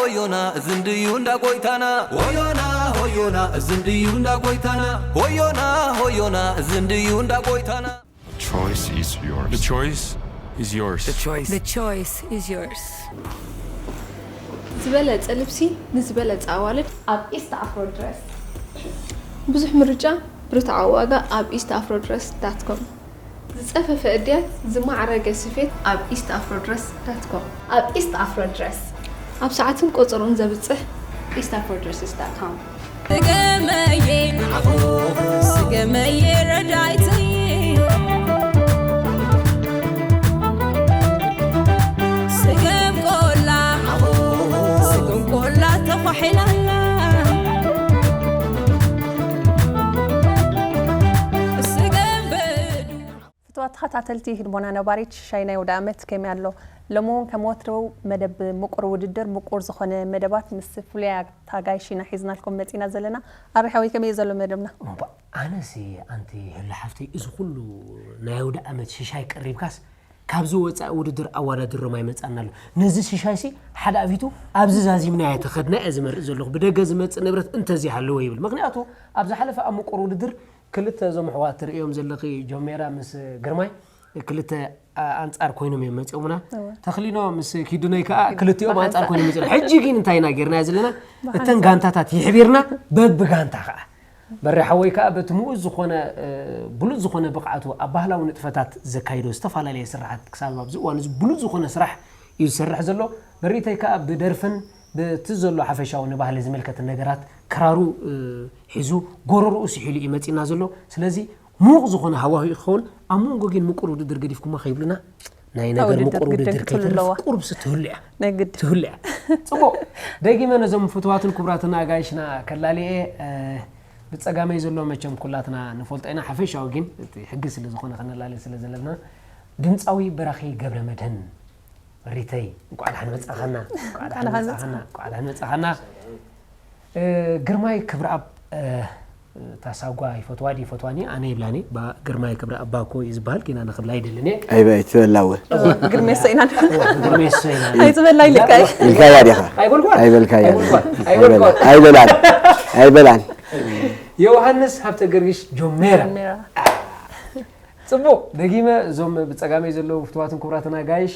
ሆዮና እዚ እንድዩ እንዳ ጎይታና። ሆዮና ሆዮና እዚ እንድዩ እንዳ ጎይታና። ሆዮና ሆዮና እዚ እንድዩ እንዳ ጎይታና። Choice is yours. The choice is yours. The choice. The choice is yours. ዝበለጸ ልብሲ ንዝበለጸ ኣዋልድ ኣብ ኢስት ኣፍሮ ድረስ። ብዙሕ ምርጫ ብርትዓዊ ዋጋ ኣብ ኢስት ኣፍሮ ድረስ ዳት ኮም። ዝጸፈፈ እድያት ዝማዕረገ ስፌት ኣብ ኢስት ኣፍሮ ድረስ ዳት ኮም። ኣብ ኢስት ኣፍሮ ድረስ ኣብ ሰዓትን ቁጽሩን ዘብጽሕ ኢስት ኣፍሮ ድረስስ ዳት ኮም። ስገመየ ስገመየ ረዳይተይ ስገም ቆላ ስገም ቆላ ተኳሒላላ ስገም በዱ ፍትዋት ተኸታተልቲ ህድሞና ነባሪት ሽሻይ ናይ ወደ ዓመት ከመይ ኣሎ? ሎሚ እውን ከም ወትሩ መደብ ምቁር ውድድር ምቁር ዝኾነ መደባት ምስ ፍሉያት ኣጋይሽ ኢና ሒዝናልኩም መፂና ዘለና። ኣሪ ሓወይ ከመይ እዩ ዘሎ መደብና? ኣነሲ ኣንቲ ህሉ ሓፍተይ እዚ ኩሉ ናይ ኣውደ ኣመት ሽሻይ ቀሪብካስ ካብዚ ወፃኢ ውድድር ኣወዳድሮም ኣይመፃና ኣሎ። ነዚ ሽሻይሲ ሓደ ኣፊቱ ኣብዚ ዛዚምና እየ ተኸድና እየ ዝመርእ ዘለኹ። ብደገ ዝመፅእ ንብረት እንተዘይሃለዎ ይብል። ምክንያቱ ኣብ ዝሓለፈ ኣብ ምቁር ውድድር ክልተ እዞም ኣሕዋት ትርእዮም ዘለኺ ጆሜራ ምስ ግርማይ ክልተ ኣንፃር ኮይኖም እዮም መፂኦምና። ተኽሊኖ ምስ ኪዱነይ ከዓ ክልቲኦም ኣንፃር ኮይኖም መፂኦም። ሕጂ ግን እንታይ ኢና ጌርናዮ ዘለና? እተን ጋንታታት ይሕቢርና በብጋንታ ከዓ በሪ ሓወይ ከዓ በቲ ምኡዝ ዝኾነ ብሉፅ ዝኾነ ብቕዓቱ ኣብ ባህላዊ ንጥፈታት ዘካይዶ ዝተፈላለየ ስራሓት ክሳብ ኣብዚ እዋን እዚ ብሉፅ ዝኾነ ስራሕ እዩ ዝሰርሕ ዘሎ። በሪተይ ከዓ ብደርፍን ብቲ ዘሎ ሓፈሻዊ ንባህሊ ዝምልከት ነገራት ክራሩ ሒዙ ጎረርኡ ስሒሉ እዩ መፂና ዘሎ። ስለዚ ሙቕ ዝኾነ ሃዋህው ክኸውን ኣብ መንጎ ግን ምቁር ውድድር ገዲፍኩማ ከይብሉና ናይ ነገር ምቁር ውድድር ከይተርፍ ቁርብሲ ትህሉ እያ። ትህሉ እያ። ፅቡቕ። ደጊመ ነዞም ፍትዋትን ክቡራትን ኣጋይሽና ከላልየ ብፀጋመይ ዘሎ መቸም ኩላትና ንፈልጦ ኢና። ሓፈሻዊ ግን እቲ ሕጊ ስለ ዝኾነ ከነላልየ ስለ ዘለና ድምፃዊ በራኺ ገብረ መድህን ሪተይ እንኳዕ ደሓን መፃኸና። እንኳዕ ደሓን መፃኸና። እንኳዕ ደሓን መፃኸና። ግርማይ ክብረኣብ እታ ሳጓ ይፈትዋ ድዩ ይፈትዋኒ ኣነ ይብላኒ። ግርማይ ክብረኣብ ባኮ እዩ ዝበሃል። ጌና ንኽብላ ኣይደልን እየ። ኣይበ ኣይትበላ እውን። ግርሜሶ ኢና ንብል። ግርሜሶ ኢና። ኣይትበላ ኢልካ እዩ። ኢልካያ ዲኻ? ኣይበልኳን። ኣይበልካያ። ኣይበልኳን። ኣይበልኳን። ኣይበላን። ኣይበላን። ዮሃንስ ሃብተ ገርግሽ ጆሜራ። ፅቡቕ። ደጊመ እዞም ብፀጋመይ ዘለዉ ፍትዋትን ክቡራትን ኣጋይሽ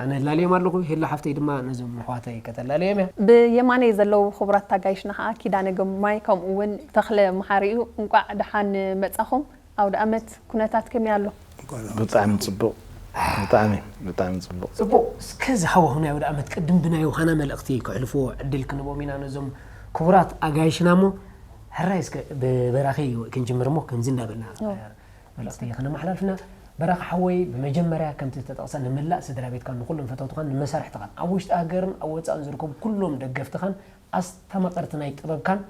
ኣነ ላልዮም ኣለኹ። ሄላ ሓፍተይ ድማ ነዞም ኣሕዋተይ ከተላልዮም እያ። ብየማነይ ዘለዉ ክቡራት ኣጋይሽና ከዓ ኪዳነ ግርማይ ከምኡ እውን ተኽለ መሓሪ እዩ። እንቋዕ ደሓን መፃኹም። ኣውደ ኣመት ኩነታት ከመይ ኣሎ? ብጣዕሚ ፅቡቕ። ብጣዕሚ ብጣዕሚ ፅቡቕ። ፅቡቕ። እስከ ዝሃዋሁ ናይ ኣውደ ኣመት ቅድም ብናይ ዮሃና መልእኽቲ ክሕልፍዎ ዕድል ክንቦም ኢና ነዞም ክቡራት ኣጋይሽና እሞ ሕራይ እስከ ብበራኺ ክንጅምር እሞ ከምዚ እንዳበልና መልእኽቲ ከነመሓላልፍና። በራኺ ሓወይ ብመጀመርያ ከምቲ ዝተጠቕሰ ንመላእ ስድራ ቤትካን ንኩሎም ፈተውትኻን ንመሳርሕትኻን ኣብ ውሽጢ ሃገርን ኣብ ወፃእን ዝርከቡ ኩሎም ደገፍትኻን ኣስተማቐርቲ ናይ ጥበብካን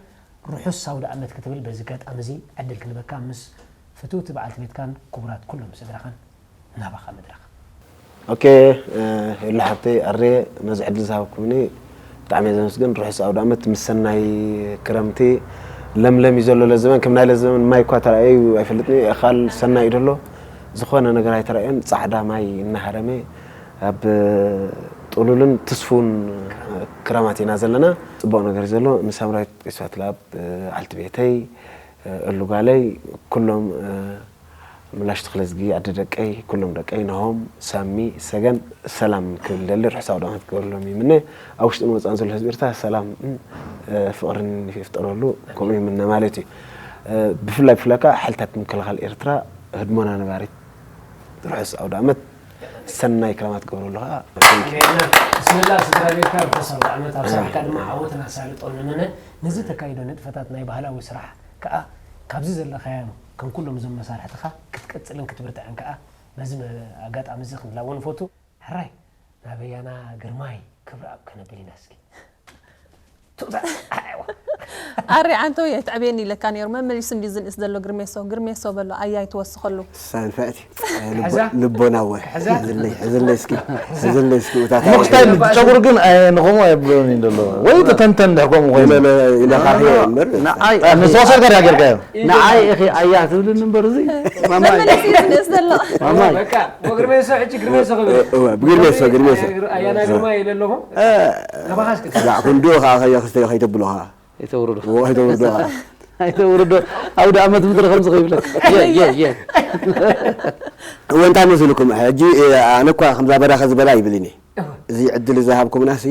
ርሑስ ኣውደ ኣመት ክትብል በዚ ጋጣሚ እዚ ዕድል ክንበካ ምስ ፍትውቲ በዓልቲ ቤትካን ክቡራት ኩሎም ስድራኻን ናባኻ መድረኽ። ኦኬ። ሄሎ ሓብተይ ኣሬ ነዚ ዕድል ዝሃብኩምኒ ብጣዕሚ እየ ዘመስግን። ርሑስ ኣውደ ኣመት ምስ ሰናይ ክረምቲ። ለምለም እዩ ዘሎ ለዘበን ከም ናይ ለዘበን ማይ እኳ ተራእዩ ኣይፈልጥን እዩ። እኻል ሰናይ እዩ ደሎ ዝኾነ ነገር ኣይተራእዮን። ፃዕዳ ማይ እናሃረመ ኣብ ጥሉልን ትስፉን ክረማት ኢና ዘለና። ፅቡቕ ነገር እዩ ዘሎ። ንሳምራዊት ቂስፋት ለኣብ ዓልቲ ቤተይ እሉ ጓለይ ኩሎም ምላሽ ተኽለዝጊ ኣደ ደቀይ ኩሎም ደቀይ ነሆም ሳሚ ሰገን ሰላም ክብል ደሊ ርሑስ ኣውደ ዓመት ክገብረሎም ይምነ። ኣብ ውሽጥን ወፃእን ዘሎ ህዝቢ ኤርትራ ሰላም ፍቕርን ይፍጠረሉ ከምኡ ይምነ ማለት እዩ። ብፍላይ ብፍላይ ከዓ ሓይልታት ምክልኻል ኤርትራ ህድሞና ነባሪት ርሑስ ኣውደ ዓመት ሰናይ ክረማት ክገብረሉ ከዓ ብስምላህ ስድራ ቤትካ ርሑስ ኣውደ ዓመት ኣብ ስራሕካ ድማ ዓወትን ኣሳልጦን ንምነ። ነዚ ተካይዶ ንጥፈታት ናይ ባህላዊ ስራሕ ከዓ ካብዚ ዘለኻዮ ከም ኩሎም እዞም መሳርሕትኻ ክትቀፅልን ክትብርትዕን ከዓ በዚ ኣጋጣሚ እዚ ክንላቦ ንፈቱ። ሕራይ ናበያና ግርማይ ክብረኣብ ከነብል ኢና እስኪ። ኣሪ ዓንተው የትዕብየኒ ኢለካ ነይሩ። መመሊሱ እንዲ ዝንእስ ዘሎ ግርሜሶ፣ ግርሜሶ በሎ ኣያ ይትወስኸሉ። ሳንፈዕቲ ልቦና ወ ሕዝለይ ሕዝለይ እስኪ ሕዝለይ እስኪ ውታት ሙክታይ ጨጉሪ ግን ንኸምኡ ኣይብሎን እዩ ዘሎ ወይ ተተንተን ድሕር ከምኡ ኮይኑ ኢለካ እምበር ንዝወሰድካ ዳ ጌርካዮ ንዓይ ኢኺ ኣያ ትብልኒ እምበር እዚ መመሊሱ እዩ ዝንእስ ዘሎ። ማማይ በቃ ግርሜሶ ሕጂ ግርሜሶ ክብል ብግርሜሶ ግርሜሶ ኣያና ግርማ ኢለ ኣለኹ። ናባኻስ ዳ ክንዱ ከኣ ከየኽስተ ከይተብሎ ከኣ ኣይተውርዶ ወ ኣይተውርዶ ከኣ ኣይተውርዶ ኣውደ ኣመት ምድሪ ከምዚ ከይብለካ የ የ የ እወ እንታይ መስልኩም ሕጂ ኣነ እኳ ከምዛ በራኸ ዝበላ ይብልን እየ እዚ ዕድል ዝሃብኩምና ሲ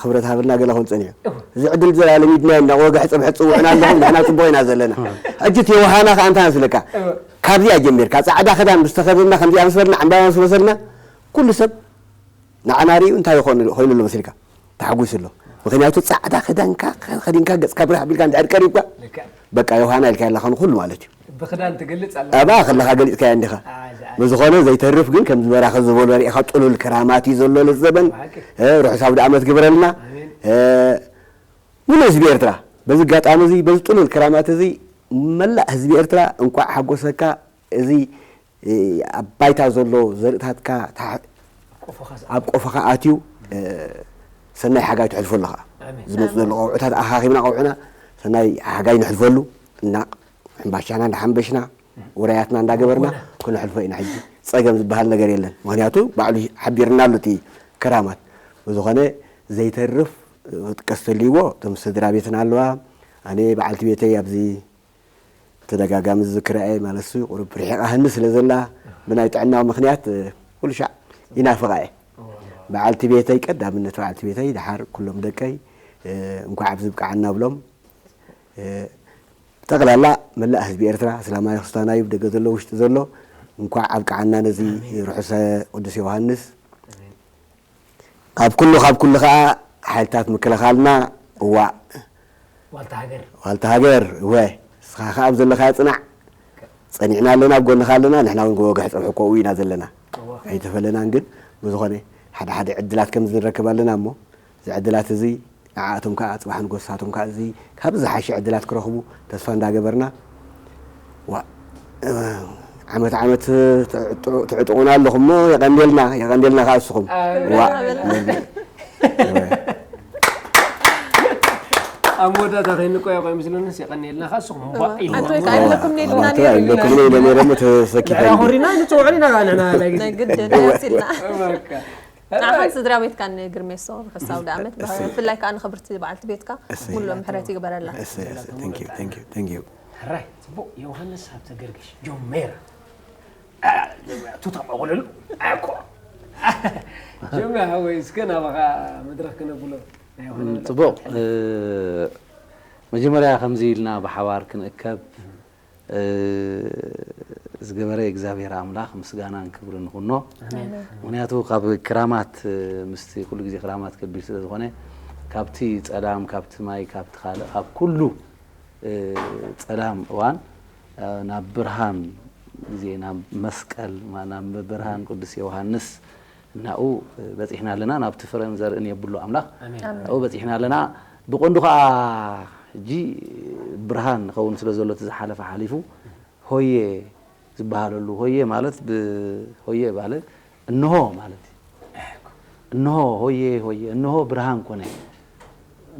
ክብረት ሃብልና ገለ ክብል ፀኒሑ እዚ ዕድል ዘላለሚድና ኢና ወግሒ ፅብሒ ፅውዕና ኣለኹም ንሕና ፅቡቅ ኢና ዘለና ሕጂ እቲ የውሃና ከዓ እንታይ መስለካ ካብዚኣ ጀሚርካ ፃዕዳ ክዳን ምስ ተኸደና ከምዚኣ ምስ በልና ዕምባባ ምስ ወሰድና ኩሉ ሰብ ንዓና ሪኡ እንታይ ይኾን ኮይኑ ኣሎ መሲልካ ተሓጒሱ ኣሎ ምክንያቱ ፃዕዳ ክዳንካ ከዲንካ ገፅካ ብርሕ ኣቢልካ እንድሕር ቀሪብካ በቃ ዮሃና ኢልካ ኣለኻ ንኩሉ ማለት እዩ ብክዳን ትገልጽ ኣለ ኣብኣ ከለኻ ገሊፅካዮ እንዲኻ ብዝኾነ ዘይተርፍ ግን ከም ዝበራኸ ዝበሎ ሪኢኻ ጥሉል ክራማት እዩ ዘሎ ነዚ ዘበን ርሑስ ኣውደ ኣመት ግበረልና ሙሉ ህዝቢ ኤርትራ በዚ ኣጋጣሚ እዚ በዚ ጥሉል ክራማት እዚ መላእ ህዝቢ ኤርትራ እንኳዕ ሓጎሰካ እዚ ኣብ ባይታ ዘሎ ዘርእታትካ ኣብ ቆፎኻ ኣትዩ ሰናይ ሓጋይ ትሕልፈሉ ከዓ ዝመፁ ዘሎ ቀውዕታት ኣኻኺብና ቀውዕና ሰናይ ሓጋይ ንሕልፈሉ እና ሕምባሻና እንዳሓምበሽና ውራያትና እንዳገበርና ክነሕልፎ ኢና ሕጂ ፀገም ዝበሃል ነገር የለን ምክንያቱ ባዕሉ ሓቢርና ኣሎ እቲ ክራማት ብዝኾነ ዘይተርፍ ክትቀስ ተልይዎ እቶም ስድራ ቤትና ኣለዋ ኣነ በዓልቲ ቤተይ ኣብዚ ተደጋጋሚ ዝዝክራ እየ ማለት ሱ ቁሩብ ርሒቓ ህኒ ስለ ዘላ ብናይ ጥዕናዊ ምክንያት ኩሉ ሻዕ ይናፍቓ እየ በዓልቲ ቤተይ ቀዳምነት በዓልቲ ቤተይ ድሓር ኩሎም ደቀይ እንኳዕ ኣብዚ ብቃዓና ብሎም ጠቕላላ መላእ ህዝቢ ኤርትራ ሰላማዊ ክስታናዩ ብደገ ዘሎ ውሽጢ ዘሎ እንኳዕ ኣብቃዓና ነዚ ርሑሰ ቅዱስ ዮሃንስ ካብ ኩሉ ካብ ኩሉ ከዓ ሓይልታት ምክልኻልና እዋእ ዋልታ ሃገር ዋልታ ሃገር እወ ንስኻ ከዓ ኣብ ዘለኻዮ ፅናዕ ፀኒዕና ኣለና ኣብ ጎንኻ ኣለና ንሕና እውን ወግሒ ፅንሑ ኮኡ ኢና ዘለና ኣይተፈለናን ግን ብዝኾነ ሓደ ሓደ ዕድላት ከም ዝንረክብ ኣለና እሞ እዚ ዕድላት እዚ ንዓኣቶም ከዓ ፅባሕ ንጎሳቶም ከዓ እዚ ካብ ዝሓሸ ዕድላት ክረኽቡ ተስፋ እንዳገበርና ዓመት ዓመት ትዕጥቑና ኣለኹም እሞ የቐንየልና የቐንየልና ከዓ እስኹም ዋ ኣብ መወዳእታ ከይንቆየቆ ይመስለንስ የቐንየልና ከዓ እስኹም ዋ ኢሉ ኣንቶይ ከዓ ይብለኩም ነይድና ይብለኩም ነይደ ነይረ እሞ ተሰኪፈ ኮሪና ንፅውዕል ኢና ከዓ ንሕና ናይ ግዜ ናይ ግድን ያሲልና በቃ ንዓኻን ስድራ ቤትካን ንግርሜሶ ርሑስ ኣውደ ኣመት ብፍላይ ከዓ ንኽብርቲ በዓልቲ ቤትካ ሙሉእ ምሕረት ይግበረላ Thank you, thank you, thank you. ሕራይ ፅቡቅ ዮሃንስ ሃብተ ገርግሽ ጆሜራ ቱታ መቆለሉ ኣኮ ጆሜ ሃወይ እስከ ናባኻ መድረክ ክነብሎ ናይ ዮሃና ፅቡቅ መጀመርያ ከምዚ ኢልና ብሓባር ክንእከብ ዝገበረ እግዚኣብሔር ኣምላኽ ምስጋናን ክብርን ንኹኖ ምክንያቱ ካብ ክራማት ምስቲ ኩሉ ግዜ ክራማት ከቢድ ስለ ዝኾነ ካብቲ ጸላም ካብቲ ማይ ካብቲ ካልእ ካብ ኩሉ ጸላም እዋን ናብ ብርሃን ግዜ ናብ መስቀል ናብ ብርሃን ቅዱስ ዮሃንስ እናኡ በጺሕና ኣለና ናብቲ ፍረን ዘርእን የብሎ ኣምላኽ ናብኡ በጺሕና ኣለና ብቐንዱ ከዓ ሕጂ ብርሃን ንኸውን ስለ ዘሎ እቲ ዝሓለፈ ሓሊፉ ሆየ ዝበሃለሉ ሆየ ማለት ብሆየ ባለ እንሆ ማለት እዩ እንሆ ሆየ ሆየ እንሆ ብርሃን ኮነ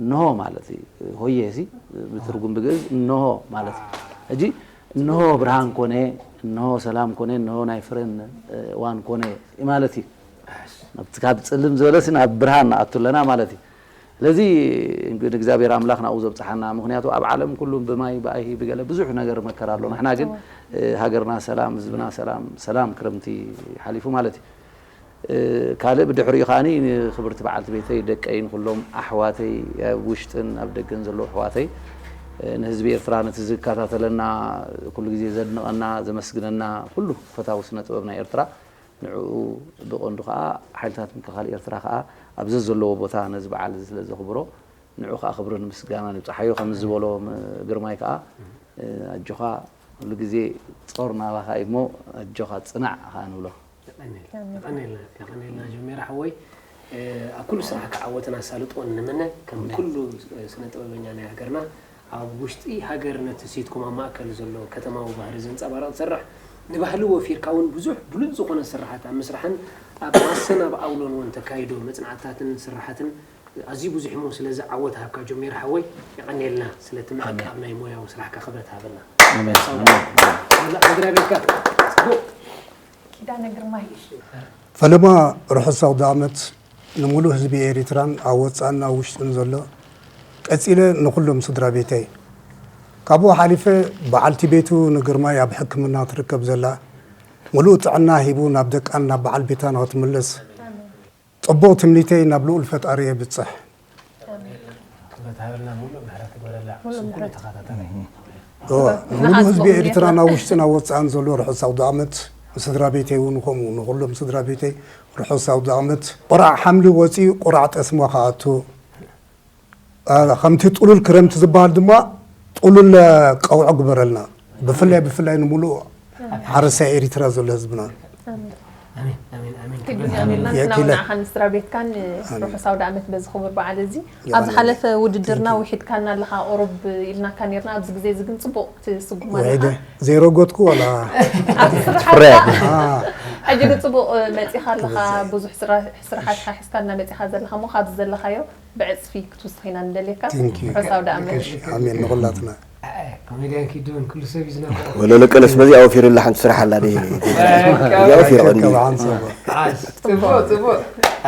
እንሆ ማለት እዩ ሆየ ሲ ብትርጉም ብግእዝ እንሆ ማለት እዩ ሕጂ እንሆ ብርሃን ኮነ እንሆ ሰላም ኮነ እንሆ ናይ ፍረን እዋን ኮነ ማለት እዩ ናብቲ ካብ ፅልም ዝበለሲ ናብ ብርሃን ንኣቱ ኣለና ማለት እዩ ስለዚ ንእግዚኣብሔር ኣምላኽ ናብኡ ዘብፅሓና ምክንያቱ ኣብ ዓለም ኩሉ ብማይ ብኣይሂ ብገለ ብዙሕ ነገር መከራ ኣሎ ንሕና ግን ሃገርና ሰላም ህዝብና ሰላም ሰላም ክረምቲ ሓሊፉ ማለት እዩ ካልእ ብድሕሪኡ ከዓኒ ንክብርቲ በዓልቲ ቤተይ ደቀይን ኩሎም ኣሕዋተይ ኣብ ውሽጥን ኣብ ደገን ዘለዉ ኣሕዋተይ ንህዝቢ ኤርትራ ነቲ ዝከታተለና ኩሉ ግዜ ዘድንቐና ዘመስግነና ኩሉ ፈታዊ ስነ ጥበብ ናይ ኤርትራ ንዕኡ ብቐንዱ ከዓ ሓይልታት ምክልኻል ኤርትራ ከዓ ኣብ ዘዘለዎ ቦታ ነዚ በዓል እዚ ስለ ዘኽብሮ ንዑ ከዓ ክብርን ምስጋናን ይብፅሓዮ ከም ዝበሎ ግርማይ ከዓ ኣጆኻ ኩሉ ግዜ ፆር ናባኻ እዩ እሞ ኣጆኻ ፅናዕ ከዓ ንብሎ የቐኔልና ጆሜራ ሓወይ ኣብ ኩሉ ስራሕካ ዓወትን ኣሳልጦን ንምነ ከም ኩሉ ስነ ጥበበኛ ናይ ሃገርና ኣብ ውሽጢ ሃገር ነቲ ሲትኮም ኣብ ማእከል ዘሎ ከተማዊ ባህሪ ዘንጸባርቕ ዝሰርሕ፣ ንባህሊ ወፊርካ እውን ብዙሕ ብሉጽ ዝኾነ ስርሓት ኣብ ምስራሕን ኣብ ማሰን ኣብ ኣውሎን እውን ተካይዶ መጽናዕትታትን ስርሓትን ኣዝዩ ብዙሕ እሞ፣ ስለዚ ዓወት ሃብካ ጆሜር ሓወይ፣ የቐንየልና ስለቲ ምዕቃብ ናይ ሞያዊ ስራሕካ ክብረት ሃበና። ኣሜን። ኣሜን። ስድራ ቤትካ ጽቡቕ። ኪዳነ ግርማይ። ፈለማ ርሑስ ኣውደ ዓመት ንምሉእ ህዝቢ ኤሪትራን ኣብ ወጻእን ኣብ ውሽጥን ዘሎ፣ ቀጺለ ንኹሎም ስድራ ቤተይ። ካብኡ ሓሊፈ በዓልቲ ቤቱ ንግርማይ ኣብ ሕክምና ትርከብ ዘላ፣ ምሉእ ጥዕና ሂቡ ናብ ደቃን ናብ በዓል ቤታ ንኽትምለስ ጽቡቕ ትምኒተይ ናብ ልኡል ፈጣሪ የብጽሕ። ክብረት ሃበልና፣ ምሉእ ምሕረት ይግበረላ። ስንኩሉ ተኸታተላይ። እወ፣ ንሙሉእ ህዝቢ ኤሪትራ ናብ ውሽጥን ኣብ ወጻእን ዘሎ ርሑስ ኣውደ ዓመት፣ ንስድራ ቤተይ እውን ከምኡ ንኹሎም ስድራ ቤተይ ርሑስ ኣውደ ዓመት። ቁራዕ ሓምሊ ወጺኡ ቁራዕ ጠስሞ ክኣቱ፣ አ፣ ከምቲ ጥሉል ክረምቲ ዝበሃል ድማ ጥሉል ቀውዖ ግበረልና። ብፍላይ ብፍላይ ንሙሉእ ሓረስታይ ኤሪትራ ዘሎ ህዝብና። ኣሜን ኣሜን ኣሜን። ትግርኛ ሜልና ንስናው ንዓኻን ንስድራ ቤትካን ርሑስ ኣውደ ዓመት በዚ ክቡር በዓል እዚ። ኣብ ዝሓለፈ ውድድርና ውሒድካና ኣለኻ ቁሩብ ኢልናካ ኔርና። ኣብዚ ግዜ እዚ ግን ጽቡቕ ትስጉም ኣለኻ። ዜሮ ጎትኩ ዋላ ፍረ ሕጂ ግን ጽቡቕ መጺኻ ኣለኻ። ብዙሕ ስራሓትካ ሒዝካልና መጺኻ ዘለኻ እሞ ካብዚ ዘለኻዮ ብዕጽፊ ክትውስኽ ኢና ንደልየካ። ርሑስ ኣውደ ዓመት። ኣሜን ንኹላትና። ኮሜድያን ኪዱን ኩሉ ሰብ ይዝናጋ። ወለለ ቀለስ በዚ ኣወፊርላ ሓንቲ ስራሕ ኣላ ዲ ኣወፊር ቀኒ ጽቡቕ ጽቡቕ።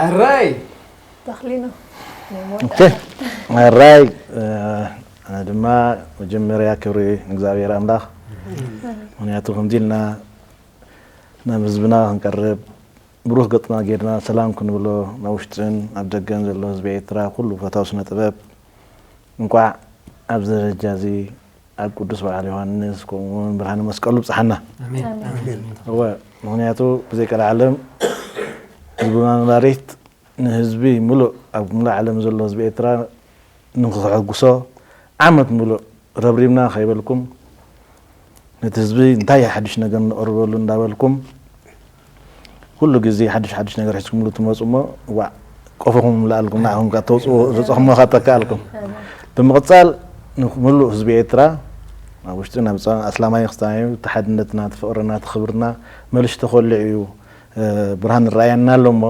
ኣራይ ተኽሊኖ ኦኬ ኣራይ ኣነ ድማ መጀመርያ ክብሪ ንእግዚኣብሔር ኣምላኽ። ምክንያቱ ከምዚ ኢልና ናብ ህዝብና ክንቀርብ ብሩህ ገጽና ጌርና ሰላም ክንብሎ ናብ ውሽጥን ኣብ ደገን ዘሎ ህዝቢ ኤርትራ ኩሉ ፈታው ስነ ጥበብ እንቋዕ ኣብዚ ደረጃ እዚ ኣብ ቅዱስ በዓል ዮሃንስ ከምኡ እውን ብርሃነ መስቀሉ ብጽሓና። እወ ምክንያቱ ብዘይ ቀልዓለም ህዝብና ነባሪት ንህዝቢ ምሉእ ኣብ ምሉእ ዓለም ዘሎ ህዝቢ ኤርትራ ንክሕጉሶ ዓመት ምሉእ ረብሪብና ከይበልኩም ነቲ ህዝቢ እንታይ ሓድሽ ነገር ነቕርበሉ እንዳበልኩም ኩሉ ግዜ ሓድሽ ሓድሽ ነገር ሒዝኩምሉ ትመፁ እሞ ዋዕ ቆፎኹም ምልኣልኩም ንዓኹም ከዓ ተውፅኡ ዘፀኹሞ ካተካኣልኩም ብምቕፃል ንምሉእ ህዝቢ ኤርትራ ኣብ ውሽጢ ናብ ፃ ኣስላማይ ክስታን እዩ እቲ ሓድነትና እቲ ፍቕርና እቲ ክብርና መልሽ ተኮልዕ እዩ ብርሃን ራእያና ኣሎ እሞ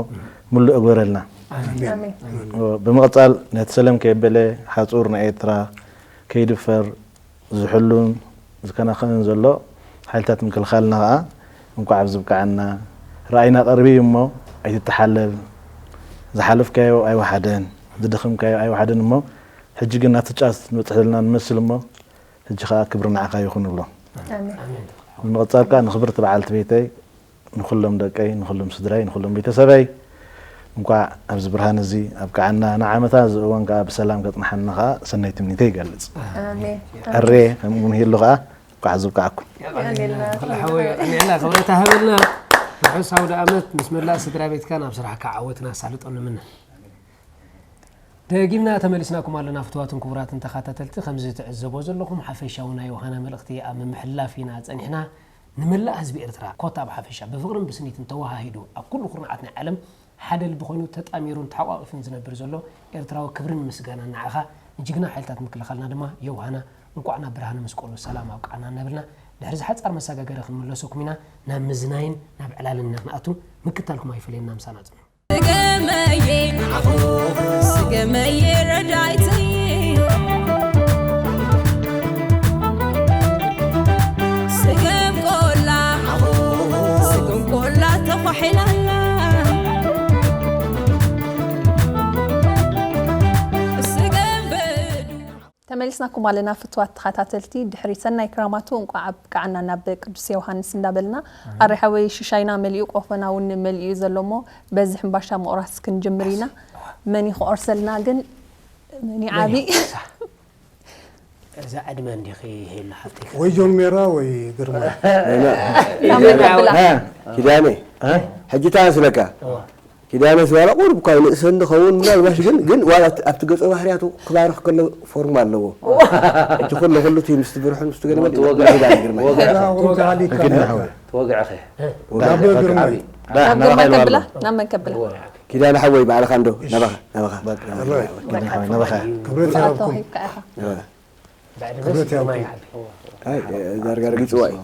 ምሉእ እግበረልና ብምቕፃል ነቲ ሰለም ከየበለ ሓፁር ናይ ኤርትራ ከይድፈር ዝሕሉን ዝከናኸንን ዘሎ ሓይልታት ምክልኻልና ከዓ እንኳዕ ኣብዚ ብቅዓና። ራእይና ቀርቢ እዩ እሞ ኣይትተሓለል። ዝሓለፍካዮ ኣይወሓደን፣ ዝደኸምካዮ ኣይወሓደን እሞ ሕጂ ግን ናብቲ ጫፍ ንበፅሕ ዘለና ንመስል እሞ ሕጂ ከዓ ክብሪ ንዓኻ ይኹን ንብሎ። ብምቕፃል ከዓ ንኽብርቲ በዓልቲ ቤተይ ንኹሎም ደቀይ፣ ንኹሎም ስድራይ፣ ንኹሎም ቤተሰበይ እንኳዕ ኣብዚ ብርሃን እዚ ኣብቅዓና፣ ንዓመታ እዚ እዋን ከዓ ብሰላም ከፅንሓና ከዓ ሰናይ ትምኒተይ ይገልፅ። ኣሜን። ኣሬ ከምኡ እውን ሄሉ ከዓ እንኳዕ ዝብቅዓኩም። የቐንየልና፣ የቐንየልና፣ ክብረት ሃበልና። ርሑስ ኣውደ ኣመት ምስ መላእ ስድራ ቤትካ ናብ ስራሕካ ዓወት ናሳልጦ ንምነ። ደጊምና ተመሊስናኩም ኣለና ፍትዋትን ክቡራትን ተኸታተልቲ። ከምዚ ትዕዘቦ ዘለኹም ሓፈሻዊ ናይ ዮሃና መልእኽቲ ኣብ ምምሕልላፍ ኢና ጸኒሕና። ንመላእ ህዝቢ ኤርትራ ኮታ ብሓፈሻ ብፍቕርን ብስኒትን ተወሃሂዱ ኣብ ኩሉ ኩርናዓት ናይ ዓለም ሓደ ልቢ ኮይኑ ተጣሚሩን ተሓቋቒፉን ዝነብር ዘሎ ኤርትራዊ ክብርን ምስጋናን ንዓኻ። ንጅግና ሓይልታት ምክልኻልና ድማ ዮሃና እንቋዕ ናብ ብርሃነ መስቀሉ ሰላም ኣብቅዓና እናበልና ድሕሪ እዚ ሓጻር መሰጋገሪ ክንምለሰኩም ኢና። ናብ ምዝናይን ናብ ዕላልን ኢና ክንኣቱ። ምክታልኩም ኣይፈለየና ምሳና ጽንሑ። ስገመየ ንዓኹ ስገመየ ረዳይተይ ስገም ቆላ ንዓኹ ስገም ቆላ ተዃሒላ ኣላ ስገም በዱ ተመሊስናኩም ኣለና ፍትዋት ተኸታተልቲ። ድሕሪ ሰናይ ክራማቱ እንቋዕ ኣብቅዓና ናብ ቅዱስ ዮሃንስ እንዳበልና ኣሬ ሓወይ ሽሻይና መሊኡ ቆፎና እውን መሊኡ እዩ ዘሎ እሞ በዚ ሕምባሻ ምቑራስ ክንጅምር ኢና። መን እዩ ክቆርሰልና ግን መን እዩ ዓቢ? እዛ ዕድመ እንዲኺ ሄሉ ሓፍተይ ወይ ጆን ሜራ ወይ ግርማ። ናብ መን ከብላ? ኪዳነ ሕጂ ታስለካ ኪዳነስ ዋላ ቁሩብ እኳ ይንእሰኒ ኸውን ምናልባሽ ግን ግን ዋላ ኣብቲ ገጸ ባህርያቱ ክባርኽ ከሎ ፎርም ኣለዎ። እቲ ኩሉ ኩሉ እቲ ምስቲ ብርሑን ምስቲ ገለ መለ ወግዒ። ኪዳነ ግርማ። ወግዒ። ወግዒ። ተወግዐኸ። ናብ ግርማ። ዓቢ። ናብ ግርማ ከብላ? ናብ መን ከብላ? ኪዳነ ሓወይ ባዕልኻ እንዶ ናባኻ ናባኻ። ኪዳነ ሓወይ ናባኻ። ክብረት ብኣቶ ይሃብኩም። ሂብካ ኢኻ። ብዕድመ ክብረት ስድማ ይሃብኩም። ይዓቢ። ኣይ፣ ዳርጋ ረጊጽዋ እዩ።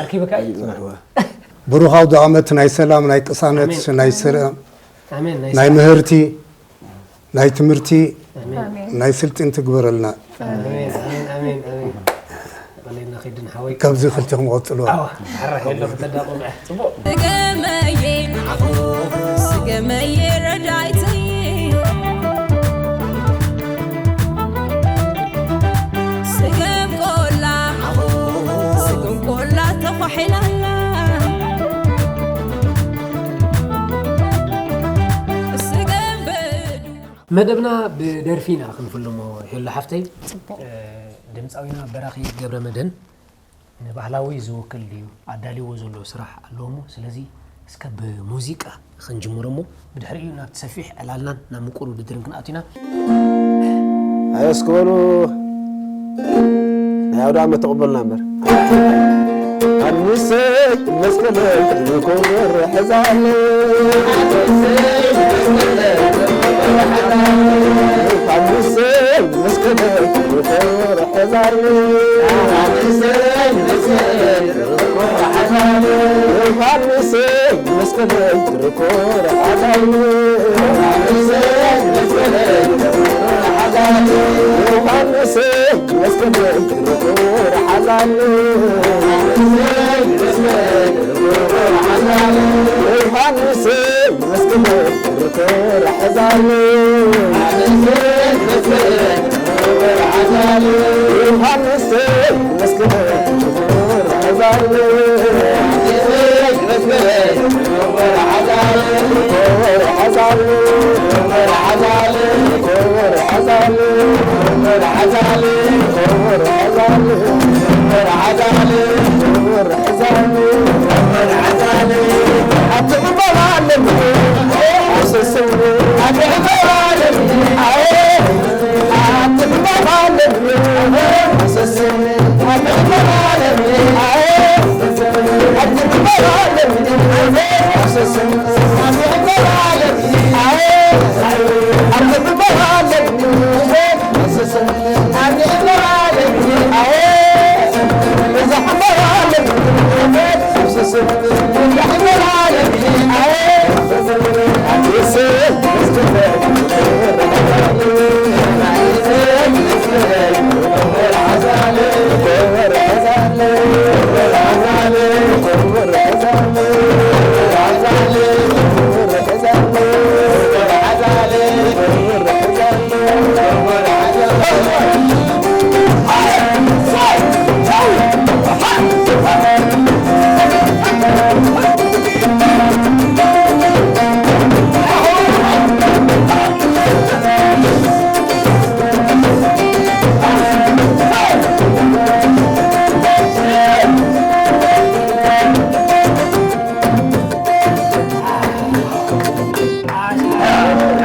ኣርኪብካ እዩ። ጽንሕዋ። ብሩኽ ኣውደ ዓመት ናይ ሰላም፣ ናይ ቅሳነት፣ ኣሜን። ናይ ሰላም፣ ኣሜን። ናይ ናይ ሰላም። ምህርቲ፣ ናይ ትምህርቲ፣ ኣሜን። ኣሜን። ናይ ስልጥን ትግበረልና። ኣሜን፣ ኣሜን፣ ኣሜን፣ ኣሜን። ቀሌና ኺድን ሓወይ። ካብዚ ክልቲኹም ቀጽልዎ። ኣዋ፣ ሓራ ሄሎ ክተዳቑ ብዐ። ጽቡቕ። ስገመየ፣ ስገመየ ረዳይተይ። ስገም ቆላ፣ ስገም ቆላ ተዃሒላላ። ስገም በዱ። መደብና ብደርፊ ኢና ክንፍልሞ ሄሎ ሓፍተይ። ጽቡቕ። እ፣ ድምፃዊና በራኺ ገብረ መድህን ንባህላዊ ዝውክል ድዩ ኣዳልይዎ ዘሎ ስራሕ ኣለዎ እሞ፣ ስለዚ እስከ ብሙዚቃ ክንጅምሮ እሞ፣ ብድሕሪኡ ናብቲ ሰፊሕ ዕላልናን ናብ ምቁር ውድድርን ክንኣቱ ኢና። ኣዮ እስኪ በሉ፣ ናይ ኣውደ ዓመት ተቐበሉና እምበር። ኣንሰይ መስቀለይ ክብር ሕዛለይ። ኣንሰይ መስቀለይ ክብር ሕዛለይ። ዮሃንስ መስቀለይ ትርኮ ረሓዛይ። ዮሃንስ መስቀለይ ትርኮ ረሓዛይ። ዮሃንስ መስቀለይ ትርኮ ረሓዛይ። ዮሃንስ መስቀለይ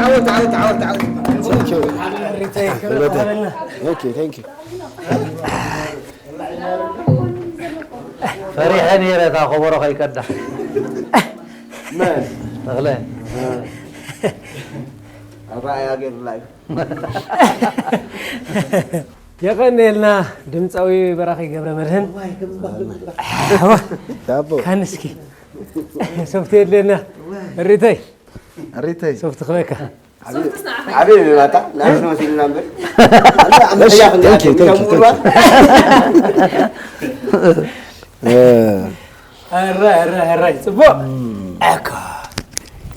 ዓወት፣ ዓወት፣ ዓወት፣ ዓወት። Thank you, thank you. ፈሪሐ ነይረ እታ ከበሮ ከይቀዳ። መን? ተኽለ። ኣረኣእያ ገይሩላ እዩ። የቐንየልና ድምፃዊ በራኺ ገብረ መድህን። ዳቦ። ካን እስኪ ሶፍት የድልየና። እሪተይ። እሪተይ። ሶፍት ክበካ። ዓብዪ ዓብዪ ምባታ ንኣሽቱ መሲልና እምበር። ኣንተ ዓመት እያ ክንዲ Thank you, ኣትያ thank you, ጉልባት። Thank you. እ፣ ኣራይ፣ ኣራይ፣ ኣራይ፣ ጽቡቕ። ኣካ።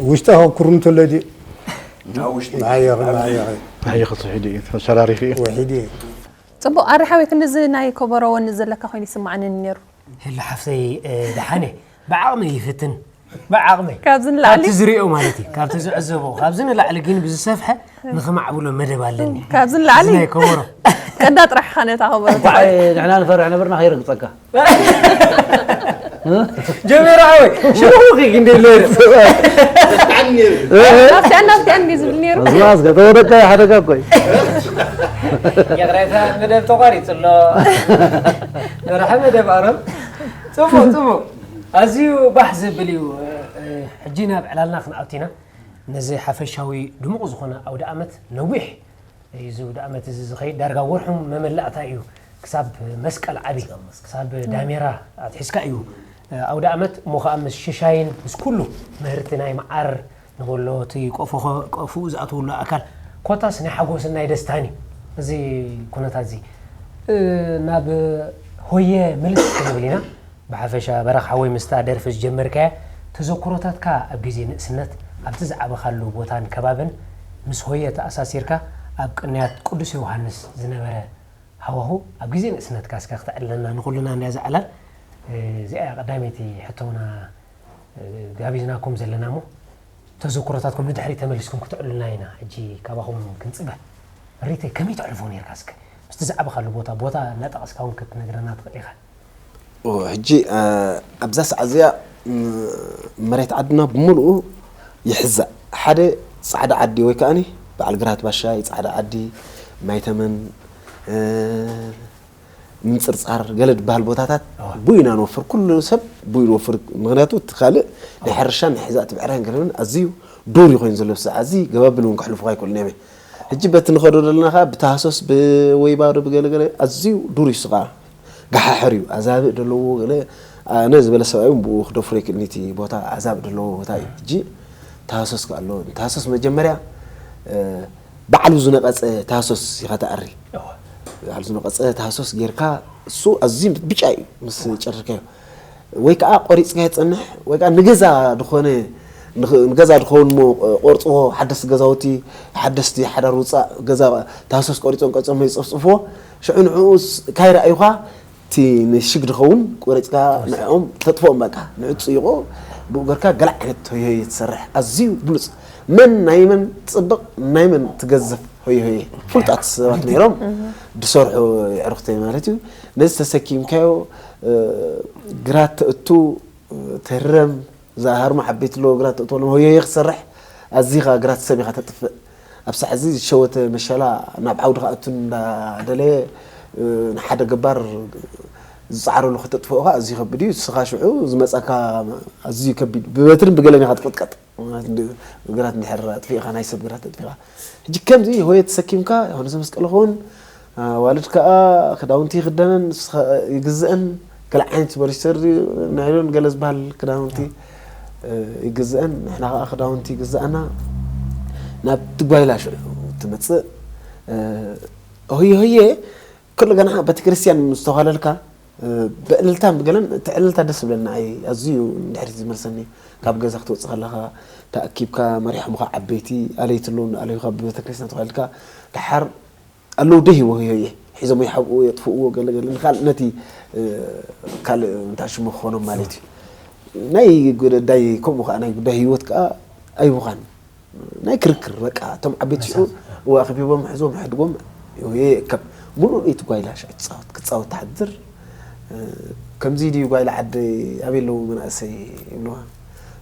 ውሽጣ ክኩርም ተሎ ድዩ? ኣብ ውሽጢ። መዓየኺ፣ መዓየኺ። መዓየኺ ጽሒዱ እዩ፣ ተሰራሪፉ እዩ። ውሒድ እዩ። ጽቡቕ፣ ኣረ ሓወይ፣ ክንድዚ ናይ ከበሮ ወኒ ዘለካ ኮይኑ ይስምዓኒ ነይሩ። ሄሎ ሓፍተይ፣ እ፣ ደሓነ፣ ብዓቕመይ ይፍትን፣ ብዓቕመይ። ካብዚ ንላዕሊ? ካብቲ ዝሪኦ ማለት እዩ፣ ካብቲ ዝዕዘቦ፣ ካብዚ ንላዕሊ ግን ብዝሰፍሐ ንኽማዕብሎ መደብ ኣለኒ። ካብዚ ንላዕሊ? እዚ ናይ ከበሮ። ቀዳ ጥራሕ ኢኻ ነታ ከበሮ እንኳዕ ትኽእል። ንሕና ንፈርሕ ነበርና፣ ከይረግጸካ። ጀሜራ ሓወይ፣ ሽሩኹኺ ክንደይ ለይሩ። ናብቲኣን ናብቲኣን እንዲ ዝብል ነይሩ። በስመ ኣብ፣ ከተወደካ ሓደጋ እኮ እዩ። ይቕሬታ፣ መደብ ተቋሪጹ ኣሎ። መራሒ መደብ ኣሮን። ጽቡቕ፣ ጽቡቕ። ኣዝዩ ባህ ዘብል እዩ። እ፣ እ፣ ሕጂ ናብ ዕላልና ክንኣቱ ኢና። ነዚ ሓፈሻዊ ድሙቕ ዝኾነ ኣውደ ኣመት ነዊሕ እዚ ኣውደ ኣመት እዚ ዝኸይድ ዳርጋ ወርሑ መመላእታ እዩ። ክሳብ መስቀል ዓቢ፣ ክሳብ ዳሜራ ኣትሒዝካ እዩ ኣውደ ኣመት። እሞ ኸዓ ምስ ሽሻይን ምስ ኩሉ ምህርቲ ናይ መዓር ንበሎ፣ እቲ ቆፎ ኸ-፣ ቆፎ ዝኣትወሉ ኣካል ኮታስ ናይ ሓጎስን ናይ ደስታን እዩ። እዚ ኩነታት እዚ፣ እ፣ ናብ ሆየ ምልስ ክንብል ኢና። ብሓፈሻ በረኽ ሓወይ ምስታ ደርፊ ዝጀመርካያ ተዘክሮታትካ ኣብ ግዜ ንእስነት ኣብቲ ዝዓበኻሉ ቦታን ከባብን ምስ ሆየ ተኣሳሲርካ ኣብ ቅንያት ቅዱስ ዮሃንስ ዝነበረ ሃዋሁ ኣብ ግዜ ንእስነትካ እስከ ክተዕልለና ንኹልና እንድያ ዝዓላል። እ፣ እዚኣ እያ ቀዳመይቲ ሕቶና፣ እ፣ ጋቢዝናኩም ዘለና እሞ ተዘክሮታትኩም ንድሕሪት ተመሊስኩም ክተዕሉልና ኢና ሕጂ ካባኹም ክንጽበ። ሪተይ ከመይ ተዕልፎ ነይርካ እስከ ምስቲ ዝዓበኻሉ ቦታ፣ ቦታ እናጠቐስካ እውን ክትነግረና ትኽእል ኢኻ። ኦ፣ ሕጂ፣ እ፣ ኣብዛ ሰዓት እዚኣ፣ ም፣ መሬት ዓድና ብምሉኡ ይሕዛእ። ሓደ ጻዕዳ ዓዲ ወይ ከኣኒ በዓል ግራት ባሻይ፣ ጻዕዳ ዓዲ፣ ማይተመን፣ እ፣ ምንጽርጻር ገለ ዝበሃል ቦታታት እዋ። ቡይ ኢና ንወፍር። ኩሉ ሰብ ቡይ ንወፍር። ምኽንያቱ እቲ ካልእ ናይ ሕርሻ ናይ ሕዛእ እቲ ብዕራይን ገለምን ኣዝዩ ዱር ኮይኑ ዘሎ ብሰዓት እዚ ገባብል እውን ከሕልፉኻ ኣይክእሉን እዮም። ሕጂ በቲ ንኸዶ ዘለና ኸዓ ብታህሶስ ብወይባ ዶ ብገለገለ ኣዝዩ ዱር እዩ ስኻ ጋሓሕር እዩ። ኣዛብእ ደለዎ ገለ ኣነ ዝበለ ሰብኣይ እውን ብኡ ክደፍሮ ይክእል። ንቲ ቦታ ኣዛብእ ደለዎ ቦታ እዩ። ሕጂ ታህሶስ ከ ኣሎ። ታህሶስ መጀመርያ፣ እ፣ ባዕሉ ዝነቐጸ ታህሶስ ኢኻ ትኣሪ። ባዕሉ ዝነቐጸ ታህሶስ ጌርካ እሱ ኣዝዩ ብጫ እዩ ምስ ጨርካዮ። ወይ ከዓ ቆሪጽካዮ ትጸንሕ፣ ወይ ከዓ ንገዛ ዝኾነ፣ ንኽ-፣ ንገዛ ድኸውን እሞ ቆርጽዎ፣ ሓደስቲ ገዛውቲ፣ ሓደስቲ ሓዳር ውጻእ ገዛ ታህሶስ ቆሪጾም ቆሪጾም ይጸፍጽፍዎ። ሽዑ ንዕኡ ስ-፣ ካይረኣዩኻ እቲ ንሽግ ድኸውን ቆሪጽካ ንዕኦም ተጥፍኦም በቃ። ንዕኡ ትጽይቖ፣ ብኡ ገርካ ገለ ዓይነት ሆየ ሆየ ትሰርሕ። ኣዝዩ ብሉጽ። መን ናይ መን ትጽብቕ፣ ናይ መን ትገዝፍ ሆየ ሆየ። ፍሉጣት ሰባት ነይሮም ድሰርሑ የዕርኽተይ ማለት እዩ። ነዚ ተሰኪምካዮ፣ እ፣ ግራት ተእቱ፣ እ፣ ተረም፣ እዛ ሃርማ ዓበይቲ ኣለዎ ግራት ተእትወሎም ሆየ ሆየ ክትሰርሕ ኣዚኻ ግራት ሰብ ኢኻ ተጥፍእ። ኣብ ሰዓት እዚ ዝሸወተ መሸላ ናብ ዓውዲ ክኣቱ እንዳደለየ፣ እ፣ ንሓደ ገባር ዝጸዓረሉ ከተጥፍኦ ኸኣ ኣዝዩ ከቢድ እዩ። ንስኻ ሽዑ ዝመጻካ ኣዝዩ ከቢድ፣ ብበትርን ብገለን ኢኻ ትቕጥቀጥ። ግራት እንድሕር ኣጥፊእኻ፣ ናይ ሰብ ግራት ኣጥፊእኻ። ሕጂ ከምዚ ሆየ ተሰኪምካ፣ ዮሃንስ መስቀል ኸውን፣ ኣዋልድ ከኣ ክዳውንቲ ይኽደነን፣ ንስኻ ይግዝአን፣ ገለ ዓይነት ቦሊስተር ድዩ፣ ናይሎን ገለ ዝበሃል ክዳውንቲ፣ እ፣ ይግዝአን፣ ንሕና ከኣ ክዳውንቲ ይግዝኣና። ናብቲ ጓይላ ሽዑ ትመጽእ። እ፣ ሆየ ሆየ፣ ኩሉ ገና ቤተክርስትያን ምስ ተዃለልካ፣ እ፣ ብዕልልታን ብገለን፣ እቲ ዕልልታ ደስ ይብለኒ፣ ኣይ፣ ኣዝዩ ንድሕሪት ዝመልሰኒ። ካብ ገዛ ክትወጽእ ከለኻ፣ ተኣኪብካ፣ መሪሖምኻ ዓበይቲ፣ ኣለይቲ ኣለዉ፣ ኣለዩኻ ብቤተክርስትያን ተዃሊልካ፣ ደሓር ኣለዉ ደይ ሆየ ሆየ፣ ሒዞም ይሓብኡ፣ የጥፍእዎ፣ ገለ ገለ፣ ንኻል-፣ ነቲ፣ እ፣ ካልእ እንታይ ሽሙ ክኾኖም ማለት እዩ። ናይ ጉዳይ፣ ከምኡ ኸዓ ናይ ጉዳይ ህይወት ከኣ ኣይቡኻን። ናይ ክርክር በቃ፣ እቶም ዓበይቲ ሽዑ፣ እዋ፣ ኣኽቢቦም፣ ሕዞም፣ ሕድጎም፣ ይእከብ። ሙሉእ ለይቲ ጓይላ ሽዑ ትጻወት፣ ክትጻወት ትሓድር። እ፣ ከምዚ ድዩ ጓይላ ዓደይ፣ ኣበይ ኣለዉ መናእሰይ ይብልዋ።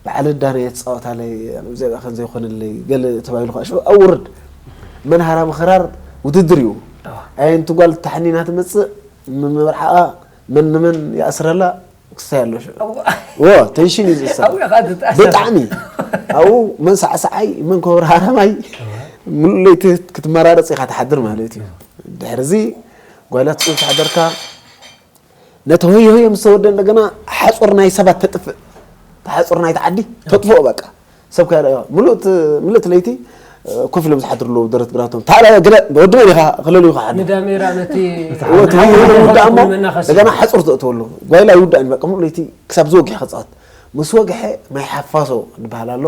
በዓል ዳነ እየ ትጻወት ኣለይ፣ እዚኣ ከም ዘይኮነለይ፣ ገለ ተባሂሉ ኸዓ ሽዑ ኣውርድ። መን ሃራሚ ክራር ውድድር እዩ። ኣየንቲ ጓል ተሓኒና ትመጽእ፣ መመርሓኣ መን ንመን ይኣስረላ፣ ክስታይ ኣሎ ሽዑ። ዎ፣ ቴንሽን እዩ ዝእሰር። ኣብኡ ኢኻ ትጣሰር። ብጣዕሚ። ኣብኡ መን ሳዕሳዓይ፣ መን ከበሮ ሃራማይ፣ ሙሉእ ለይቲ ክትመራረጽ ኢኻ ትሓድር ማለት እዩ። ድሕሪ እዚ ጓይላ ትጽውት ሓደርካ፣ ነቲ ሆየ ሆየ ምስ ተወደ እንደገና ሓጹር ናይ ሰባት ተጥፍእ። እታ ሓጹር ናይቲ ዓዲ ተጥፍኦ በቃ። ሰብ ከይረኣዮ። ምሉእ እቲ፣ ምልእቲ ለይቲ፣ እ፣ ኮፍ ኢሎም ዝሓድሩ ኣለዉ ደረት ግራቶም። ታዲያ ገለ ወዲ መን ኢኻ ክለልዩ ክሓድሩ። ንዳሜራ ነቲ እዎ፣ እቲ ሆየ ሆየ ይውዳእ እሞ፣ መናኸሲ። እንደገና ሓጹር ተእትወሉ። ጓይላ ይውዳእን በቃ፣ ሙሉእ ለይቲ ክሳብ ዝወግሐ ክጻወት። ምስ ወግሐ ማይ ሓፋሶ ዝበሃል ኣሎ።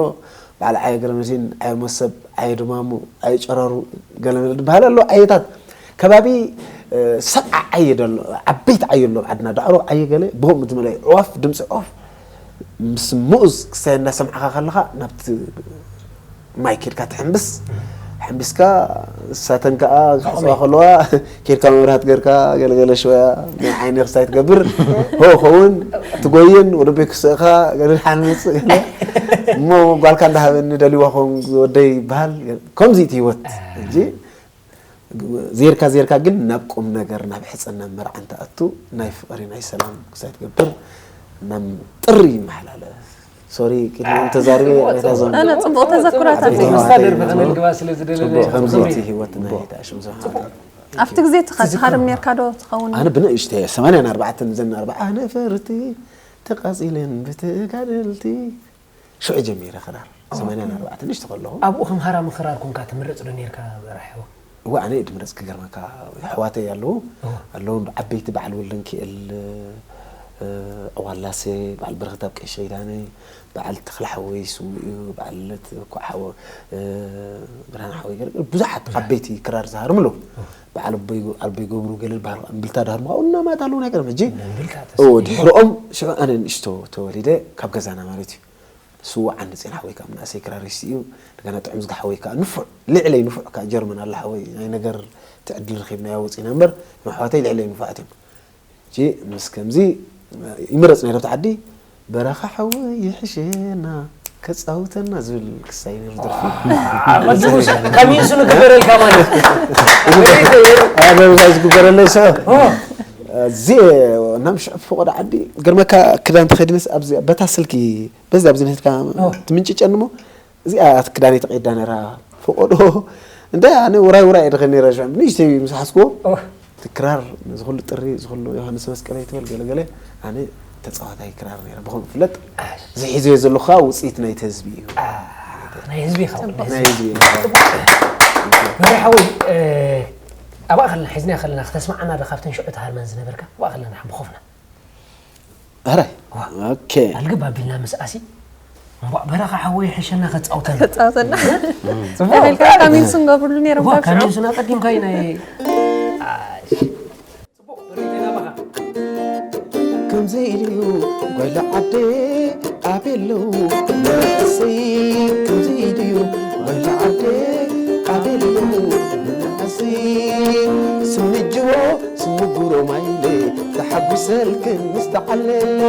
በዓል ዓየ ገረመሲን፣ ዓየ መሰብ፣ ዓየ ድማሙ፣ ዓየ ጨረሩ፣ ገለመለ ዝበሃል ኣሎ። ዓየታት ከባቢ፣ እ፣ ሰብዓ ዓየ ደሎ፣ ዓበይቲ ዓየ ኣሎ። ዓድና ዳዕሮ ዓየ ገለ፣ ብኸምኡ ዝመለ ኣዕዋፍ፣ ድምፂ ዑፍ፣ ምስ ምኡዝ ክሳይ እናሰምዓኻ ከለኻ ናብቲ ማይ ኬድካ ትሕምብስ። ሕምቢስካ እሳተን ከኣ ክሕፅባ ከለዋ ኬድካ መብርሃት ገርካ ገለገለ ሽወያ ናይ ዓይኒ ክሳይ ትገብር። ሆ ኸውን ትጎይን ወደ ቤት ክስእኻ ገለ ሓንምፅ ገለ እሞ ጓልካ እንዳሃበኒ ደልዋ ኸውን ወደይ ይበሃል። ከምዚ እቲ ህይወት ሕጂ ዜርካ ዜርካ ግን ናብ ቁም ነገር ናብ ሕፅን ናብ መርዓን ትኣቱ ናይ ፍቕሪ ናይ ሰላም ክሳይ ትገብር ናብ ጥሪ ይመሓላለፍ። ሶሪ፣ ቅድሚ ተዛርበ፣ እታ ዞን ኣነ ጽቡቕ ተዘክሮታት እዩ። ምስታ ደርፊ ከነልግባ ስለ ዝደለና እዩ። ጽቡቕ፣ ከምዚ እቲ ህይወት ናይ ተኣሽም ዝሓ ኣብቲ ግዜ ትኸ- ትሃርም ነርካ ዶ ትኸውን? ኣነ ብንእሽተ ሰማንያን ኣርባዕተን ዘን ኣርባዓ ነፈርቲ ተቃጺለን ብተጋደልቲ ሽዑ ጀሚረ ክራር ሰማንያን ኣርባዕተን ንእሽተ ከለኹ። ኣብኡ ከም ሃራሚ ክራር ኮንካ ትምረጽ ዶ ነርካ በራሕዋ? እዋ ኣነ ድምረጽ ክገርመካ ኣሕዋተይ ኣለዉ ኣለዉ ዓበይቲ በዓል ወልደንኪኤል፣ ዕዋላሴ፣ በዓል በረኸት ኣብ ቀሺ ኪዳነ፣ በዓል ተኽለ ሓወይ ስዉእ እዩ፣ በዓል ልደት እኮ ሓወ ብርሃን ሓወይ ገለ ብዙሓት ዓበይቲ ክራር ዝሃርሙ ኣለዉ። በዓል ኣቦይ ኣልቦይ ገብሩ ገለ ዝበሃሉ እምብልታ ድሃርሙ ካብኡ እናማት ኣለዉ ናይ ቀደም ሕጂ እምብልታ እዎ ተሰሚዑ። ድሕርኦም ሽዑ ኣነ ንእሽቶ ተወሊደ ካብ ገዛና ማለት እዩ። ስዉእ ዓንዲ ጼን ሓወይ ከዓ ምንኣሰይ ክራሪስቲ እዩ። እንደገና ጥዑም ዝጋ ሓወይ ከዓ ንፉዕ ልዕለይ ንፉዕ ከዓ ጀርመን ኣላ ሓወይ ናይ ነገር ትዕድል ረኺብናዮ ወፂና እምበር እዞም ኣሕዋተይ ልዕለይ ንፉዓት እዮም። ሕጂ ምስ ከምዚ ይምረፅ ነይረ ኣብቲ ዓዲ በረኻ ሓወይ ይሕሸና ከፃውተና ዝብል ክሳይ ነይሩ ደርፊ። ቀዲሙ ካሚንሱ ንግበረልካ ማለት ኣበብዛ ዝግበረለይ ሰ እዚ ናብ ሽዑ ፈቆዶ ዓዲ ገርመካ ክዳን ተኸዲነስ ኣብዚ በታ ስልኪ በዚ ኣብዚ ነትካ ትምንጭጨኒ እሞ እዚኣ ክዳነይ ተቐይዳ ነራ ፈቆዶ እንደ ኣነ ውራይ ውራይ እየ ድኸ ነረ ሽዑ ንእሽተይ ምስ ሓዝክዎ ትክራር ዝኹሉ ጥሪ ዝኹሉ ዮሃንስ መስቀለይ ትበል ገለገለ ኣነ ተፃዋታይ ክራር ነረ ብኸም ፍለጥ እዚ ሒዘዮ ዘለኹ ከዓ ውፅኢት ናይቲ ህዝቢ እዩ ናይ ህዝቢ ይኸውን ናይ ህዝቢ እዩ። መሪ ሓወይ ኣብኣ ከለና ሒዝና ከለና ክተስማዓና ዶ ካብተን ሽዑ ትሃርመን ዝነበርካ ኣብኣ ከለና ብኾፍና ኣራይ ኦኬ ኣልግብ ኣቢልና ምስኣሲ እንቧዕ በረኻ ሓወይ ሕሸና ከፃውተና ተፃወተና ፅቡቅ ተበልካ ካሚንሱን ገብርሉ ነይሮም እዋ ካብ ሽዑ ካሚንሱን ኣቀዲምካ እዩ ናይ ከምዚ ኢሉ ጓይላ ዓደ ኣቤለዉ መንእሰይ ከምዚ ኢሉ ጓይላ ዓደ ኣቤለዉ መንእሰይ ስምጅዎ ስምጉሮ ማይለ ተሓጒሰልክን ምስ ተዓለለ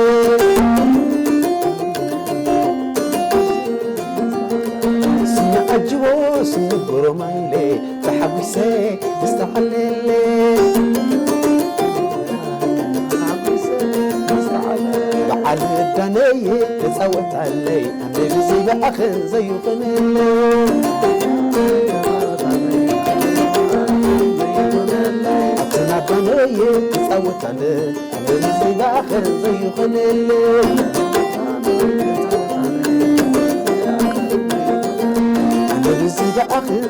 ስምዓጅዎ ስምጉሮ ማይለ ተሓጒሰ ዝተዓለለ በዓል ዳነየ ተፃወታለይ ኣነ ብዘይ ብኣኽን ዘዩኽንለ ኣብቲ ናብ ዳነየ ተፃወታለ ኣነ ብዘይ ብኣኽን ዘዩኽንለ ኣነ ብዘይ ብኣኽን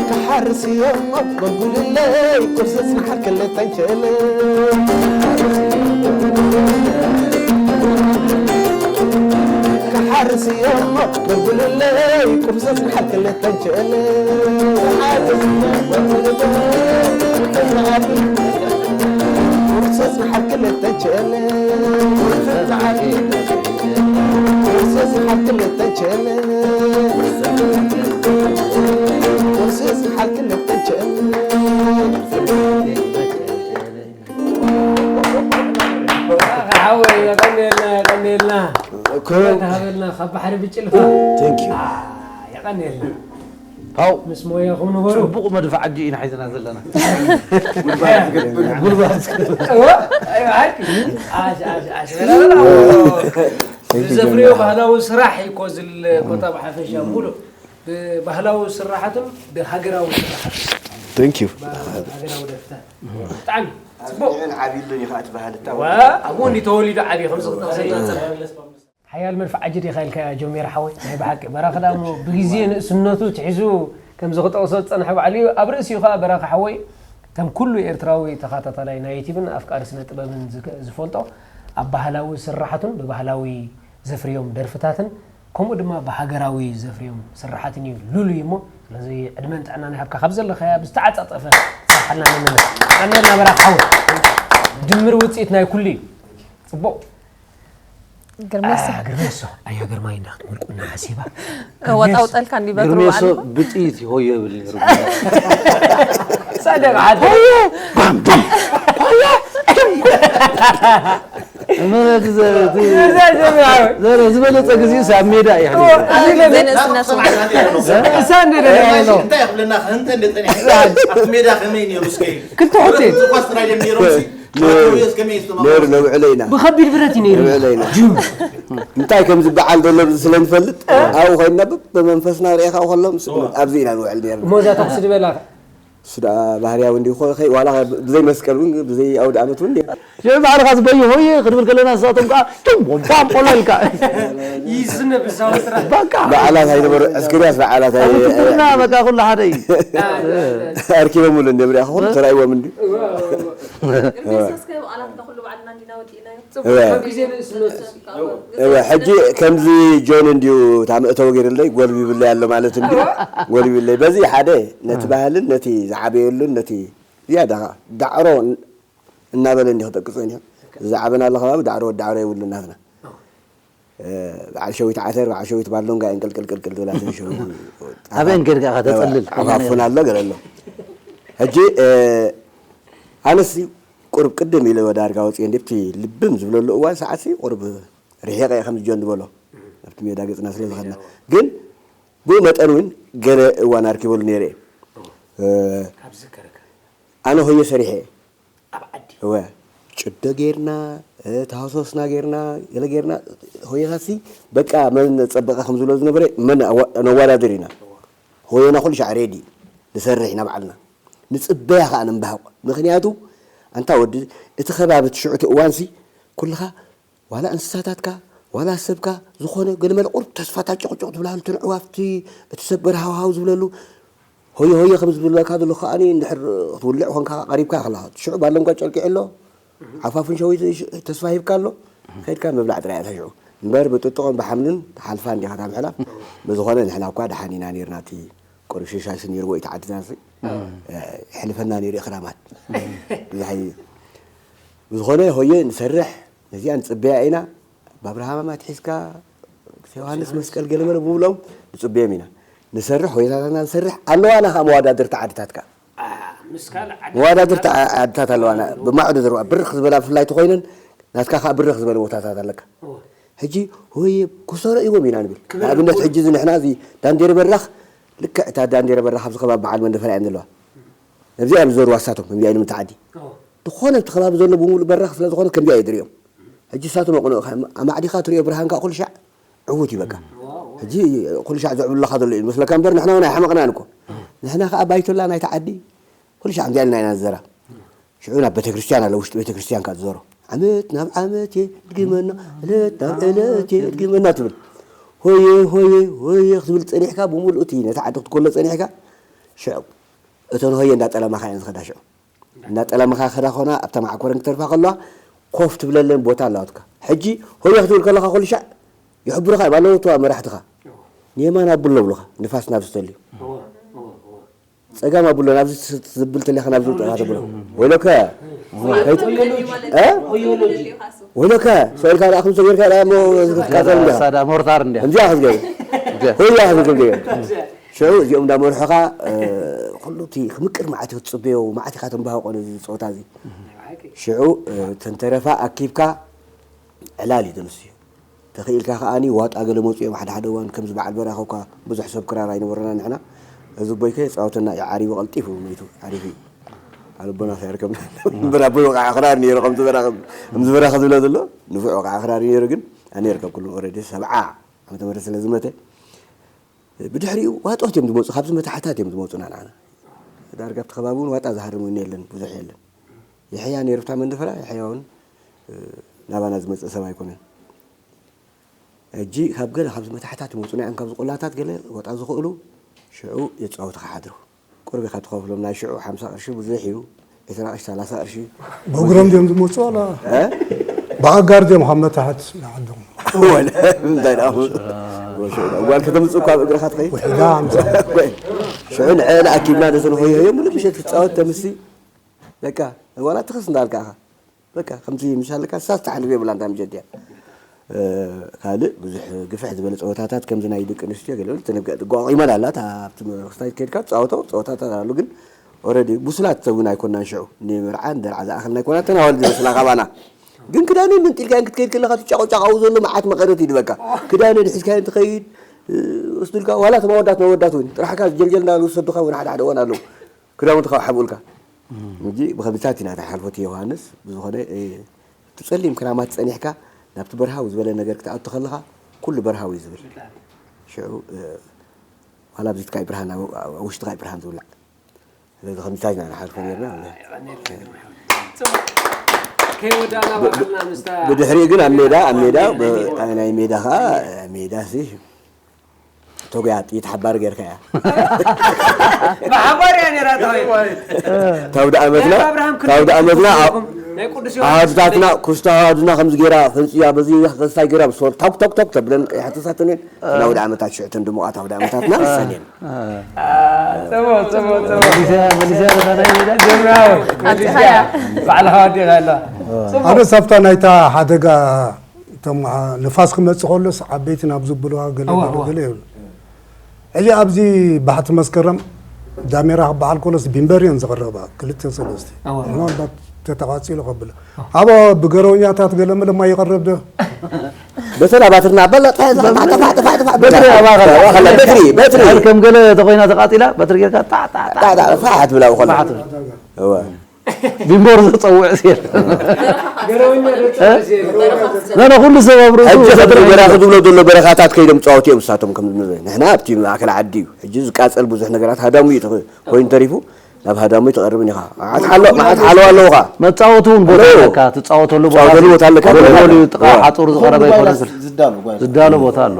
ክሓርስ እዮም በጉልለይ ቁርሲ ጽንሓት ክልተ እንችእል ክሓርስ እዮም በጉልለይ ቁርሲ ጽንሓት ክልተ እንችእል ቁርሲ ጽንሓት ክልተ እንችእል ቁርሲ ጽንሓት ክልተ እንችእል ቁርሲ ጽንሓት ክልተ እንችእል ሓወይ የቀንየልና የቀንየልና ተሃበልና ካብ ባሕሪ ብጭልፋ Thank you። የቀንየልና ፓው ምስ ሞያኹም ንበሩ ጽቡቕ መድፍዓጂ ኢና ሒዝና ዘለና እዋ፣ ኣይዋ፣ ሓቂ። ኣሽ፣ ኣሽ፣ ኣሽ፣ በላ፣ በላ። ብዘፍርዮ ባህላዊ ስራሕ እዩ እኮ ዝል ኮታ ብሓፈሻ ሙሉ ብባህላዊ ስራሓቱን ብሃገራዊ ስራሓት Thank you። ሃገራዊ ደርፍታት ብጣዕሚ ጽቡቅ ንዕን ዓብይሉን እዩ ከዓ እቲ ባህሊ እታ ዋ ኣብኡ እንዲ ተወሊዱ ዓብዩ ከምዚ ክጠቕሰ ሓያል መድፍዓጂ ዲኻ ኢልካ ጀሚር ሓወይ ናይ ብሓቂ በራኺ ዳ እሞ ብግዜ ንእስነቱ ትሒዙ ከምዚ ክጠቕሶ ዝፀንሐ ባዕሉ እዩ ኣብ ርእሲኡ ከዓ በራኺ ሓወይ ከም ኩሉ ኤርትራዊ ተኸታታላይ ናይ ዩቲብን ኣፍቃሪ ስነ ጥበብን ዝፈልጦ ኣብ ባህላዊ ስራሓቱን ብባህላዊ ዘፍርዮም ደርፍታትን ከምኡ ድማ ብሃገራዊ ዘፍርዮም ስራሓትን እዩ ሉሉይ እሞ ስለዚ ዕድመን ጥዕናን ይሃብካ ካብ ዘለኻያ ብዝተዓፃፀፈ ትሰርሓልና ንመለስ ቀንደልና በራኺ ሓወይ ድምር ውፅኢት ናይ ኩሉ እዩ ፅቡቅ ግርሜሳ ግርሜሶ ኣያ ግርማይ እንዳ ክትምልቁና ሓሲባ ከወጣውጠልካ እንዲበትሩ ግርሜሶ ባዕሉ ብጥይት ይሆዮ ይብል ነይሩ ሳደቅ ሓደ ባም ዱም ሆዮ ዱም ምረት ዘ- እቲ- ዘረ ዝበለጸ ግዜ ኣብ ሜዳ እዩ። ዘነስነሱ እሳ እንደ ደለ ያለው እንታይ ክብለና እንተ እንደ ጸኒሕ ኣብቲ ሜዳ ከመይ ነይሩ እስከ ክልተ ሆቴል ኳስ ትራይ ነይሮም ሲ ከመይ ይስተማሩ ነሩ ነውዕሎ ኢና ብኸቢድ ብረት እዩ ነይሩ። ነውዕሎ ኢና እንታይ ከም ዝበዓል ዘሎ ስለ ንፈልጥ ኣብኡ ኮይንና ብመንፈስና ርኢኻ ከሎ ኣብዚ ኢና ንውዕል ነርና ሞዛ ተኩስ ዝበላ ስዳ ባህርያዊ እንዲ ኮ ዋላ ብዘይ መስቀል እውን ብዘይ ኣውደ ዓመት እውን ሽዑ ባዕልኻ ዝበዩ ሆየ ክንብል ከለና ንሳቶም ከዓ ቱም ወባም ቆለልካ ይዝነ ብዛወትራ በቃ በዓላት ኣይነበሩ ዕስክርያስ በዓላት ኣይ- ትግርና በቃ ኩሉ ሓደ እዩ። ኣርኪቦምሉ እንደ ብሪኣ ክኾኑ ተራእይዎም እንዲ ግዴሳስ ከ በዓላት ንኩሉ ባዕልና እንዲና ወዲእናዮ እወ ግዜ ንእስነት እወ ሕጂ ከምዚ ጆን እንዲዩ እታ መእተዊ ገይርለይ ጎልቢብለይ ኣሎ ማለት እንዲ ጎልቢብለይ በዚ ሓደ ነቲ ባህልን ነቲ ዝዓበየሉን ነቲ ዝያዳ ዳዕሮ እናበለ እንዲ ክጠቅሶ ኒ ዝዓበናሉ ከባቢ ዳዕሮ ወዲ ዳዕሮ የብሉ ናትና በዓል ሸዊት ዓተር በዓል ሸዊት ባሎንጋ እንቅልቅልቅልቅል ዝብላ ሸዊት ኣበን ገርጋ ከተጸልል ዓፋፉን ኣሎ ገለ ኣሎ ሕጂ ኣነሲ ቁርብ ቅድም ኢለ ወዳርጋ ወፅየ እንዲብቲ ልብም ዝብለሉ እዋን ሰዓትሲ ቁርብ ርሒቐ እየ ከም ጆን ዝበሎ ኣብቲ ሜዳ ገፅና ስለ ዝኸድና ግን ብኡ መጠን እውን ገለ እዋን ኣርኪበሉ ነይረ እየ ኣብዚ ከረከ ኣነ ሆየ ሰሪሐ እየ ኣብ ዓዲ እወ ጭዶ ጌርና ተሃሶስና ጌርና ገለ ጌርና ሆየኻሲ በቃ መን ጸበቐ ከም ዝብሎ ዝነበረ መን ኣዋ- ነዋዳድር ኢና ሆየና ኩሉ ሻዕ ሬዲ ንሰርሕ ኢና ባዕልና ንጽበያ ከዓ ንንባህቕ ምክንያቱ ኣንታ ወዲ እቲ ከባቢ እቲ ሽዑ እቲ እዋንሲ ኩልኻ ዋላ እንስሳታትካ ዋላ ሰብካ ዝኾነ ገለመለ ቁሩብ ተስፋ ታጭቕጭቕ ትብላ እንትን ኣዕዋፍቲ እቲ ሰብ በረሃውሃው ዝብለሉ ሆየ ሆየ ከም ዝብለካ ዘሎ ከዓኒ እንድሕር ክትውልዕ ኮንካ ቀሪብካ ከለኻ ሽዑ ባለንጓ ጨርቂዑ ኣሎ ሓፋፉን ሸዊት ተስፋ ሂብካ ኣሎ ከድካ ምብላዕ ጥራይ እያ ሽዑ እምበር ብጥጥቖን ብሓምልን ትሓልፋ እንዲኻ እታ ምሕላፍ ብዝኾነ ንሕና እኳ ደሓን ኢና ነርና እቲ ቁሩብ ሽሻሽ ነይርዎ እዩ ተዓድና ሕልፈና ነይሩ ክራማት ብዝሓይ ብዝኾነ ሆየ ንሰርሕ ነዚኣ ንፅበያ ኢና ብኣብርሃም ኣትሒዝካ ዮሃንስ መስቀል ገለመለ ብብሎም ንፅበዮም ኢና ንሰርሕ ሆይታታትና ንሰርሕ ኣለዋና ከዓ መዋዳድርቲ ዓድታትካ ምስ ካልእ ዓዲ መዋዳድርቲ ዓድታት ኣለዋና ብማዕዶ ዝርዋ ብርኽ ዝበላ ብፍላይ ተኮይነን ናትካ ከዓ ብርኽ ዝበለ ቦታታት ኣለካ ሕጂ ሆየ ክሰሮ ኢዎም ኢና ንብል ንኣብነት ሕጂ እዚ ንሕና እዚ ዳንዴር በራኽ ልክዕ እታ ዳንዴር በራኽ ኣብዚ ከባቢ በዓል መንደፈራ እየን ዘለዋ ነዚኣ እዮም ዝዘርዋ እሳቶም ከምዚኣ ኢሎም እቲ ዓዲ ዝኾነ እቲ ከባቢ ዘሎ ብምሉእ በራኽ ስለ ዝኾነ ከምዚኣ እዩ ዝሪኦም ሕጂ እሳቶም ኣቕንኡ ኣማዕዲኻ ትሪኦ ብርሃንካ ኩሉ ሻዕ ዕዉት እዩ በቃ ሕጂ ኩሉ ሻዕ ዘዕብሉኻ ዘሎ እዩ መስለካ እምበር ንሕና እውን ኣይሓመቕናን እኮ ንሕና ከዓ ባይቶላ ናይቲ ዓዲ ኩሉ ሻዕ ከምዚኣ ኢልና ኢና ንዘራ ሽዑ ናብ ቤተክርስትያን ኣሎ ውሽጢ ቤተክርስትያን ካብ ዝዞሮ ዓመት ናብ ዓመት እየ እድግመና ዕለት ናብ ዕለት እየ እድግመና ትብል ሆየ ሆየ ሆየ ክትብል ፀኒሕካ ብምሉእ እቲ ነቲ ዓዲ ክትኮሎ ፀኒሕካ ሽዑ እተን ሆየ እንዳጠለማኻ እየን ዝኸዳ ሽዑ እንዳጠለማኻ ክኸዳ ኾና ኣብታ ማዕኮረን ክተርፋ ከለዋ ኮፍ ትብለለን ቦታ ኣለዋትካ ሕጂ ሆየ ክትብል ከለኻ ኩሉ ሻዕ ይሕብሩኻ እዮም ኣለዎ እተዋ መራሕትኻ ንየማን ኣብሎ ብሉኻ ንፋስ ናብ ዝተልዩ ፀጋም ኣብሎ ናብዚ ትብል ተለኻ ናብዚ ውጥኻ ተብሎ ወይለከ ወይለከ ሰው ኢልካ ደኣ ከምሰ ጌርካ ደኣ እሞ ክትቃጸል እንዲኻ ሳዳ ሞርታር እንዲያ ከምዚኣ ክትገብር ሆያ ክትብል ገይሩ ሽዑ እዚኦም እንዳመርሑኻ ኩሉ እቲ ክምቅር መዓት ክትፅበዮ መዓት ኢኻ ተንባህቆ ነዚ ፀወታ እዚ ሽዑ ተንተረፋ ኣኪብካ ዕላል እዩ ተንስዮ ተኽኢልካ ከዓኒ ዋጣ ገለ መፅኡ እዮም ሓደ ሓደ እዋን ከምዚ በዓል በራኸ እኳ ብዙሕ ሰብ ክራር ኣይነበረና ንሕና እዚ ቦይከ ፃወተና እዩ ዓሪቡ ቀልጢፉ መይቱ ዓሪፉ እዩ ኣልቦና ከይርከብና እምበር ኣቦይ ወቃዕ ክራር ነይሩ ከምዚ በራኸ ከምዚ በራኸ ዝብለ ዘሎ ንፉዕ ወቃዕ ክራር ነይሩ ግን ኣነ ይርከብ ኩሉ ኦረዲ ሰብዓ ዓመተ ምህረት ስለ ዝመተ ብድሕሪኡ ዋጦት እዮም ዝመፁ ካብዚ መታሕታት እዮም ዝመፁና ንዓና ዳርጋ ኣብቲ ከባቢ እውን ዋጣ ዝሃርም እውን የለን ብዙሕ የለን የሕያ ነይሩ ብታ መንደፈራ የሕያ እውን ናባና ዝመፅእ ሰብ ኣይኮነን ሕጂ ካብ ገለ ካብዚ መታሕታት ይመፁና እዮም ካብዚ ቆላታት ገለ ወጣ ዝኽእሉ ሽዑ የፃወቱ ክሓድሩ ቁርቢ ካብ ትኸፍሎም ናይ ሽዑ ሓምሳ ቅርሺ ብዙሕ እዩ ዕስራ ቅርሺ ሰላሳ ቅርሺ ብእግሮም ድዮም ዝመፁ ዋላ ብኣጋር ድዮም ካብ መታሕት ንዓዶም እንታይ ደኣ ሽዑ እዋን ከተምፅእ እኳ ብእግርኻ ትኸይድ ውሒዳ ኣምሳ ሽዑ ንዕለ ኣኪብና ነተን ሆይሆዮ ሙሉእ ምሸት ክትፃወት ተምሲ በቃ ዋላ ትኽስ እንዳልካ ኢኻ በቃ ከምዚ ምሻለካ ሳስ ትሓልፍ የብላ እንዳ ምጀድያ ካልእ ብዙሕ ግፍሕ ዝበለ ፀወታታት ከምዚ ናይ ደቂ ኣንስትዮ ገለ ተነገ ጓቂመን ኣላ ኣብቲ ክስታይ ከድካ ትፃወቶ ፀወታታት ኣሉ ግን ኦረዲ ብሱላት እውን ኣይኮናን ሽዑ ንመርዓ ንደርዓ ዝኣኸልና ኣይኮና ተናወል ዝመስላ ካባና ግን ክዳነይ ምንጢልካዮን ክትከይድ ከለኻ እቲ ጫቑ ጫቓኡ ዘሎ መዓት መቐረት ይድበካ። ክዳነይ ድሒዝካዮ እንትኸይድ፣ እ፣ ወስዱልካ፣ ዋላ እቶም ኣወዳት መወዳት እውን ጥራሕካ ጀልጀል እናበሉ ዝሰዱኻ እውን ሓደ ሓደ እዋን ኣለዉ። ክዳውንትኻ ሓብኡልካ። ሕጂ ብኸምዚታት ኢና ንሓልፎ እቲ ዮሃንስ። ብዝኾነ፣ እ፣ እቲ ጸሊም ክራማት ጸኒሕካ ናብቲ በርሃዊ ዝበለ ነገር ክትኣቱ ከለኻ ኩሉ በርሃዊ እዩ ዝብል። ሽዑ፣ እ፣ ዋላ ኣብዚትካ ይብርሃን፣ ኣብ፣ ኣብ ውሽጥኻ ይብርሃን ዝውላዕ። ስለዚ ከምዚታት ኢና ንሓልፎ ነርና። ከይወዳእና ባዕልና ምስታ ብድሕሪኡ ግን ኣብ ሜዳ፣ ኣብ ሜዳ፣ ናይ ሜዳ። ብ-፣ ኣብ ናይ ሜዳ ኸዓ፣ ሜዳ ሲ ተጉያ ጥይት ሓባር ጌርካ እያ። ብሓባር እያ ነይራ ተባሂሉ። ታውዲ ዓመትና፣ ናይ ኣብርሃም ክንደይ ታውዲ ዓመትና፣ ክፍልኩም? ናይ ቅዱስ ዮሃንስ ኣሃዱታትና፣ ክንደይ? ክስቶ ኣሃዱና ከምዚ ጌራ፣ ፈንጽያ፣ በዚ ከሳይ ጌራ፣ ብሶር፣ ቶክ፣ ቶክ፣ ቶክ ተብለን ቀያሕቲ ሳተን እየን። ናውዲ ዓመታት ሽዕተን ድሙቓት ኣውዲ ዓመታትና ንሰን እየን። አ፣ ጽቡቕ፣ ጽቡቕ፣ ጽቡቕ። መሊስያ፣ መሊስያ፣ ነታ ናይ ሜዳ ጀምራ። ኣምጺኻያ። ባዕልኻ ወዲእኻ ኣላ። ጽቡቕ። ኣነ ሳብታ ናይታ ሓደጋ፣ እቶም፣ አ፣ ንፋስ ክመጽእ ከሎስ ዓበይቲ ናብ ዝብልዋ ገለ እዋ፣ ገለ እዋ። ገለ ይብሉ። ሕጂ ኣብዚ ባሕቲ መስከረም ዳሜራ ክበሃል ከሎስ ቢምበር እየን ዝቐረባ፣ ክልተ ሰለስተ። እዋ፣ እዋ። ምናልባት ተተቓጺሉ ከብል። ኣብ ብገረውኛታት ገለ መለ ማይ ይቐርብ ዶ? በተና ባትርና በላ፣ ጥፋ፣ ጥፋ፣ ጥፋ፣ ጥፋ፣ ጥፋ፣ በትሪ በትሪ፣ ኣባኸላ። ኣባኸላ፣ በትሪ፣ በትሪ። ከም ገለ ተኾይና ተቓጺላ፣ በትሪ ጌርካ ጣዕ፣ ጣዕ፣ ጣዕ። ጣዕ፣ ጣዕ፣ ፋሕ ትብላ ብኾላ። ፋሕ ትብል። እዋ። ቢምቦር ዘጸውዕ ሲር። ገረውኛ ደርጫ እ? ሲር። ኖ፣ ኖ፣ ኩሉ ሰብ ኣብ ርእሱ ሕጂ ከድሪ በራኺ ዝብሎ ዘሎ በረኻታት ከይዶም ጻወት እዮም እሳቶም ከም ንብል። ንሕና ኣብቲ ማእከል ዓዲ እዩ። ሕጂ ዝቃጸል ብዙሕ ነገራት ሃዳሙ እዩ ተኸ-፣ ኮይኑ ተሪፉ፣ ናብ ሃዳሙ ኣይትቐርብን ኢኻ። መዓት ሓሎ-፣ መዓት ሓለዋ ኣለውኻ። መጻወቲ እውን ቦታ ኣለካ፣ ትጻወተሉ ቦታ ትጻወተሉ ቦታ ኣለካ። ጎልጎል እዩ፣ ጥቓ እዋ። ሓጹር ዝቐረበ እዋ። ኣይኮነን። ዝዳሎ፣ ጓል። ዝዳሎ ቦታ ኣሎ።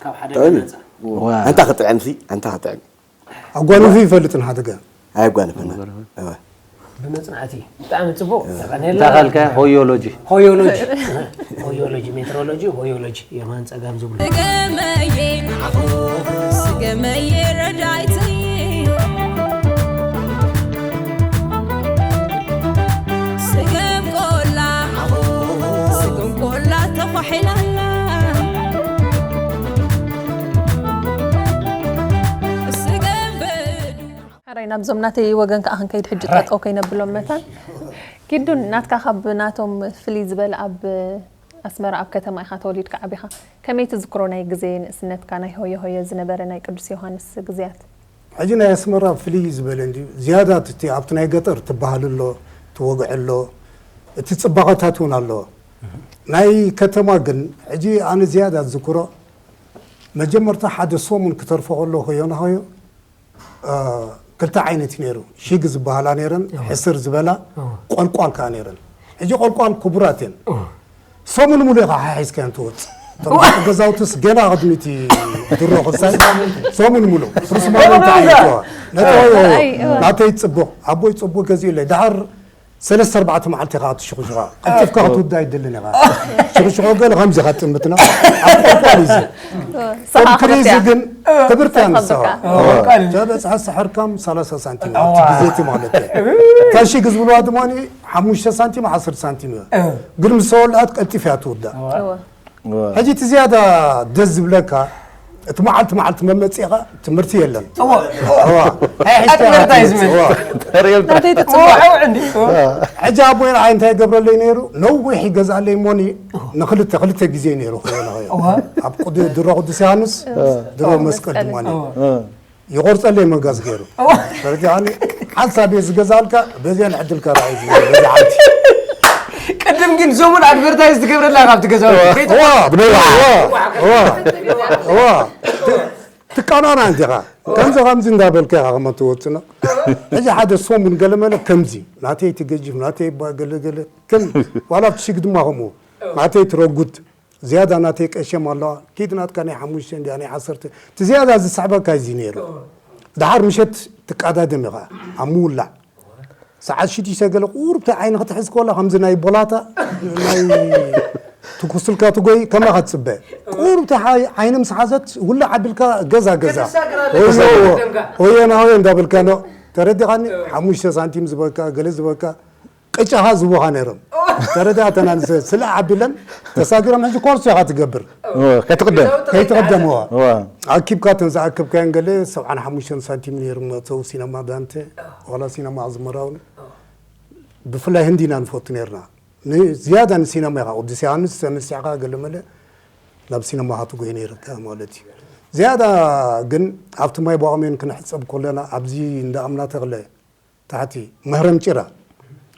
ካብ ሓደ ጥዑም እዩ። ገዛ። እዋ። ኣንታ ክጥዕም ሲ፣ ኣንታ ክጥዕም። ኣጓኒፉ ይፈልጥን ሓደጋ። ኣየጓንፈና። ኣጓኒፉ። እዋ። ብመጽናዕቲ። ብጣዕሚ ጽቡቕ። ተቐኔልና። እንታይ ካልካ? ሆዮሎጂ። ሆዮሎጂ። ሆዮሎጂ፣ ሜትሮሎጂ፣ ሆዮሎጂ። የማን ጸጋም ዝብሉ። ስገመየ፣ ስገመየ ረዳይተይ። ስገም ቆላ፣ ስገም ቆላ ተዃሒላላ። ስገም በዱ። ሕራይ ናብዞም ናተይ ወገን ከኣ ክንከይድ ሕጂ ጠጠው ከይነብሎም መታን። ኪዱን ናትካ ካብ ናቶም ፍልይ ዝበለ ኣብ ኣስመራ ኣብ ከተማ ኢኻ ተወሊድካ ዓቢኻ። ከመይ ትዝክሮ ናይ ግዜ ንእስነትካ ናይ ሆየ ሆየ ዝነበረ ናይ ቅዱስ ዮሃንስ ግዜያት? ሕጂ ናይ ኣስመራ ፍልይ ዝበለ እንድዩ። ዝያዳ እቲ ኣብቲ ናይ ገጠር ትበሃል ኣሎ፣ ትወግዕ ኣሎ፣ እቲ ጽባቐታት እውን ኣለዎ። ናይ ከተማ ግን ሕጂ ኣነ ዝያዳ ዝዝክሮ መጀመርታ ሓደ ሰሙን ክተርፎ ከሎ ሆዮና ሆዮ እ፣ ክልተ ዓይነት እዩ ነይሩ። ሺግ ዝበሃላ ነይረን፣ እወ። ሕስር ዝበላ፣ እወ። ቆልቋል ከኣ ነይረን። ሕጂ ቆልቋል ክቡራት እየን። እወ። ሰሙን ሙሉ ኢኻ ሓሒዝካየን ትወጽእ። እቶም እወ። ገዛውትስ ገና ቅድሚ እቲ ድሮ ክሳይ ሰሙን ሙሉ። ፍርስማኖ እንታይ ዓይነት እዋ? ነቲ እወ። እወ። ኣይ፣ እወ። ናተይ ጽቡቕ፣ ኣቦይ ጽቡቕ ገዚኡለይ። ድሓር ሰለስተ ኣርባዕተ መዓልቲ ኢኻ ትሽኽሽኻ። ቀልጢፍካ ክትውዳ ኣይደልን ኢኻ። ሽኽሽኾ ገለ ከምዚ ኢኻ ትጥምትና። ኣብ ቆልቋል እዩ እዚ። እወ። ሰሓ ከም ክሪዚ ክትያ። ግን ክብርቲ እወ። ኣንሳ። ሰሓ እወ። እወ። ተበጽሐ ሰሐርካም ሰላሳ ሳንቲም እወ። ኣብቲ ግዜ እቲ ማለት እዩ። እታ ሺግ ዝብልዋ ድማ ሓሙሽተ ሳንቲም፣ ዓሰርተ ሳንቲም እዩ። እወ። ግን ምስ ተወልዐት ቀልጢፍ እያ ትውዳእ። እወ። እወ። ሕጂ እቲ ዝያዳ ደስ ዝብለካ፣ እቲ መዓልቲ መዓልቲ መመጺእኻ ትምህርቲ የለን። እወ። እወ። ኣይ፣ ሒዝካ ኣድቨርታይዝመንት። እወ። ተርእየልካ። ናተይ ትጽቡቕ። እወ፣ እወ፣ እንዲ፣ እወ። ሕጂ ኣቦይ ንዓይ እንታይ ይገብረለይ ነይሩ? ነዊሕ ይገዝኣለይ እሞኒ ንኽልተ፣ ክልተ ግዜ ነይሩ ክኾነ ኸዮ። እወ። ኣብ ቅዱ-፣ ድሮ ቅዱስ ዮሃንስ፣ እወ። ድሮ እወ፣ መስቀል መስቀል። ድማ ነይሩ። እወ። እወ። ይቆርጸለይ መጋዝ ገይሩ። እወ። ተረዲኣኒ? ሓንሳብ እየ ዝገዛልካ፣ በዚኣ ንዕድልካ ርኣይ ዝብል፣ በዚ ዓዲ። ቅድም ግን ሰሙን ኣድቨርታይዝ ትገብረላ ካብቲ ገዛውቲ። እወ፣ ከይተቋረጸ። እወ፣ እወ፣ እወ። ት-፣ ትቃናና እንዲኻ። ከምዚ፣ ከምዚ እንዳበልካ ኢኻ ከመ ትወጽእ ነው። ሕጂ ሓደ ሰሙን ገለመለ ከምዚ፣ ናተይ ትገጅፍ፣ ናተይ እባ ገለ ገለ፣ ከም ዋላ ኣብቲ ሽግ ድማ ከምኡ፣ ናተይ ትረጉድ። ዝያዳ ናተይ ቀሸም ኣለዋ። ኪድ ናትካ ናይ ሓሙሽተ እንድያ፣ ናይ ዓሰርተ። እቲ ዝያዳ ዝስሕበካ እዚ ነይሩ። ድሓር ምሸት ትቃዳደም ኢኻ፣ ኣብ ምውላዕ። ሰዓት ሽዱሽተ ገለ ቁሩብ እቲ ዓይኒ ክትሕዝ ከላ፣ ከምዚ ናይ ቦላታ፣ ናይ ትኩስልካ ትጎይ፣ ከማኻ ትጽበ። ቁሩብ እቲ ሓይ-፣ ዓይኒ ምስ ሓዘት፣ ውላዕ ኣቢልካ ገዛ፣ ገዛ። ከተሳግር ኣለካ። ሆየ፣ ሆየ፣ ሆየ፣ ሆየ እንዳበልካ ነው። ተረዲኻኒ? ሓሙሽተ ሳንቲም ዝበካ፣ ገለ ዝበካ። ቅጫኻ ዝቡኻ ነይሮም። ተረዳእተና ንሰ-፣ ስለ ዓቢለን ተሳጊሮም ሕጂ ኮርስ ኢኻ ትገብር። እወ፣ ከይትቕደም። ከይትቕደም፣ እወ። እወ። ኣኪብካ እተን ዝኣከብካየን ገለ ሰብዓን ሓሙሽተን ሳንቲም ነይሩ መእተዊ ሲነማ ዳንተ፣ ዋላ ሲነማ ኣዝመራውን። ብፍላይ ህንዲ ኢና ንፈቱ ነይርና። ዝያዳ ንሲነማ ኢኻ ቅዱስ ዮሃንስ ተነሲዕካ ገለመለ ናብ ሲነማ ሃትጎይ ነይርካ ማለት እዩ። ዝያዳ ግን ኣብቲ ማይ ቧቕሜን ክንሕፀብ ከለና ኣብዚ እንዳ ኣምና ተኽለ ታሕቲ መህረም ጭራ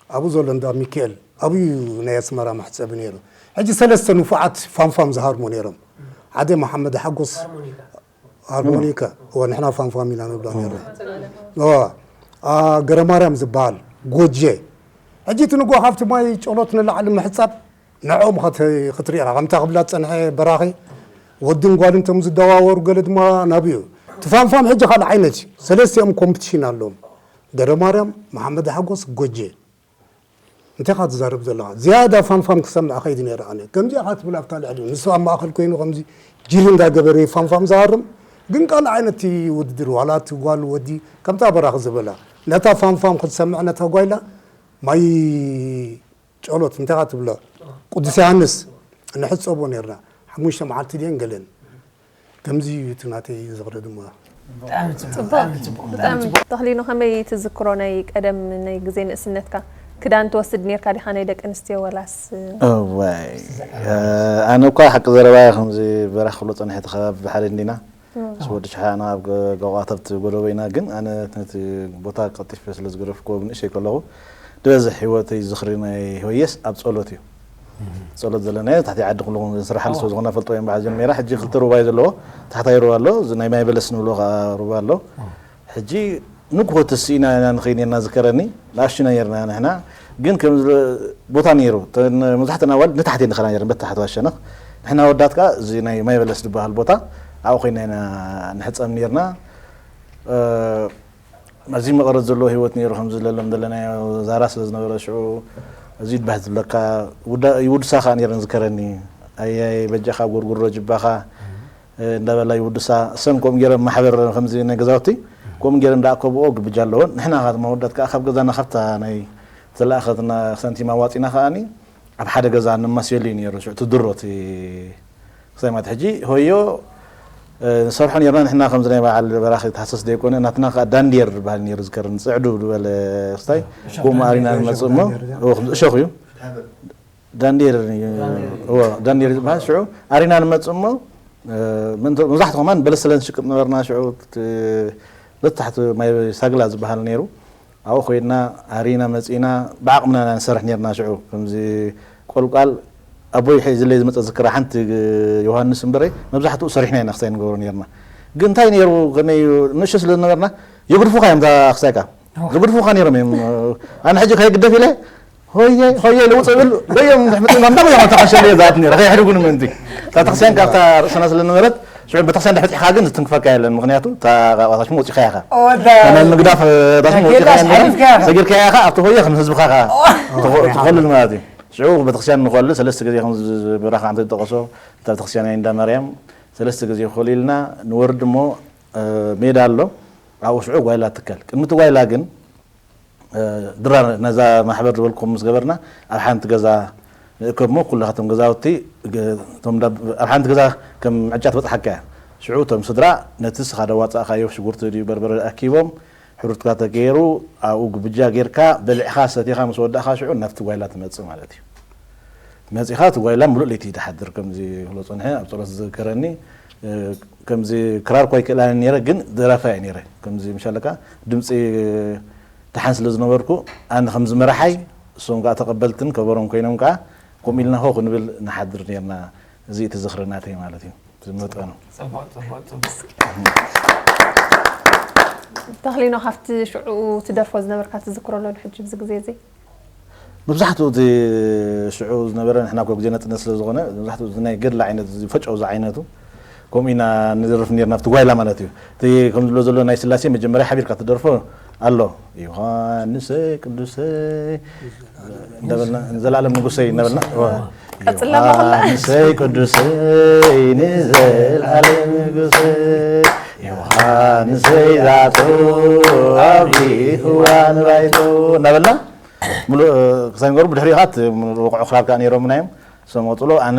ኣብኡ ዘሎ እንዳ ሚካኤል ኣብኡ ናይ ኣስመራ መሕፀቢ ነይሩ። ሕጂ ሰለስተ ንፉዓት ፋንፋም ዝሃርሙ ነይሮም። ሓደ መሓመድ ሓጎስ ሃርሞኒካ፣ እወ፣ ንሕና ፋንፋም ኢና ንብላ ነይርና። እወ፣ አ፣ ገረማርያም ዝበሃል ጎጄ። ሕጂ እቲ ንጎ ካብቲ ማይ ጨሎት ንላዕሊ ምሕጻብ ንዕኦም ከት-፣ ክትርኢ ኢኻ። ከምታ ክብላ ዝጸንሐ በራኺ ወድን ጓልን እቶም ዝደዋወሩ ገለ ድማ ናብኡ። እቲ ፋንፋም ሕጂ ካልእ ዓይነት እዩ። ሰለስቲኦም ኮምፒቲሽን ኣለዎም። ገረማርያም፣ መሓመድ ሓጎስ፣ ጎጄ። እንታይ ኢኻ ትዛረብ ዘለኻ? ዝያዳ ፋንፋም ክሰምዕ ከይዲ ነይረ ኣነ። ከምዚ ኢኻ ትብል ኣብታ ልዕሊ። ንሱ ኣብ ማእከል ኮይኑ ከምዚ ጅሪ እንዳገበረ እዩ ፋንፋም ዝሃርም። ግን ካልእ ዓይነት እዩ ውድድር። ዋላ እቲ ጓል ወዲ ከምታ በራኺ ዝበላ። ነታ ፋንፋም ክትሰምዕ ነታ ጓይላ ማይ ጨሎት እንታይ ኢኻ ትብሎ? ቅዱስ ዮሃንስ ንሕጸቦ ነይርና። ሓሙሽተ መዓልቲ ድየን ገለን። ከምዚ እዩ እቲ ናተይ ዝኽሪ ድማ። ብጣዕሚ ጽቡቅ፣ ብጣዕሚ ጽቡቅ፣ ብጣዕሚ ብጣዕሚ ጽቡቅ። ተኽሊኖ ከመይ ትዝክሮ ናይ ቀደም ናይ ግዜ ንእስነትካ ክዳን ትወስድ ኔርካ ዲኻ ናይ ደቂ ኣንስትዮ ወላስ እዋይ ኣነ እኳ ሓቂ ዘረባ ከምዚ በራሕ ክብሎ ጸኒሐ እቲ ከባቢ ብሓደ እንዲና ምስ ወዲ ሸሓና ኣብ ገቋተብቲ ጎደቦ ኢና ግን ኣነ ነቲ ቦታ ቀልጢፈ ስለ ዝገደፍክዎ ብንእሸይ ከለኹ ዝበዝሕ ህይወተይ ዝኽሪ ናይ ሆየስ ኣብ ጸሎት እዩ ጸሎት ዘለናዮ ታሕቲ ዓዲ ኩሉ ዝስርሓሉ ስለ ዝኾነ ፈልጦ እዮም በዓል ጀርሜራ ሕጂ ክልተ ሩባ እዩ ዘለዎ ታሕታይ ሩባ ኣሎ እዚ ናይ ማይ በለስ ንብሎ ከዓ ሩባ ኣሎ ሕጂ ንግሆ ተስኢና ኢና ንኸይድ ነርና ዝከረኒ ንኣሽቱና ነርና ንሕና ግን ከም ዝለ- ቦታ ነይሩ እተን መብዛሕተን ኣዋልድ ንታሕቲ ንኸዳ ነርና በቲ ታሕቲ ዋሸነኽ ንሕና ወዳት ከዓ እዚ ናይ ማይ በለስ ዝበሃል ቦታ ኣብኡ ኮይና ኢና ንሕፀብ ነርና እ፣ ኣብዚ መቐረት ዘለዎ ህይወት ነይሩ ከምዚ ለሎም ዘለናዮ ዛራ ስለ ዝነበረ ሽዑ እዚ ይድባህ ዝብለካ ውዳ- ይውድሳ ከዓ ነይረን ዝከረኒ ኣያይ በጃኻ ጎርጉሮ ጅባኻ እንዳበላ ይውድሳ እሰን ከምኡ ገይረ ማሕበር ከምዚ ናይ ገዛውቲ ከምኡ ገይረ እንዳኣከብኦ ግብጃ ኣለወን ንሕና ካትማ ወዳት ከዓ ካብ ገዛና ካብታ ናይ ተለኣኸትና ሳንቲም ኣዋፂና ከዓኒ ኣብ ሓደ ገዛ ንማስየሉ እዩ ነይሩ ሽዑ ትድሮ እቲ ክሳይ ማለት ሕጂ ሆዮ ንሰርሖ ነርና ንሕና ከምዚ ናይ በዓል በራኺ ተሃሰስ ዘይኮነ ናትና ከዓ ዳንዴር ዝበሃል ነይሩ ዝከርን ፅዕዱ ዝበለ ክስታይ ከምኡ ኣሪና ንመፅእ እሞ እሾኽ እዩ ዳንዴር እዩ። እዎ ዳንዴር ዝበሃል ሽዑ ኣሪና ንመፅእ እሞ ምንቶ- መብዛሕትኡ ከማን በለሰለ ንሽቅጥ ነበርና ሽዑ እቲ በታሕቲ ማይ ሳግላ ዝበሃል ነይሩ ኣብኡ ኮይድና ኣሪና መፂና ብዓቕምና ኢና ንሰርሕ ነርና ሽዑ ከምዚ ቆልቋል ኣቦይ ሒዝለይ ዝመፀ ዝክራ ሓንቲ ዮሃንስ እምበረይ መብዛሕትኡ ሰሪሕና ኢና ክሳይ ንገብሮ ነርና ግን እንታይ ነይሩ ከመይ ንእሽቶ ስለ ዝነበርና የግድፉካ እዮም እታ ክሳይካ ዝግድፉካ ነይሮም እዮም ኣነ ሕጂ ከይግደፍ ኢለ ሆየ ሆየ ልውፅ እብል ጎዮም ድሕሪ ምፅእ እንዳጎዮም ኣብታ ካሸለ እየ ዝኣቱ ነይረ ከይሕድጉኒ ምእንቲ እታ ተክስያን ካብታ ርእስና ስለ ነበረት ሽዑ ቤተክርስትያን ድሕሪ በፂሕካ ግን ዝትንክፈካ የለን ምክንያቱ እታ ቃቋታሽሙ ወፂኻ ኢኻ ናይ ምግዳፍ ዳሽሙ ወፂኻ ሰጊርካ ኢኻ ኣብቲ ሆየ ከም ህዝብኻ ኢኻ ትኸልል ማለት እዩ ሽዑ ቤተክርስትያን ንኸልል ሰለስተ ግዜ ከም ብራኻ እንተ ዝጠቀሶ እታ ቤተክርስትያን ናይ እንዳ ማርያም ሰለስተ ግዜ ኮሊልና ንወርድ እሞ ሜዳ ኣሎ ኣብኡ ሽዑ ጓይላ ትከል ቅድሚ እቲ ጓይላ ግን ድራር ነዛ ማሕበር ዝበልኩም ምስ ገበርና ኣብ ሓንቲ ገዛ ንእከብ እሞ ኩላኻቶም ገዛውቲ ኣብ ሓንቲ ገዛ ከም ዕጫ ትበፅሓካ እያ ሽዑ እቶም ስድራ ነቲ ስኻ ደዋፃእካዮ ሽጉርቲ ድዩ በርበረ ኣኪቦም ሕሩትካ ተገይሩ ኣብኡ ግብጃ ጌርካ በሊዕኻ ሰቲኻ ምስ ወዳእኻ ሽዑ ናብቲ ጓይላ ትመፅእ ማለት እዩ መፂኻ እቲ ጓይላ ሙሉእ ለይቲ ድሓድር ከምዚ ክሎ ፀንሐ ኣብ ፀሎት ዝዝከረኒ ከምዚ ክራር እኳ ይክእላኒ ነይረ ግን ደራፋይ እየ ነይረ ከምዚ ምሻለካ ድምፂ ደሓን ስለ ዝነበርኩ ኣነ ከምዚ መራሓይ እሶም ከዓ ተቐበልትን ከበሮም ኮይኖም ከዓ ከምኡ ኢልና ሆ ክንብል ንሓድር ነርና እዚ እቲ ዝኽሪ ናተይ ማለት እዩ ዝመጠኑ ተኽሊኖ ካብቲ ሽዑ ትደርፎ ዝነበርካ ትዝክሮ ኣሎ ሕጂ ብዚ ግዜ እዚ መብዛሕትኡ እቲ ሽዑ ዝነበረ ንሕና ኮ ግዜ ነጥነ ስለ ዝኾነ መብዛሕትኡ ናይ ገድሊ ዓይነት ፈጨው ዝዓይነቱ ከምኡ ኢና ንደርፍ ነርና ኣብቲ ጓይላ ማለት እዩ እቲ ከም ዝብሎ ዘሎ ናይ ስላሴ መጀመርያ ሓቢርካ ትደርፎ ኣሎ ዮሃንሰይ ቅዱሰይ እንዳበልና ንዘላለም ንጉሰይ እናበልና ቀፅላ ዮሃንሰይ ቅዱሰይ ንዘላለም ንጉሰይ ዮሃንሰይ ዛቱ ኣብሪህዋ ንባይቱ እናበልና ሙሉእ ክሳይ ንገሩ ብድሕሪኡ ከዓ ወቕዑ ክራር ከዓ ነይሮምና እዮም እሶም ቀፅሎ ኣነ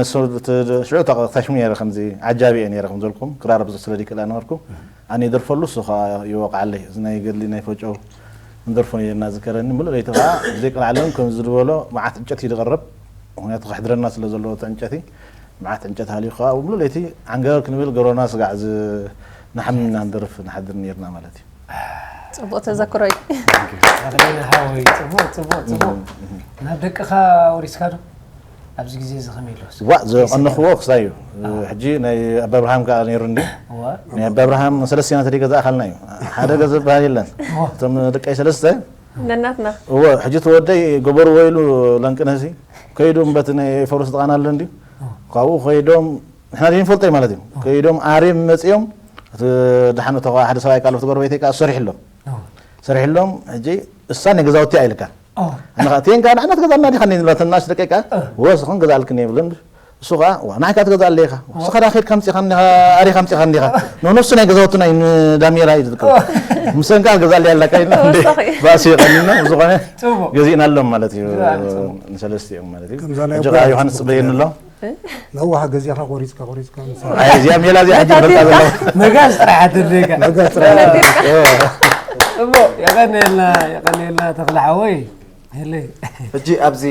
ሽዑ ተሽሙ ነረ ከምዚ ዓጃቢ እየ ነረ ከምዘልኩም ክራር ብዙሕ ስለ ዘይክእላ ነበርኩ ኣነ ይደርፈሉ እሱ ከዓ ይወቕዓለይ እዚ ናይ ገድሊ ናይ ፈጨው ንደርፎ ነይርና ዝከረኒ። ሙሉእ ለይቲ ከዓ ዘይቀልዓለን ከም ዝበሎ መዓት ዕንጨት እዩ ዝቐርብ። ምኽንያቱ ከሕድረና ስለ ዘለዎ እቲ ዕንጨቲ፣ መዓት ዕንጨት ሃልዩ ከዓ ሙሉእ ለይቲ ዓንገር ክንብል ገሮና ስጋዕ ዝ-፣ ንሓምም ኢና ንደርፍ ንሓድር ነይርና ማለት እዩ። ጽቡቕ ተዘክሮ እዩ። ኣኽሊለ ሓወይ፣ ጽቡቕ፣ ጽቡቕ፣ ጽቡቕ። ናብ ደቅኻ ወሪስካ ዶ? ኣብዚ ግዜ እዚ ከመይ ኣሎ? ዋእ፣ ዘቐነኽዎ ክሳይ እዩ። ሕጂ ናይ ኣባ ኣብርሃም ከዓ ነይሩ እንዲ። እዋ። ናይ ኣባ ኣብርሃም ሰለስቲና ተደይ ገዛ ኣኻልና እዩ። ሓደ ገዛ ዝበሃል የለን። እቶም ደቀይ ሰለስተ። ነናትና። እወ፣ ሕጂ እቲ ወደይ ገበርዎ ኢሉ ለንቅነሲ። ከይዶም በቲ ናይ ፈረስ ጥቓና ኣሎ እንዲ። ካብኡ ከይዶም፣ ንሕና ደይ ንፈልጦ እዩ ማለት እዩ። ከይዶም ኣርዮም መጺኦም፣ እቲ ደሓን እቶ ሓደ ሰብኣይ ካልኦት ጎረቤተይ ከዓ ሰሪሕሎም። ሰሪሕሎም፣ ሕጂ እሳ ናይ ገዛውቲ ኣይልካ። ኣነ ከዓ፣ "ቴንካ ንሕና ትገዛና ዲኻ?" እንዲ ንብላ፣ ተናሽ ደቀይ ከዓ፣ "ወስ ኹን ገዛልክን የብልን." እሱ ከዓ፣ "ዋ፣ ንዓይ ከዓ ትገዛለይ ኢኻ። እስኻ ዳ ኸይድካ ኣምጺኻኒ ኢኻ፣ ኣሪኻ ኣምጺኻኒ ኢኻ። ንነሱ ናይ ገዛውትና እዩ፣ ንዳሜራ እዩ ዝጥቀም። ምሰን ከዓ ገዛለይ ኣለካ" ኢልና፣ እንደ ተወሳኺ። ባእሲ የቐኒና፣ ብዝኾነ ጽቡቕ። ገዚእናሎም ማለት እዩ። ብጣዕሚ ጽቡቕ። ንሰለስቲኦም ማለት እዩ። ከምዛ ናይ ሕጂ ኣቦ ከዓ ዮሃንስ ጽቡቕ ጽበየኒ ኣሎ። ነዋሕ ገዚእኻ ቆሪጽካ፣ ቆሪጽካ፣ ምስ ኣይ፣ እዚኣ ሜላ እዚኣ ሕጂ ነታ ይፈልጣ ዘለዋ። መጋዝ ጥራሕ ኣድርገካ። መጋዝ ጥራሕ። ጽቡቕ፣ የቐንየልና፣ የቐንየልና ተኽለ ሓወይ። የለይ። ሕጂ ኣብዚ፣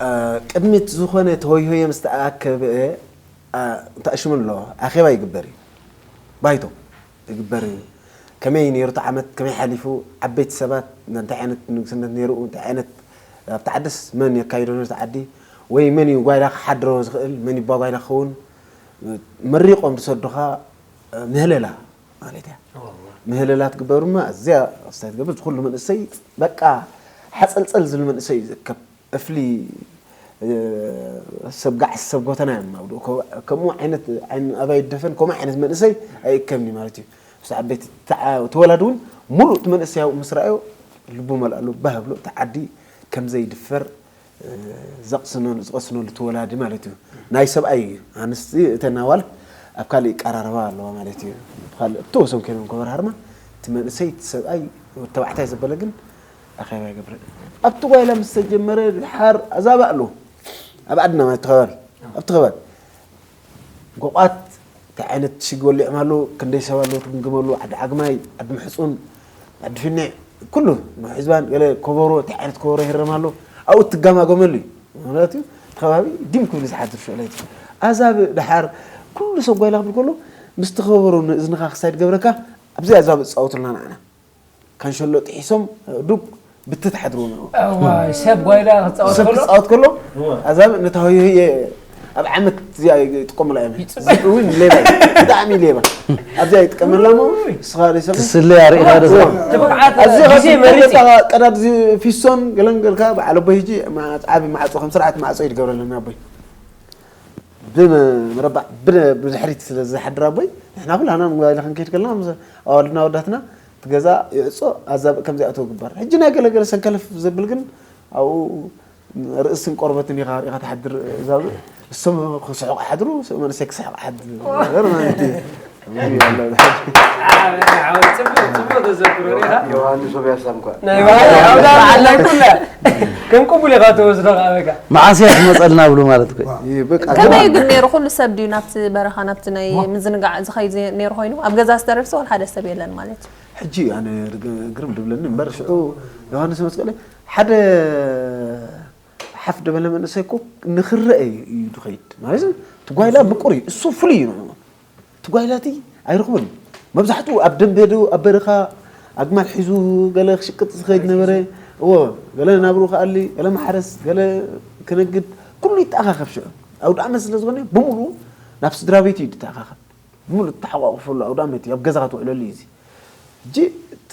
እ፣ ቅድሚት ዝኾነ ተወይሆየ ምስ ተኣከበ፣ እ፣ እንታይ ሽሙ ኣሎ? ኣኼባ ይግበር እዩ። ባይቶ ይግበር እዩ። ከመይ ነይሩ እቲ ዓመት፣ ከመይ ሓሊፉ፣ ዓበይቲ ሰባት እንታይ ዓይነት ንግስነት ነይሩ፣ እንታይ ዓይነት ኣብቲ ዓድስ መን የካይዶ ነቲ ዓዲ፣ ወይ መን እዩ ጓይላ ክሓድሮ ዝኽእል፣ መን ይባ ጓይላ ክኸውን፣ መሪቖም ዝሰዱኻ ምህለላ ማለት እያ። ምህለላ ትግበርማ እዚኣ ክስታይ ትገብር፣ እቲ ኩሉ መንእሰይ በቃ ሓፀልፀል ዝብል መንእሰይ እዩ ዝእከብ። እፍሊ፣ እ፣ ሰብ ጋዕሲ ሰብ ጎተና እዮም ኣብኡ። ከ-፣ ከምኡ ዓይነት ዓይኒ ኣባይ ይደፈን፣ ከምኡ ዓይነት መንእሰይ ኣይእከብን እዩ ማለት እዩ። ምስ ዓበይቲ ተዓ-፣ ተወላዲ እውን ሙሉእ እቲ መንእሰይ ኣብኡ ምስ ረኣዮ ልቡ መልኣሉ፣ ባህ ብሎ እቲ ዓዲ ከም ዘይድፈር፣ እ፣ ዘቕስነሉ፣ ዝቐስነሉ ተወላዲ ማለት እዩ። ናይ ሰብኣይ እዩ። ኣንስቲ እተን ኣዋልድ ኣብ ካልእ ይቀራረባ ኣለዋ ማለት እዩ። ካልእ እተወሰኑ ኮይኖም ከበርሃርማ፣ እቲ መንእሰይ፣ እቲ ሰብኣይ፣ ወዲ ተባዕታይ ዘበለ ግን ኣኼባ ይገብር። ኣብቲ ጓይላ ምስ ተጀመረ ድሓር ኣዛብእ ኣሎ። ኣብ ዓድና ማለት እቲ ከባቢ፣ ኣብቲ ከባቢ ጎቋት እንታይ ዓይነት ሽግ ወሊዖም ኣለዉ፣ ክንደይ ሰብ ኣለዉ ትግምግመሉ፣ ዓዲ ዓግማይ፣ ዓዲ ምሕጹን፣ ዓዲ ፍኒዕ፣ ኩሉ ሕዝባን ገለ ኮበሮ፣ እንታይ ዓይነት ኮበሮ ይህረም ኣሎ፣ ኣብኡ ትጋማገመሉ እዩ። ምኽንያቱ እቲ ከባቢ ዲም ክብል ዝሓድር ሽዑ ለይቲ። ኣዛብእ ድሓር ኩሉ ሰብ ጓይላ ክብል ከሎ፣ ምስቲ ከበሮ ንእዝንኻ ክሳይ ትገብረካ፣ ኣብዚ ኣዛብእ ዝጻወቱልና ንዓና። ካንሸሎ ጥሒሶም ዱብ ብትት ሓድሩ ነው። እዋይ፣ ሰብ ጓይላ ክጻወት ሰብ ከሎ ክጻወት ከሎ ኣዛብ ነታ ሆየ ኣብ ዓመት እዚኣ ይጥቀሙላ እዮም። እዚ እውን ሌባ እዩ። ብጣዕሚ ሌባ። ኣብዚኣ ይጥቀመላ እሞ ንስኻ ደይ ሰብ ትስለ ኣርእኻ ደስ ትብዓት ኣብዚ ግዜ መሪጽ እዩ። ቀዳድ እዚ ፊሶን ገለን ገልካ በዓል ኣቦይ ሕጂ ዓቢ ማዕጾ ከም ስርዓት ማዕጾ ይድገብረለና ኣቦይ ብመረባዕ ብድሕሪት ስለ ዝሓድር ኣቦይ ንሕና ኩላና ንጓይላ ክንከይድ ከለና ምስ ኣዋልድና ወዳትና እቲ ገዛ ይዕጾ ኣዛብእ ከም ዘይኣተው ግባር ሕጂ ናይ ገለገለ ሰንከለፍ ዘብል ግን ኣብኡ ርእስን ቆርበትን ኢኻ ሪኢኻ ትሓድር ዛብእ እሶም ክስሕቑ ሓድሩ መንእሰይ ክስሕቕ ሓድር ነገር ማለት እዩ። ዮሃንስ ኦብያሳም እኳ ናይ ባህሊ ዓውዳ ዓላይ ኩላ ከም ቅቡል ኢኻ ትወስዶ ከኣ በቃ መዓስ እያ ትመፀልና ብሉ ማለት እኮ እዩ። በቃ ከመይ ግን ነይሩ? ኩሉ ሰብ ድዩ ናብቲ በረኻ ናብቲ ናይ ምዝንጋዕ ዝኸይድ ዘ- ነይሩ ኮይኑ ኣብ ገዛ ዝተረፍሲ ወላ ሓደ ሰብ የለን ማለት እዩ? ሕጂ ኣነ ግርም ድብለኒ እምበር ሽዑ ዮሃንስ መስቀለ ሓደ ሓፍ ደበለ መንእሰይ እኮ ንኽረአ እዩ ድኸይድ ማለት እቲ ጓይላ ምቁር እዩ እሱ ፍሉይ እዩ ንዕኡ እቲ ጓይላ እቲ ኣይረኽቦን እዩ መብዛሕትኡ ኣብ ደንበ ዶ ኣብ በረኻ ኣግማል ሒዙ ገለ ክሽቅጥ ዝኸይድ ነበረ እዎ ገለ ናብሩ ክኣሊ ገለ ማሕረስ ገለ ክነግድ ኩሉ ይተኣኻኸብ ሽዑ ኣውደ ዓመት ስለ ዝኾነ ብምሉኡ ናብ ስድራ ቤት እዩ ዝተኣኻኸብ ብምሉእ እተሓቋቑፈሉ ኣውደ ዓመት እዩ ኣብ ገዛኻ ትውዕለሉ እዩ እዚ ሕጂ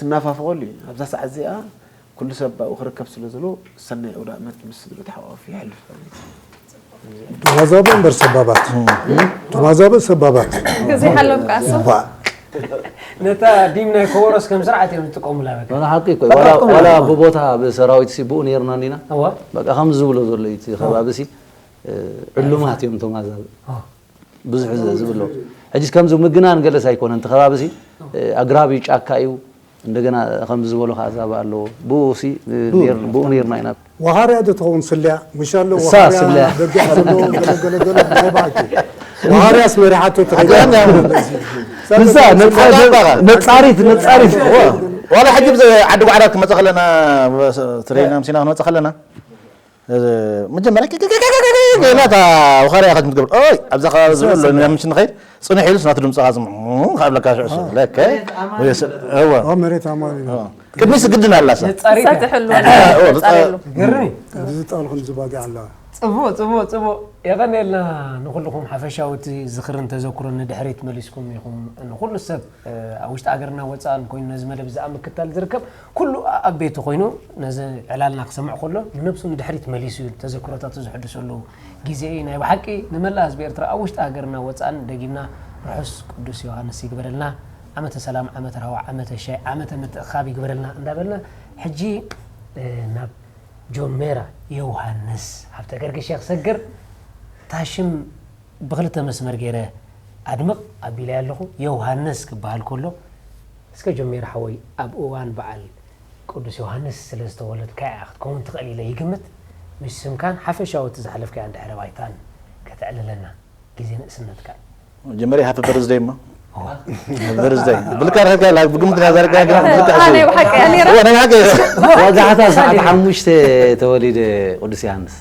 ትናፋፍቐሉ እዩ ኣብዛ ሰዓት እዚኣ ኩሉ ሰብ ኣብኡ ክርከብ ስለ ዘለዎ ሰናይ ኣውደ ዓመት ምስ ስድርኡ ተሓቋቑፉ ይሕልፍ ማለት እዩ ተማዛበ እምበር ሰባባት ተማዛበ ሰባባት ግዜ ሓሎም ከኣሶ ባ ነታ ዲም ናይ ኮበሮስ ከም ስርዓት እዮም ዝጥቀሙላ በቃ ዋላ ሓቂ እኮ እዩ። ዋላ ዋላ ብቦታ ብሰራዊት ሲ ብኡ ነይርና እንዲና እዋ በቃ ከምዚ ዝብሎ ዘሎ እዩ እቲ ከባቢ ሲ ዕሉማት እዮም ተማዛበ ብዙሕ ዝብሎ ሕጂ ከምዚ ምግናን ገለስ ኣይኮነን እቲ ከባቢ ሲ ኣግራብ እዩ ጫካ እዩ እንደገና ከም ዝበሎ ከዓ ዛባ ኣለዎ ብኡ ሲ ብኡ ነርና ኢና ዋሃርያ ዶ ትኸውን ስልያ ምሻሎ እሳ ስልያ። በጊዕ ዘለዎ ገለገለገለ ናይ ባዕኪ ዋሃርያስ መሪሓቶ ትኸይድ ንሳ ነፃሪት ነፃሪት ዋላ ሕጂ ብዚ ዓዲ ጓዕዳ ክመፀ ከለና ትሬና ምሲና ክንመፀ ከለና መጀመርያ ገና እታ ወኻርያ ከት ምትገብር ኦይ ኣብዛ ከባቢ ዝብሎ ናብ ምሽ ንኸይድ ፅንሕ ኢሉስ ናቱ ድምፅኻ ዝም ካብ ለካ ሽዑ ለከ እወ መሬት ኣማኒ ቅድሚ ስግድን ኣላሳ ትሕሉ ግርም እዚ ዝጣልኹም ዝባጋ ኣላ ጽቡቕ ጽቡቕ ጽቡቕ የቐንየልና ንኩልኹም ሓፈሻዊ እቲ ዝኽርን ተዘክሮን ንድሕሪት መሊስኩም ኢኹም ንኩሉ ሰብ ኣብ ውሽጢ ሃገርና ወፃእን ኮይኑ ነዚ መደብ ዝኣ ምክታል ዝርከብ ኩሉ ኣብ ቤቱ ኮይኑ ነዚ ዕላልና ክሰምዕ ከሎ ንነብሱ ንድሕሪት መሊሱ እዩ ተዘክሮታቱ ዝሕድሰሉ ግዜ እዩ ናይ ብሓቂ ንመላእ ህዝቢ ኤርትራ ኣብ ውሽጢ ሃገርና ወፃእን ደጊምና ርሑስ ቅዱስ ዮሃንስ ይግበረልና ዓመተ ሰላም ዓመተ ራህዋ ዓመተ ሻይ ዓመተ ምትእኻብ ይግበረልና እንዳበልና ሕጂ ናብ ጆሜራ ዮውሃንስ ሃብተ ገርግሽ እየ ክሰግር እታ ሽም ብክልተ መስመር ገይረ ኣድምቕ ኣቢለ ኣለኹ ዮውሃንስ ክበሃል ከሎ እስከ ጆሜራ ሓወይ ኣብ እዋን በዓል ቅዱስ ዮውሃንስ ስለ ዝተወለድካ እያ ክትከውን ትኽእል ኢለ ይግምት ምስ ስምካን ሓፈሻዊ እቲ ዝሓለፍካያን ድሕረ ባይታን ከተዕልለና ግዜ ንእስነትካ እዩ። መጀመርያ ሃፒ በርዝደይ እሞ ሃፒ በርዝደይ ብልካ ረኸብካ ኢላ ብግምት ናይ ዘረጋ ግና ብልካ ኣነ ብሓቂ እያ ነይራ። እወ ናይ ብሓቂ እያ። ወጋሕታ ሰዓት ሓሙሽተ ተወሊደ ቅዱስ ዮሃንስ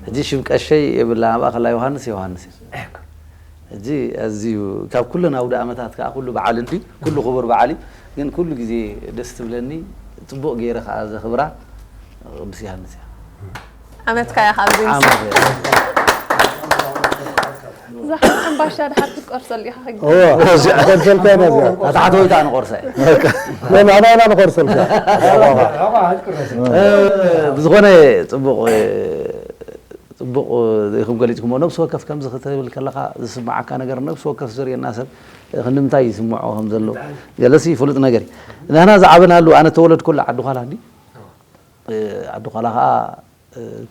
ሕጂ ሽም ቀሸይ የብላ ኣብኣ ከላ ዮሃንስ ዮሃንስ እዩ ሕጂ ኣዝዩ ካብ ኩለን ኣውደ ኣመታት ከዓ ኩሉ በዓል እንዲ ኩሉ ክቡር በዓል እዩ ግን ኩሉ ግዜ ደስ ትብለኒ ፅቡቅ ገይረ ከዓ ዘኽብራ ቅዱስ ዮሃንስ እያ ዓመትካ ኢኻ ኣብዚ ዝሓ ሕምባሻ ድሓር ክትቆርሰሉ ኢኻ ሕጂ ቆርሰልካ ኢና እዚኣ ኣታሕተወይታ ንቆርሰ ናባና ንቆርሰልካ ብዝኾነ ፅቡቕ ፅቡቕ ኢኹም ገሊፅኩሞ ነብሲ ወከፍ ከምዚ ክትብል ከለካ ዝስማዓካ ነገር ነብሲ ወከፍ ዝርእየና ሰብ ክንምንታይ ይስምዖ ከም ዘሎ ገለሲ ፍሉጥ ነገር እዩ ንሕና ዝዓበናሉ ኣነ ተወለድኩሉ ዓዲ ኳላ ዓዲ ኳላ ከዓ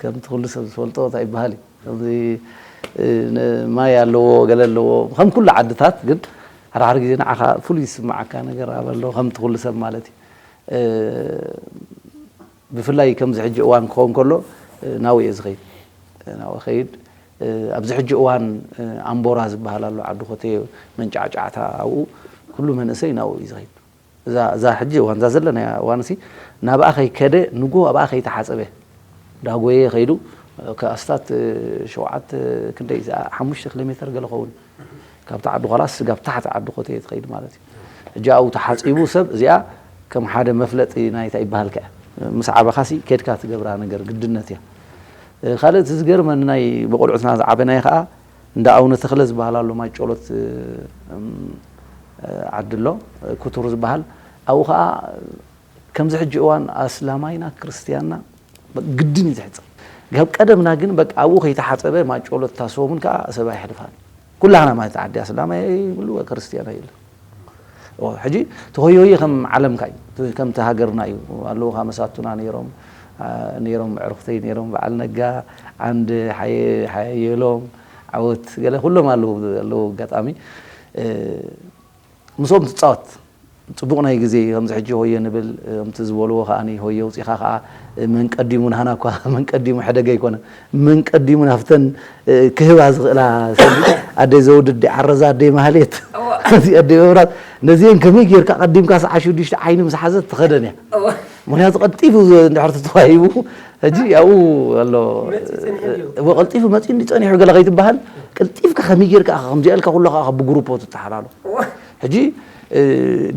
ከምቲ ኩሉ ሰብ ዝፈልጦ እንታይ ይበሃል እዩ ከምዚ ማይ ኣለዎ ገለ ኣለዎ ከም ኩሉ ዓድታት ግን ሓደ ሓደ ግዜ ንዓኻ ፍሉይ ዝስምዓካ ነገር ኣበሎ ከምቲ ኩሉ ሰብ ማለት እዩ ብፍላይ ከምዚ ሕጂ እዋን ክኸውን ከሎ ናብኡ እየ ዝኸይድ ናብኡ ኸይድ ኣብዚ ሕጂ እዋን ኣምቦራ ዝበሃል ኣሎ ዓዲ ኮቴ መንጫዕጫዕታ ኣብኡ ኩሉ መንእሰይ ናብኡ እዩ ዝኸይድ እዛ እዛ ሕጂ እዋን እዛ ዘለናያ እዋን ሲ ናብኣ ከይከደ ንጎ ኣብኣ ከይተሓፀበ ዳጎየ ከይዱ ኣስታት ሸውዓተ ክንደይ ሓሙሽተ ኪሎ ሜትር ገለ ኸውን ካብቲ ዓዲ ኳላስ ስጋብ ታሕቲ ዓዲ ኮተየ ትኸይድ ማለት እዩ ሕጂ ኣብኡ ተሓፂቡ ሰብ እዚኣ ከም ሓደ መፍለጢ ናይታ ይበሃልካ እያ ምስ ዓበኻሲ ኬድካ ትገብራ ነገር ግድነት እያ ካልእ እቲ ዝገርመኒ ናይ ብቆልዑትና ዝዓበናዮ ከዓ እንዳ ኣቡነ ተኽለ ዝበሃል ኣሎ ማይ ጮሎት ዓዲ ኣሎ ኩቱር ዝበሃል ኣብኡ ከዓ ከምዚ ሕጂ እዋን ኣስላማይና ክርስትያንና ግድን እዩ ዝሕፀብ ካብ ቀደምና ግን በቃ ኣብኡ ከይተሓፀበ ማይ ጮሎት ታስቦምን ከዓ ሰብ ኣይሕልፋን ኩላህና ማለት ዓዲ ኣስላማይ ይብሉ ክርስትያን የለ ሕጂ ተሆዮየ ከም ዓለምካ እዩ ከምቲ ሃገርና እዩ ኣለውካ መሳቱና ነይሮም ነይሮም ዕርክተይ ነይሮም በዓል ነጋ ዓንድ ሓየሎም ዓወት ገለ ኩሎም ኣለዉ ኣለዉ ኣጋጣሚ ምስኦም ትፃወት ፅቡቅ ናይ ግዜ ከምዚ ሕጂ ሆየ ንብል ከምቲ ዝበልዎ ከዓ ሆየ ውፂኻ ከዓ መን ቀዲሙ ናህና እኳ መን ቀዲሙ ሕደገ ኣይኮነ መን ቀዲሙ ናብተን ክህባ ዝኽእላ ሰብ ኣደይ ዘውድድ ዓረዛ ኣደይ ማህሌት ኣደይ መብራት ነዚአን ከመይ ጌርካ ቀዲምካ ሰዓ ሽዱሽተ ዓይኒ ምስ ሓዘት ትኸደን እያ ምክንያቱ ቀልጢፉ እንድሕር ተተዋሂቡ ሕጂ ኣብኡ ኣሎ ቀልጢፉ መፂኡ እንዲ ፀኒሑ ገለ ከይትበሃል ቀልጢፍካ ከመይ ጌርካ ከምዚኣ ኢልካ ኩሉ ከዓ ብግሩፖ ትተሓላሎ ሕጂ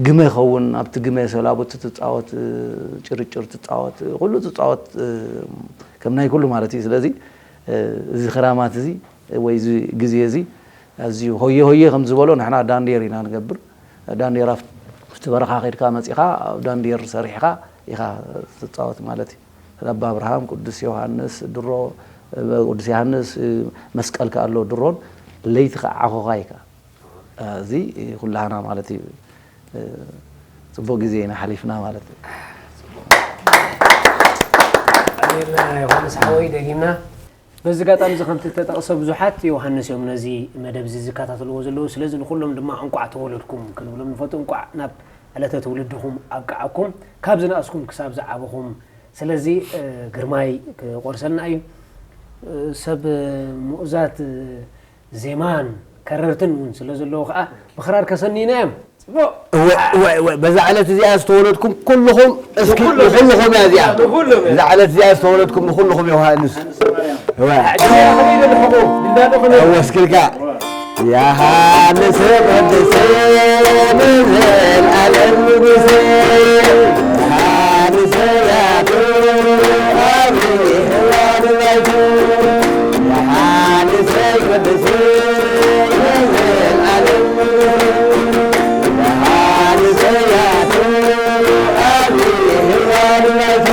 ግመ ይኸውን ኣብቲ ግመ ሰላቡቲ ትፃወት ጭርጭር ትፃወት ኩሉ ትፃወት ከም ናይ ኩሉ ማለት እዩ ስለዚ እዚ ክራማት እዚ ወይ እዚ ግዜ እዚ ኣዝዩ ሆየ ሆየ ከም ዝበሎ ንሕና ዳንዴር ኢና ንገብር ዳንዴር ኣብቲ በረኻ ከድካ መፂኻ ኣብ ዳንዴር ሰሪሕኻ ኢኻ ትፃወት ማለት እዩ ኣባ ኣብርሃም ቅዱስ ዮሃንስ ድሮ ቅዱስ ዮሃንስ መስቀል ከ ኣሎ ድሮን ለይቲ ከዓ ዓኾኻ ኢካ እዚ ኩላህና ማለት እዩ ፅቡቅ ግዜ ኢና ሓሊፍና ማለት እዩ ዮሃንስ ሓወይ ደጊምና በዚ ጋጣሚ እዚ ከምቲ ተጠቕሰ ብዙሓት ዮሃንስ እዮም ነዚ መደብ እዚ ዝከታተልዎ ዘለዉ ስለዚ ንኩሎም ድማ እንቋዕ ተወለድኩም ክንብሎም ንፈቱ እንቋዕ ናብ ዕለተ ትውልድኹም ኣብቅዓኩም ካብ ዝነኣስኩም ክሳብ ዝዓበኹም ስለዚ ግርማይ ክቆርሰልና እዩ ሰብ ምኡዛት ዜማን ከረርትን እውን ስለ ዘለዎ ከዓ ብክራር ከሰንዩና እዮም እወ፣ እወ፣ እወ፣ በዛ ዕለት እዚኣ ዝተወለድኩም ኩልኹም፣ እስኪ ንኹልኹም። ንኹልኹም እያ እዚኣ። ንኹልኹም እያ። በዛ ዕለት እዚኣ ዝተወለድኩም ንኹልኹም ዮሃንስ። እወ። እወ፣ እስኪ ኢልካ። ዮሃንስ ቅዱስ ንዘልኣለም ንጉስ፣ ዮሃንስ ያቱ ኣብ ሔዋን ባይቱ፣ ዮሃንስ ቅዱስ ንዘልኣለም ንጉስ፣ ዮሃንስ ያቱ ኣብ ሔዋን ባይቱ፣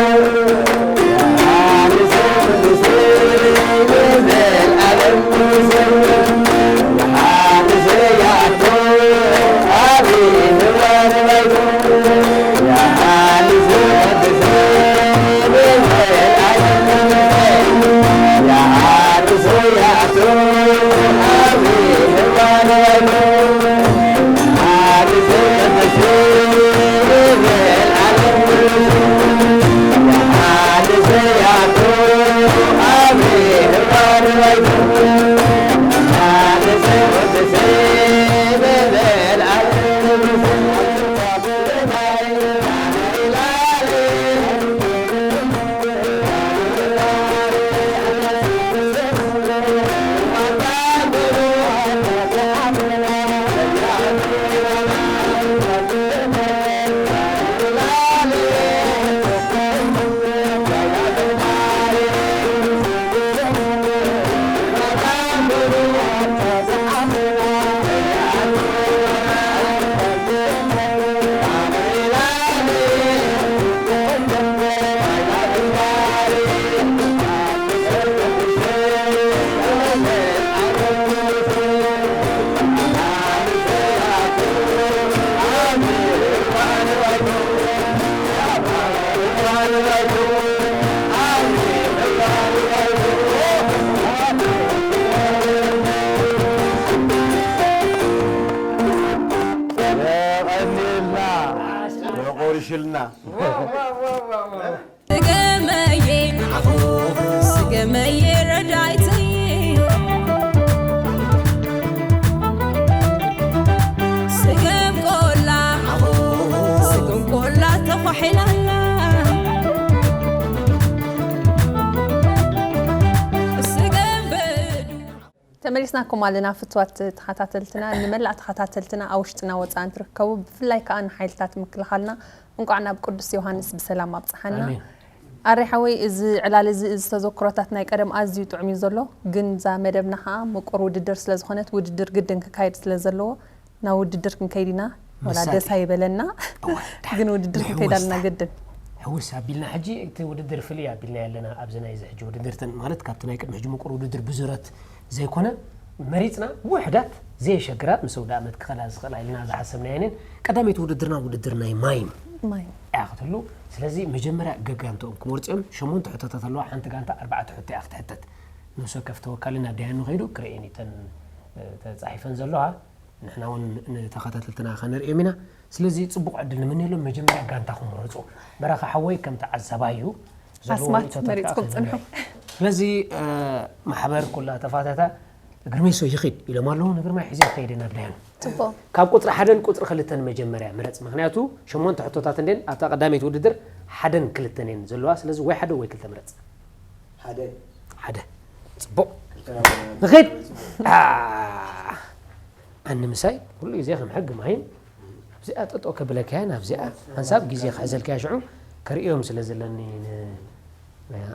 ዮሃንስ ቅዱስ ንዘልኣለም ንጉስ፣ ዮሃንስ ያቱ ኣብ ሔዋን ባይቱ፣ ዮሃንስ ቅዱስ ንዘልኣለም ንጉስ፣ ዮሃንስ ያቱ ኣብ ሔዋን ባይቱ፣ የቐንየልና፣ የቖርሽልና። ስገመየ፣ ስገመየ ረዳይተይ። ስገም ቆላ፣ ስገም ቆላ ተኳሒላላ። ስገም በዱ። ተመሊስናኩም ኣለና ፍትዋት ተኸታተልትና። ንመላእ ተኸታተልትና ኣብ ውሽጥና ወፃእን ትርከቡ፣ ብፍላይ ከዓ ንሓይልታት ምክልኻልና እንቋዕ ናብ ቅዱስ ዮሃንስ ብሰላም ኣብፅሓና። ኣሜን። ኣሬ ሓወይ፣ እዚ ዕላል እዚ፣ እዚ ተዘክሮታት ናይ ቀደም ኣዝዩ ጥዑም እዩ ዘሎ፣ ግን እዛ መደብና ከዓ ምቁር ውድድር ስለ ዝኾነት፣ ውድድር ግድን ክካየድ ስለ ዘለዎ ናብ ውድድር ክንከይድ ኢና። ወላ መሳጢ። ደስ ኣይበለና፣ እወ፣ ግን ውድድር ክንከይድ ኣለና ግድን። ሕውስ ኣቢልና ሕጂ እቲ ውድድር ፍልይ ኣቢልና ኣለና። ኣብዚ ናይዚ ሕጂ ውድድር ተን-፣ ማለት ካብቲ ናይ ቅድሚ ሕጂ ምቁር ውድድር ብዙረት ዘይኮነ፣ መሪጽና ውሕዳት ዘየሸግራ ምስ ኣውደ ኣመት ክኸዳ ዝኽእላ ኢልና ዝሓሰብናየንን። ቀዳመይቲ ውድድርና ውድድር ናይ ማይን ማይ። እያ ክትህሉ። ስለዚ መጀመርያ ገጋንትኦም ክመርጹ እዮም። ሸሞንተ ሕቶታት ኣለዋ። ሓንቲ ጋንታ ኣርባዕተ ሕቶ እያ ክትሕተት። ነፍሲ ወከፍ ተወካሊ ናብ ደያኑ ከይዱ ክርእየን እዩ እተን፣ እ፣ ተጻሒፈን ዘለዋ። ንሕና እውን ንተኸታተልትና ከነርእዮም ኢና። ስለዚ ጽቡቕ ዕድል ንምንየሎም። መጀመርያ ጋንታኹም ምረጹ። በረኻ ሓወይ ከም ተዓዛባይ እዩ። ዘለዎም ኣስማት ሕቶታት መሪጽኩም ከዓ ጽንሑ። ክንርእ። ስለዚ፣ እ፣ ማሕበር ኩላ ተፋተታ ግርሜሶ ይኺድ ኢሎም ኣለዉ። ንግርማይ ሒዘ ክኸይድ ናብ ደያኑ። ጽቡቕ። ካብ ቁጽሪ ሓደን ቁጽሪ ክልተን መጀመርያ ምረጽ። ምኽንያቱ ሸሞንተ ሕቶታት እንዴን ኣብታ ቀዳመይቲ ውድድር ሓደን ክልተን እየን ዘለዋ። ስለዚ ወይ ሓደ ወይ ክልተ ምረጽ። ሓደ። ሓደ። ጽቡቕ። ክልተ ናብ ንኺድ። አ፣ ኣነ ምሳይ ኩሉ ግዜ ከም ሕጊ ማይን ኣብዚኣ ጠጠው ከብለካያ፣ ናብዚኣ ሓንሳብ ግዜ ክሕዘልካያ፣ ሽዑ ከርእዮም ስለ ዘለኒ ን-፣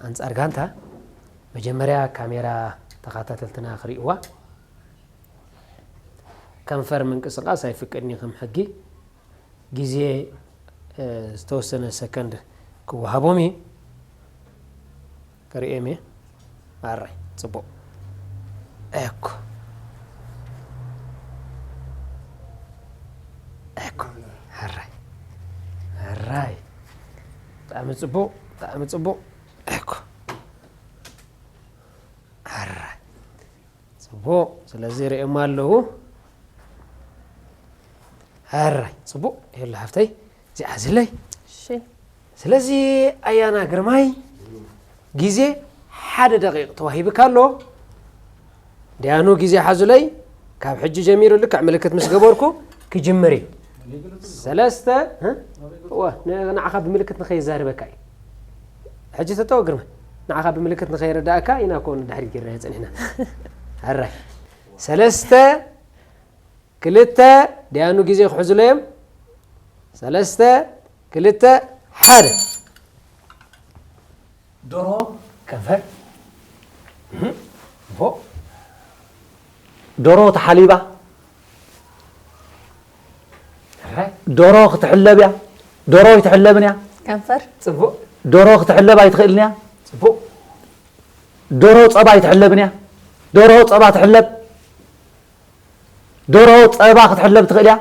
ኣንጻር ጋንታ። መጀመርያ ካሜራ ተኸታተልትና ክርእይዋ። ከንፈር ምንቅስቓስ ኣይፍቀድን እዩ ከም ሕጊ። ግዜ፣ እ፣ ዝተወሰነ ሰከንድ ክወሃቦም እዩ። ከርእዮም እየ። ኣራይ፣ ጽቡቕ። እኮ። እኮ። ኣራይ። ኣራይ። ብጣዕሚ ጽቡቕ፣ ብጣዕሚ ጽቡቕ። እኮ። ኣራይ። ጽቡቕ። ስለዚ ርእዮም ኣለዉ። ኣራይ፣ ጽቡቕ። የላ ሃፍተይ፣ እዚኣ ዝለይ። እሺ። ስለዚ ኣያና ግርማይ፣ ግዜ ሓደ ደቂቕ ተዋሂብካ ኣሎ። ደያኑ ግዜ ሓዙለይ፣ ካብ ሕጂ ጀሚሩ ልክዕ ምልክት ምስ ገበርኩ ክጅምር እዩ። ሰለስተ እ? እወ፣ ን- ንዓኻ ብምልክት ንኸይዛረበካ እዩ። ሕጂ ተጠወ ግርማ፣ ንዓኻ ብምልክት ንኸይረዳእካ ኢና እኮ ንድሕሪት ጌርናዮ ጸኒሕና። ሕራይ። ሰለስተ ክልተ፣ ደያኑ ግዜ ክሕዙለዮም። ሰለስተ ክልተ ሓደ። ዶሮ ከንፈር። እህ፣ ፎ። ዶሮ ተሓሊባ። ዶሮ ክትሕለብ እያ። ዶሮ ኣይትሕለብን እያ። ከንፈር። ጽቡቕ። ዶሮ ክትሕለብ ኣይትኽእልን እያ። ጽቡቕ። ዶሮ ጸባ ኣይትሕለብን እያ። ዶሮ ጸባ ትሕለብ። ደርሆ ጸባ ክትሕለብ ትኽእል እያ።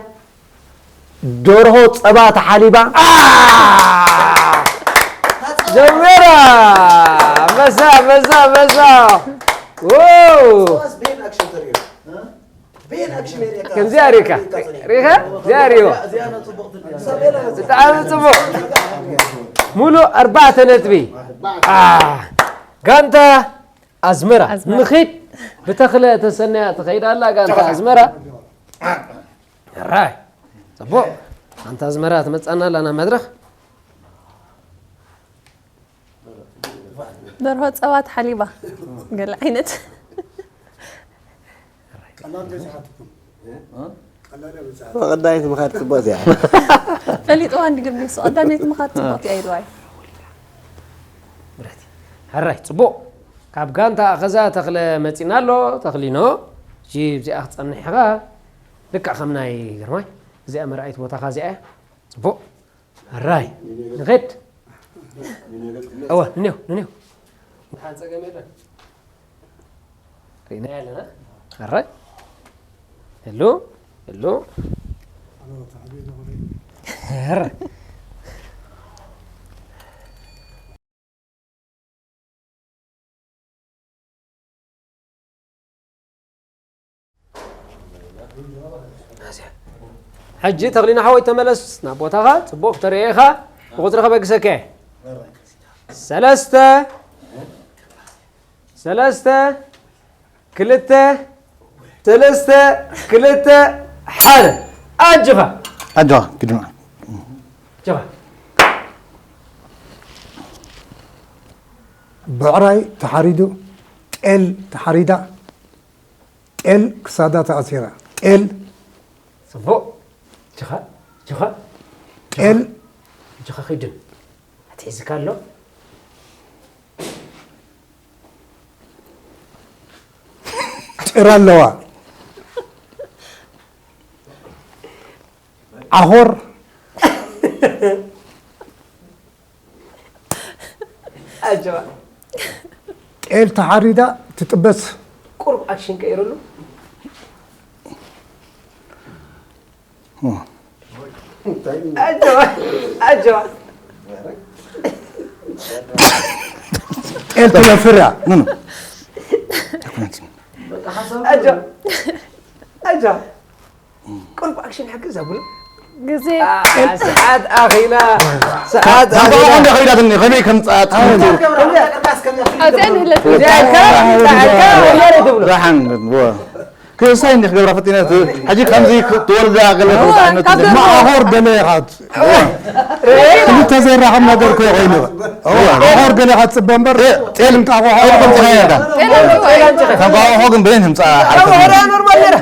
ደርሆ ጸባ ተሓሊባ። ኣ! ጀመራ! ኣንበሳ፣ ኣንበሳ፣ ኣንበሳ! ዋው! ሰዋስ ብሄን ኣክሽን ተሪኦ። ብሄን ኣክሽን የርእየካ። ከምዚ ኣሪካ። ሪኻ? እዚ ኣሪዎ። እዚኣ ነው ጽቡቕ ትብል። ሰብ የለን። ብጣዕሚ ጽቡቕ። ሙሉእ ኣርባዕተ ነጥቢ። ኣ! ጋንታ ኣዝመራ ኣዝመራ። ንኺድ ብተኽለ ተሰንያ ትኸይድ ኣላ ጋንታ ኣዝመራ። ራይ። ጽቡቕ። ጋንታ ኣዝመራ ትመጻና ኣላ ናብ መድረኽ። ደርሆ ጸባ ተሓሊባ። ገለ ዓይነት። ቀዳመይቲ ምኻድ ጽቡቕ እያ። ፈሊጥዋ እንዲ ግን ንሱ ቀዳመይቲ ምኻድ ጽቡቕ እያ ኢልዋ እዩ። ብረቲ። ሕራይ፣ ጽቡቕ። ካብ ጋንታ ኣኸዛ ተኽለ መጺና ኣሎ። ተኽሊኖ፣ እሺ፣ እዚኣ ክጸንሕ ኢኻ። ልክዕ ከም ናይ ግርማይ። እዚኣ መርኣይት ቦታኻ እዚኣ እያ። ጽቡቕ። ሕራይ፣ ንኸድ። እወ፣ ንኔው፣ ንኔው። ሓን ጸገም የለን። ሪእና ኣለና። ሕራይ። ሄሎ፣ ሄሎ። ሕራይ። ሕጂ ተኽሊና ሓወይ ተመለስ ናብ ቦታኻ፣ ጽቡቕ ክተርእዮ ኢኻ፣ ብቁጽሪ ከበግሰካ እየ። ሰለስተ፣ ሰለስተ፣ ክልተ፣ ሰለስተ፣ ክልተ፣ ሓደ። ኣጆኻ። ኣጆኻ፣ ግድማ። ኣጆኻ። ብዕራይ ተሓሪዱ፣ ጤል ተሓሪዳ፣ ጤል ክሳዳ ተኣሲራ። ጤል። ጽቡቕ። ጅኻ፣ ጅኻ። ጤል። ጅኻ ኺድን። ኣትሒዝካ ኣሎ። ጭራ ኣለዋ። ዓኾር። ኣጆኻ። ጤል ተሓሪዳ ትጥበስ። ቁሩብ ኣክሽን ቀይረሉ። ኦ። ኣጆኻ፣ ኣጆኻ። ጤል ትነፍር እያ። ኖ፣ ኖ። ኣጆኻ፣ ኣጆኻ። ቁሩብ ኣክሽን ሓግዝ ኣቡሉ። ግዜ። ኣ፣ ሰዓት ኣኺላ። ሰዓት ኣኺላ። እንደ ኸይዳትኒ፣ ከመይ ከም ጸኣት ኣውፅያ ንህለት። እዚኣ ኢልካ፣ እዚኣ ኢልካ፣ ወያነ ትብሎ። ደሓን፣ ዋ። ክሳይ እንዲህ ክገብራ ፈቲነት፣ ሕጂ ከምዚ ክ-፣ ትወልዳ ገለ እዋ፣ ትወልዳ ዓይነት ካብ ትብል። ደርሆ። ማዕኾር ደለ ኢኻ። እዋ። ክልተ ዘይራኸብ ነገር እኮ ኮይኑ። እዋ፣ ዓኾር ደለ ኢኻ ትጽበ እምበር፣ ጤ-፣ ጤል እንቃቑሖ። ጤል ከምጽኻ ይርዳ። ጤል እንቃቑሖ። እንቃቑሖ ግን በይን ህምጻ። እንቃቑሖ ደኣ ኖርማል ነይራ።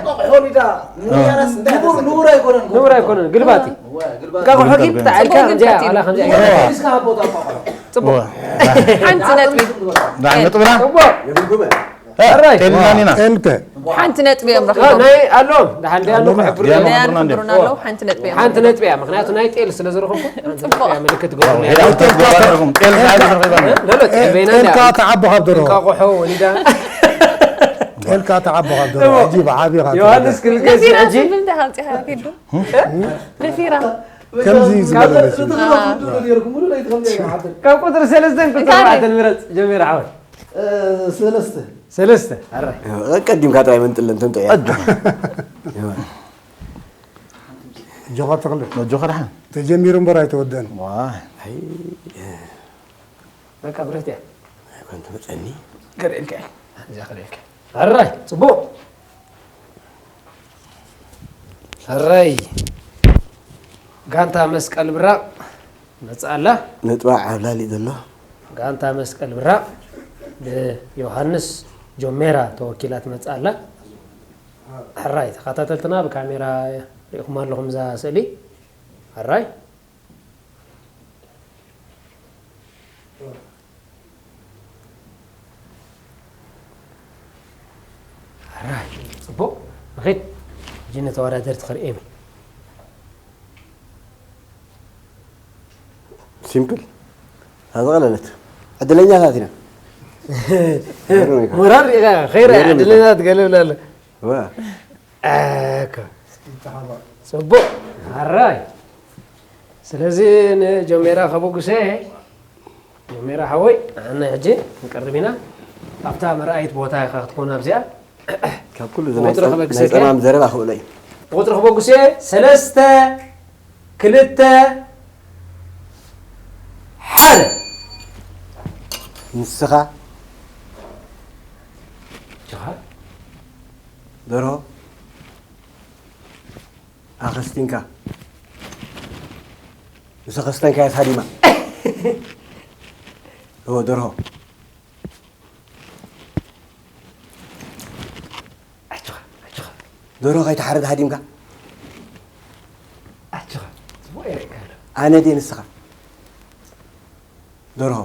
ንቡር፣ ንቡር ኣይኮነን። ንቡር ኣይኮነን፣ ግልባቲ። እዋ፣ ግልባቲ። እንቃቑሖ ግን ግልባቲ። እንታይ ኢልካ ጽቡቕ ከምዚኣ፣ ግን ዋላ ከምዚኣ። እዋ። ጽቡቕ። እዋ። ሓንቲ ነጥቢ። ዳ-፣ ነጥብና? ጽቡቕ። እ፣ ሕራይ። ጤልና ኒና። ጤልከ? ሓንቲ ነጥቢ እዮም አ፣ ረኺቦም። ናይ፣ ኣሎ፣ ደሓን ዲያኑ ኣለና። ክሕብሩ ዲያኑ ኣለዉ። ክሕብሩና እንዴ? ክሕብሩና ኣለዉ፣ ሓንቲ ነጥቢ እዮም ሓንቲ ረኺቦም። ነጥቢ እያ፣ ምኽንያቱ ናይ ጤል ስለ ዝረኸብኩ፣ ሓንቲ ጽቡቕ። ነጥቢ እያ ምልክት ኦ፣ ገይሩለይ። ሄዳ ጤልካ ትረኽቦም። ጤል ዛዕባ ተረኺባ እንዴ? ሎ፣ ሎ፣ ጤል በይና ጤልካ እንዲያ። ተዓቦ ካብ ደርሆ። እንቃቑሖ ወሊዳ። ጤልካ ተዓቦ ካብ ደርሆ። እሞ፣ ሕጂ ብዓቢኻ ዮሃንስ ትረኽቦ። ክልገስ ነፊራ ሕጂ? ስብል እንታይ ከምፂኻ ኪዱ? ነፊራ። ከምዚ እዩ ካብ ዝበለ መሲሉ። ካብ ቁፅሪ ሰለስተን ቁፅሪ እንታይ? ኣርባዕተን ምረፅ፣ ጀሚር ዓወት። እ፣ ሰለስተ። ሰለስተ፣ ኣረ። ቀዲምካ ጥራይ መንጥለን ተንጠያ። ኣጆኻ ተኽለ። ኣጆኻ ደሓን። ተጀሚሩ እምበር ኣይተወደአን። ዋይ። ኣይ፣ በቃ ብረት እያ። ኣይኮን ትመፀኒ። ከርእየልካ እየ። እዚኣ ከርእየልካ እየ። ኣራይ፣ ፅቡቕ። ኣራይ። ጋንታ መስቀል ብራቕ መጽኣ ኣላ። ነጥባ ዓብላሊ ዘሎ። ጋንታ መስቀል ብራቕ ብዮሃንስ ጆሜራ ተወኪላ ትመጽእ ኣላ። ሕራይ ተኸታተልትና ብካሜራ ርኢኹም ኣለኹም እዛ ስእሊ። ሕራይ ሕራይ ጽቡቕ ንኺድ። ሕጂ ንተወዳደርቲ ክርእዮም እዩ። ሲምፕል። እዛ ዝቐለለት። ዕድለኛታት ኢና። ሞራል ሪኢኻ ኸይረ ዕድለኛታት ገለ ብላ ኣሎ። ዋ። ኣካ ጽቡቕ ኣራይ። ስለዚ ንጆሜራ ከበጉሰ ጆሜራ ሓወይ ኣነ ሕጂ ንቀርብ ኢና። ኣብታ መርኣይት ቦታ ኢኻ ክትኮን ኣብዚኣ። ካብ ኩሉ ናይ ጸማም ዘረባ ክእሎ እዩ። ቁጥሪ ከበጉሰ ሰለስተ ክልተ ሓደ። ንስኻ ጅኻ ደርሆ ኣኸስቲንካ ምስ ኣኸስተንካያ ሃዲማ እዎ ደርሆ ኣጆኻ ኣጆኻ ደርሆ ከይትሓርድ ሃዲምካ ኣጆኻ ጽቡቕ የርእካ ኣሎ። ኣነ ድየ ንስኻ ደርሆ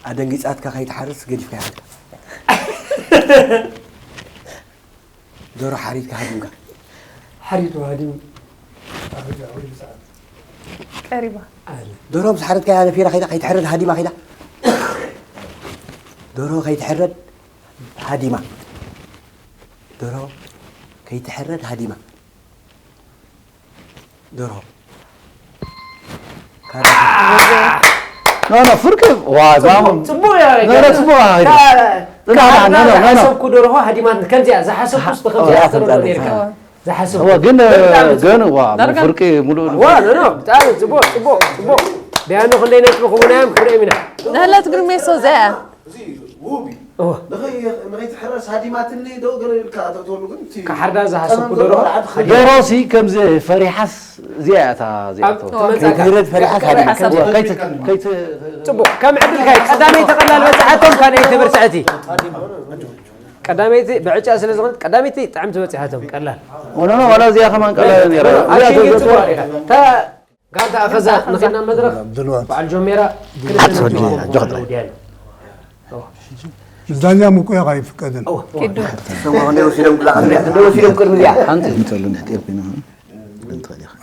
ኣደንጊጻትካ ከይትሓርስ ገዲፍካ ይሓልካ ደሮ ሓሪድካ ሃዲምካ ሓሪዱ ሃዲሙ ቀሪባ ኣለ ደሮ ምስ ሓረድካ ነፊራ ከይዳ ከይትሕረድ ሃዲማ ከይዳ ደሮ ከይትሕረድ ሃዲማ ደሮ ከይትሕረድ ሃዲማ ደርሆ ኖ ኖ ፍርቂ ዋ ዛሙ ጽቡቅ ያ ኖ ኖ ጽቡቅ ዋ ዝሓሰብኩ ደርሆ ሃዲማት ከምዚያ ዝሓሰብኩ ስተ ከምዚያ ኣስተረዶ ነርካ ዝሓሰብኩ ዋ ግን ግን ዋ ፍርቂ ሙሉ ዋ ኖ ኖ ብጣዕሚ ጽቡቅ ጽቡቅ ጽቡቅ ቢያኖ ክንደይ ነጥቢ ክቡና እዮም ክርእዮም ኢና ነህለት ግርሜሶ ዘያ እዚ ውብ እዩ። እወ ንኸይ- ንኸይትሕረስ ሃዲማትኒ ዶ ገለ ኢልካ ተእትወሉ ግን እቲ ክሓርዳ ዝሓሰብኩ ጸመም ደርሆ ዘሎ ዓዲ ሃዲማ ደሮሲ ከምዚ ፈሪሓስ እዚኣ እያ እታ እዚኣ ኣብ እትወ- ትመጻ ከይትሕረድ ፈሪሓስ ሃዲማ ሓሳብ ከይት ከይት ጽቡቅ ከም ዕድልካ እዩ ቀዳመይቲ ቀላል በጽሓቶም ካልኣይቲ ብርትዕቲ ቀዳመይቲ ብዕጫ ስለ ዝኾነት ቀዳመይቲ ጥዕምቲ በጺሓቶም ቀላል ኖ ኖ ዋላ እዚኣ ከማን ቀላል ነይራ እዚኣ ኣኪንግን ተዘትዋ ጽቡቅ ኢኻ እታ ጋንታ ኣኸዛ ንኺድና መድረኽ ድልዋት በዓል ጆሜራ ኣትወዲ፣ ኣጆኻ ጥራይ። ዲያሎ ዳኛ ምቁያቕ ኣይፍቀድን ኪዱ ሰማ ክንደይ ወሲዶም ክላ ክንደይ ወሲዶም ቅድሚ እዚኣ ሓንቲ እንተሉ ንሕጤር ኮይና ግን ትኽእል ኢኻ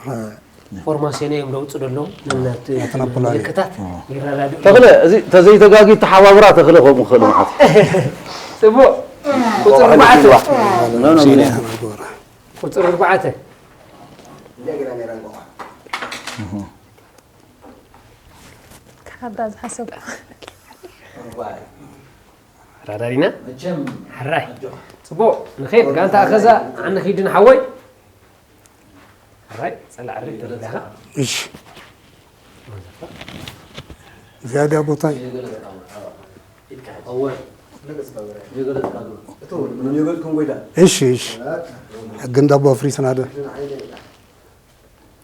ፎርማሲዮን እዮም ለውጡ ደለዉ ነናት ናትና ፕላን እዩ። ምልክታት ይረዳድኡ ተኽለ እዚ ተዘይተጋጊ ተሓባብራ ተኽለ ከምኡ ክኽእል ማለት ጽቡቅ ቁፅሪ ኣርባዕተ ኖ ኖ ምን ቁፅሪ ኣርባዕተ ክሓዳ ዝሓሰብኩ ራዳሪና ሕራይ ጽቡቅ ንኸይድ ጋንታ ኣኸዛ ኣነ ኺድን ሓወይ ሕራይ ጸላዕ ርግ ተብለኻ እሺ ዝያዳ ቦታ እሺ እሺ ሕጊ እንዳቦ ኣፍሪስና ዶ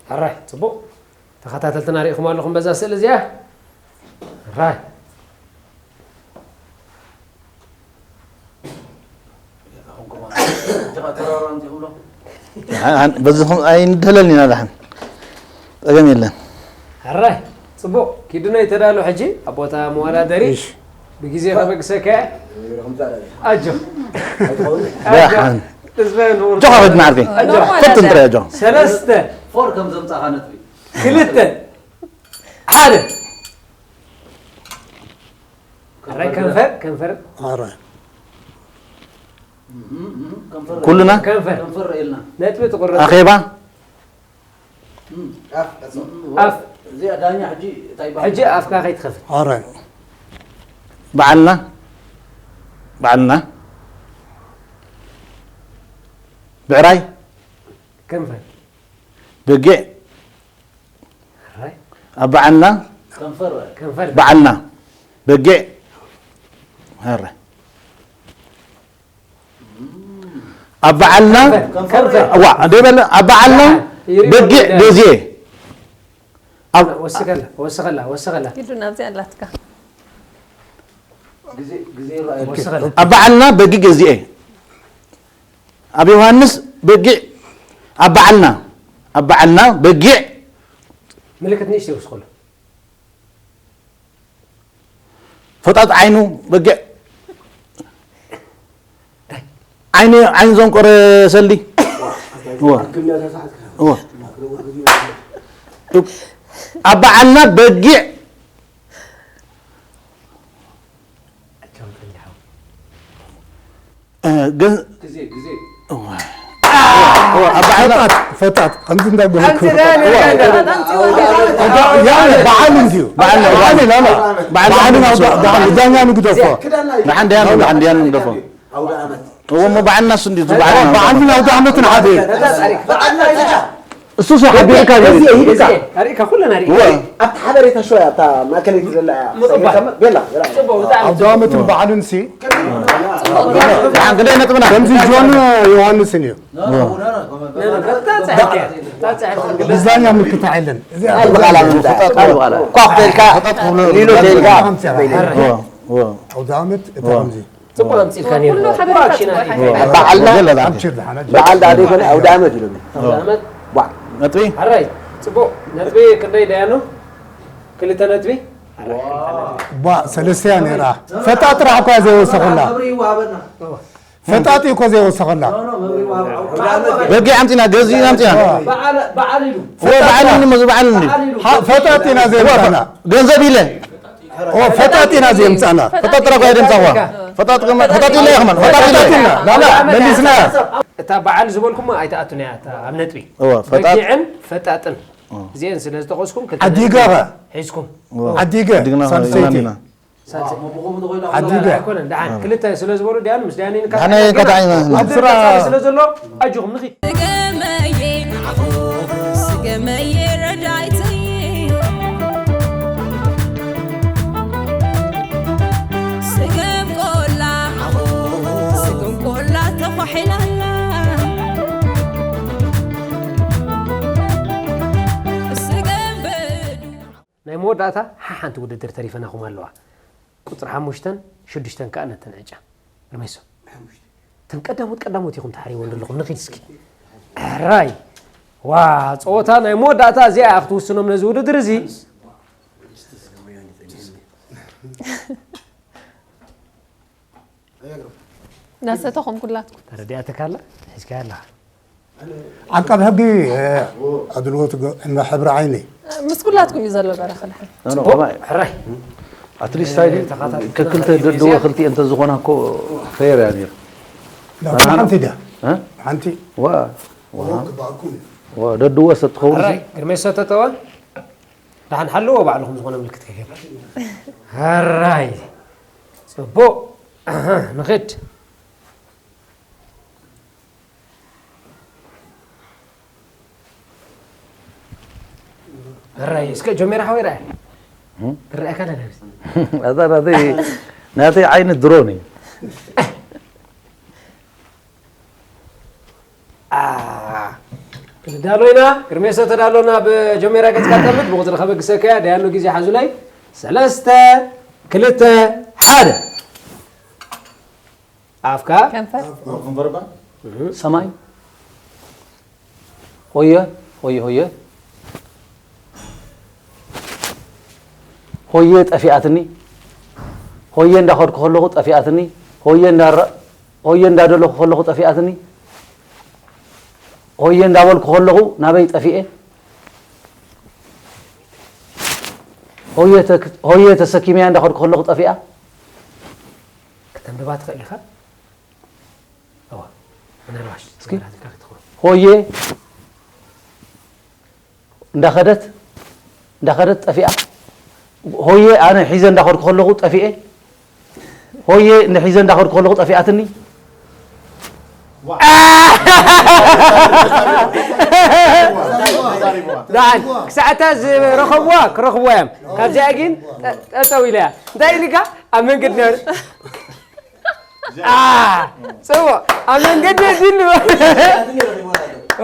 ሕራይ ጽቡቅ ተኸታተልትና ርኢኹም ኣለኹም በዛ ስእሊ እዚኣ ሕራይ በዚ ኣይንድህለል ኢና ዳሕን ጸገም የለን ሕራይ ጽቡቅ ኪድኖ ይተዳሎ ሕጂ ኣብ ቦታ መወዳደሪ ብግዜ ከበግሰከ ኣጆ ዳሕን ተስፋ ንቡር ጆኻ ኸድና ዓርከይ ፈትን ጥራይ ጆ ሰለስተ ፎር ከም ዘምጻኻ ነጥቢ ክልተ ሓደ ሕራይ ከንፈር ከንፈር ኣረ ከንፈር ኩልና ከንፈር ከንፈር ርእልና ነጥቢ ትቁረጽ ኣኼባ ኣፍ እዚኣ ዳኛ ሕጂ እንታይ ይበሃል? ሕጂ ኣፍካ ከይትኸፍት ኣረ በዓልና በዓልና ብዕራይ ከንፈር በጊዕ ሕራይ ኣብ በዓልና ከንፈር ከንፈር በዓልና በጊዕ ሀረ ኣብ በዓልና ዋ ደበለ ኣብ በዓልና በጊዕ ገዝኤ ኣብ ወስኸላ ወስኸላ ወስኸላ ኢሉ ናብዚኣ ኣላትካ ኣብ በዓልና በጊዕ ገዝኤ ኣብ ዮሃንስ በጊዕ ኣብ በዓልና ኣብ በዓልና በጊዕ ምልክት ንእሽተይ ወስኸሉ ፈጣጥ ዓይኑ በጊዕ ዓይኒ ዓይኒ ዘንቆረ ሰልዲ እወ እወ ኣብ በዓልና በጊዕ እ፣ ግን እወ እወ ኣብ በዓልና ፈጣጥ ከምዚ እንዳገበርኩ ያ በዓል እንዲዩ በዓል ነው በዓል ላላ በዓል በዓል ነው ነው በዓል ዳኛ ንግደፎ ንሓን ደያን ንሓን ደያን ንደፎ ኣውደ ዓመት እወ እሞ በዓልና እሱ እንዲዩ ዝበዓልና በዓልን ኣውደ ዓመትን ሓደ እዩ በዓልና ኢኻ እሱ ሱ ሓቢርካ እዩ እዚ ሂድካ ኣሪእካ ኩለን ኣሪእ እወ ኣብቲ ሓበሬታ ሸው ኣብታ ማእከለይቲ ዘላ እያ ምቕባል። ሰጊርካ ቤላ ቤላ ጽቡቕ ብጣዕሚ ኣውደ ዓመትን በዓልን ሲ ንሓን ክንደይ ነጥብና ከምዚ ጆን ዮሃንስን እዩ ብጣዕሚ ጻሕክ እያ ብጣዕሚ ጻሕክ ብዛኛ ምልክታ የለን እዚ ቃል ብቓል ኣምጻ ቃል ብቓል ኳፍ ተልካ ሊሎ ተልካ እወ እወ ኣውደ ዓመት እታ ከምዚ ጽቡቕ ኣምጺእልካ ነይሩ ኩሉ ሓበሬታ ኣክሽን ጽቡቕ ኣሪእ ሓበሬታ። በዓል ኣብሽር ዝሓና በዓል ዳኣ ዘይኮነ ኣውደ ዓመት ኢሎም ኣውደ ዓመት ነጥቢ ሓራይ ጽቡቕ ነጥቢ ክንደይ ደያኑ ክልተ ነጥቢ ባ ሰለስተያ ነይራ ፈጣ ጥራሕ እኳ ዘይወሰኸላ መብሪ ይወሃበና ፈጣጢ እኮ ዘይወሰኸላ በጊዕ ኣምፂና ገዚ ኣምፂና በዓል በዓል ኢሉ እወ በዓል ኒ መዚ በዓል ኒ በዓል ኢሉ ፈጣጢና ዘይምፃና ገንዘብ ኢለ ፈጣጢና ዘይምፃና ፈጣጥ ጥራሕ እኳ ደምፃዋ ፈጣጥ ከማ ፈጣጥ ኢለ ከማን ፈጣጥ ኢለ ፈጣጢና ላላ መሊስና እታ በዓል ዝበልኩማ ኣይትኣቱን እያ እታ ኣብ ነጥቢ እወ ፈጣጥ በጊዕን ፈጣጥን እዚአን ስለ ዝጠቐስኩም ክልተ ዓዲጋ ነጥቢ ኸ? ሒዝኩም እወ ዓዲገ ድግና ሳልሰይቲ ኢና ሳልሰይ ዓዲገ ኣይኮነን ደሓን ክልተ ስለ ዝበሉ ዲያኑ ምስ ዲያኑ ደሓን ኣየንካታዒና ስለ ዘሎ ኣጆኹም ንኺድ ስገመየ ስገመየ ረዳይተይ ስገም ቆላ ስገም ቆላ ተኳሒላላ ስገም በዱ ናይ መወዳእታ ሓሓንቲ ውድድር ተሪፈናኹም ኣለዋ ቁፅሪ ሓሙሽተን ሽዱሽተን ከዓ ነተን ዕጫ ርሜሶ እተን ቀዳሞት ቀዳሞት ኢኹም ተሓሪቦ ዘለኹም ንኺድ እስኪ ሕራይ ዋ ፀወታ ናይ መወዳእታ እዚኣ ክትውስኖም ነዚ ውድድር እዚ ናሰተኹም ኩላትኩም ተረዲኣትካ ኣላ ሒዝካ ኣለኻ ዓቃብ ሕጊ ኣድልዎት ሕብሪ ዓይኒ ምስ ኩላትኩም እዩ ዘሎ በረኸ ድሓን ሕራይ ኣትሊስት ኣይዲ ከክልተ ደድወ ክልቲኤ እንተዝኾና እኮ ፈየር እያ ነይሩ ላታ ሓንቲ ድያ ሓንቲ ዋ ደድወ ሰትኸውን ሕራይ ግርሜ ሰተተወ ደሓን ሓልዎ ባዕልኹም ዝኾነ ምልክት ከይገበር ሕራይ ፅቡቕ ንኽድ ሕራይ እስከ ጀሜራ ሓወይ ርኣያ ርኣያ ካለ ኣዛ ናተይ ናተይ ዓይኒ ድሮን እዩ ንዳሎ ኢና ግርሜሶ ተዳሎ ናብ ጀሜራ ገጽካ ጠምት ብቁጽሪ ከበግሰካ እያ ደያኑ ግዜ ሓዙለይ ሰለስተ ክልተ ሓደ ኣፍካ ከንፈር ሰማይ ሆየ ሆየ ሆየ ሆየ ጠፊኣትኒ ሆየ እንዳኸድኩ ከለኹ ጠፊኣትኒ ሆየ እንዳረ ሆየ እንዳደለኹ ከለኹ ጠፊኣትኒ ሆየ እንዳበልኩ ከለኹ ናበይ ጠፊኤ ሆየ ተክ- ሆየ ተሰኪመያ እንዳኸድኩ ከለኹ ጠፊኣ ከተንብባ ትኽእል ኢኻ እዋ ምናልባሽ እስኪ ትኽእል ሆየ እንዳኸደት እንዳኸደት ጠፊኣ ሆየ ኣነ ሒዘ እንዳኸድኩ ከለኹ ጠፊኤ ሆየ ንሒዘ እንዳኸድኩ ከለኹ ጠፊኣትኒ ደሓን ክሳዕታ ዝረኸብዋ ክረኽብዋ እዮም ካብዚኣ ግን ጠጠው ኢለ እያ እንታይ ኢልካ ኣብ መንገዲ ነር ጽቡቕ ኣብ መንገዲ ዲሉ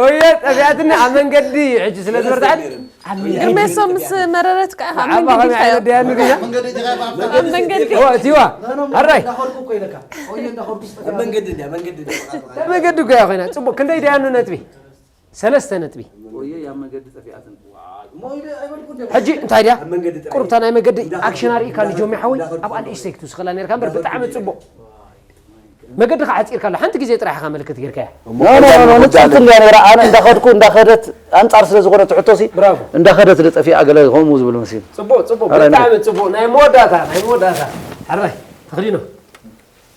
ወየ ጠፊኣትኒ ኣብ መንገዲ ሕጂ ስለ ዝበርትዓት ኣብ መንገዲ ግሜሶ ምስ መረረት ከዓ ኣብ ዓባ መንገዲ ከመይ ዓይነት ደያኑ ዲና ኣብ መንገዲ እቲዋ ኣራይ መንገዲ ድያ መንገዲ ድያ መንገዲ ጉያ ኮይና ጽቡቕ ክንደይ ደያኑ ነጥቢ ሰለስተ ነጥቢ ወየ ያ መንገዲ ጠፊኣትን ሕጂ እንታይ ድያ ቁርብታ ናይ መገዲ ኣክሽን ኣርኢካ ንጆሚ ሓወይ ኣብኣ ንእሽተይ ክትውስኸላ ነርካ እምበር ብጣዕሚ ጽቡቕ መገዲ ከዓ ዓፂርካ ኣሎ ሓንቲ ግዜ ጥራሕ ኢኻ ምልክት ጌርካያ ንፅብቲ እንድያ ነይራ ኣነ እንዳኸድኩ እንዳኸደት ኣንፃር ስለ ዝኾነ ትሕቶሲ ብራቮ እንዳኸደት ደጠፊኣ ገለ ከምኡ ዝብል መሲሉ ፅቡቅ ፅቡቅ ብጣዕሚ ፅቡቅ ናይ መወዳእታ ናይ መወዳእታ ሕራይ ተኽሊኖ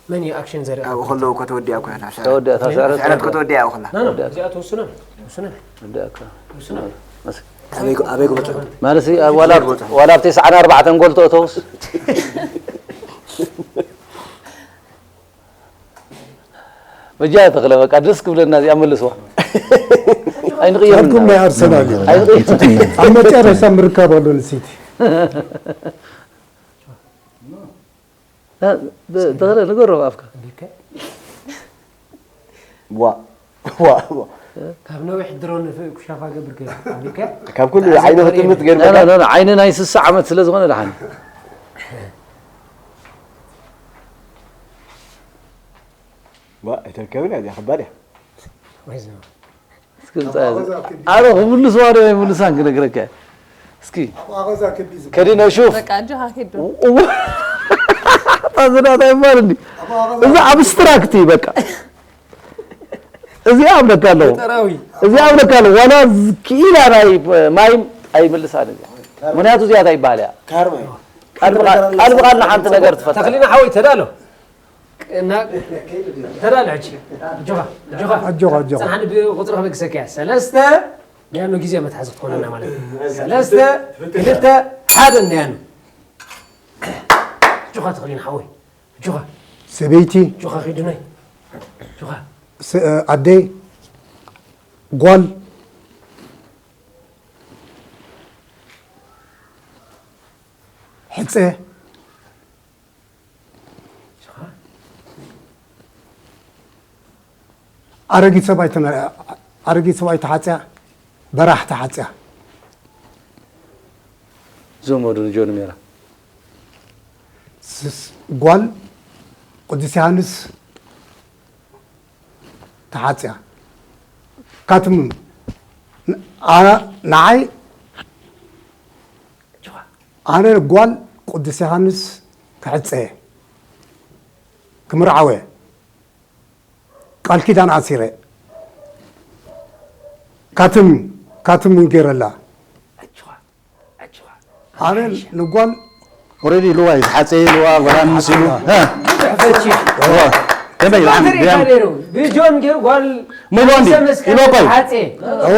መን እዩ ኣክሽን ዘርኢ ኣብኡ ከለዉ እኮ ተወዲኣ እኮ እያ እታ ስዕረት ተወዲኣ እታ ስዕረት ስዕረት እኮ ተወዲኣ እያ ኩላ እዚኣ ተወስኖ ተወስኖ ወዲኣካ ተወስኖ ኣበይ ኣበይ ክበፅሑ ማለት ዋላ ዋላ ኣብ ተስዓን ኣርባዕተን ጎል ተእተውስ በጃ ተኽለ በቃ ደስ ክብለና እዚኣ መልስዋ ኣይንቕየም ዓርኩም ናይ ኣርሰናል እዩ ኣብ መጨረሻ ምርካብ ኣሎ ንሲቲ ተኽለ ንገሮ ኣፍካ ዋ ዋ ዋ ካብ ነዊሕ ድሮን ኩሻፋ ገብር ገይሩ ኣቢልካ ካብ ኩሉ ዓይኑ ክትምት ገይሩ ኖ፣ ኖ፣ ኖ፣ ዓይኒ ናይ ስሳ ዓመት ስለ ዝኾነ ደሓን ዋ ኣይተርከብን እያ እዚኣ ከባድ እያ ወይ ዝማ እስኪ ምጻእ ያዘ። ኣረ ክምልስዋ ዶ ኣይምልሳን ክነግረካ እስኪ ከዲነ ሹፍ በቃ እጆኻ ኪድ ዶ እዋ ታዝናታ ይባል እንዲ እዚ ኣብስትራክት እዩ በቃ እዚኣ ኣብለካ ኣለኹ ጠራዊ እዚኣ ኣብለካ ኣለኹ ዋላ ክኢላ ናይ ማይም ኣይምልሳን እዚኣ ምክንያቱ እዚኣ እንታይ ይበሃል እያ ካርማ እዩ ቃል ብቃል ቃል ብቃል ንሓንቲ ነገር ትፈጥር ተኽሊና ሓወይ ተዳሎ እና ተዳሎ ሕጂ እጆኻ እጆኻ ኣጆኻ ኣጆኻ ጽናሕኒ ብቁፅሪ ክበግሰካ እያ ሰለስተ ዲያኑ ግዜ መትሓዚ ክትኮነና ማለት እዩ ሰለስተ ክልተ ሓደ እንዲያኑ እጆኻ ተኽሊና ሓወይ እጆኻ ሰበይቲ እጆኻ ኺዱነይ እጆኻ ስ- ኣደይ ጓል ሕፀ ኣረጊት ሰብኣይ ተመ- ኣረጊት ሰብኣይ ተሓፅያ በራሕ ተሓፅያ ዘመዱ ንጆን ሜራ ስስ- ጓል ቅዱስ ዮሃንስ ተሓፅያ ካትምም ን- ኣነ- ንዓይ ኣነ ጓል ቅዱስ ዮሃንስ ክሕፀየ ክምርዓወ ቃል ኪዳን ኣሲረ ካትም ካትም እንጌረላ ኣነ ንጓል ኦሬዲ ኢልዋ እዩ ዝሓፀየ ኢልዋ ጓል ኣንስ ኢሉ እ፣ እዋ፣ ከመይ ይልዓል ሪካ ብያም ነይሩ ብጆን ገይሩ ጓል ምሎ እንዲ ኢሎ ቆይ ሓፀየ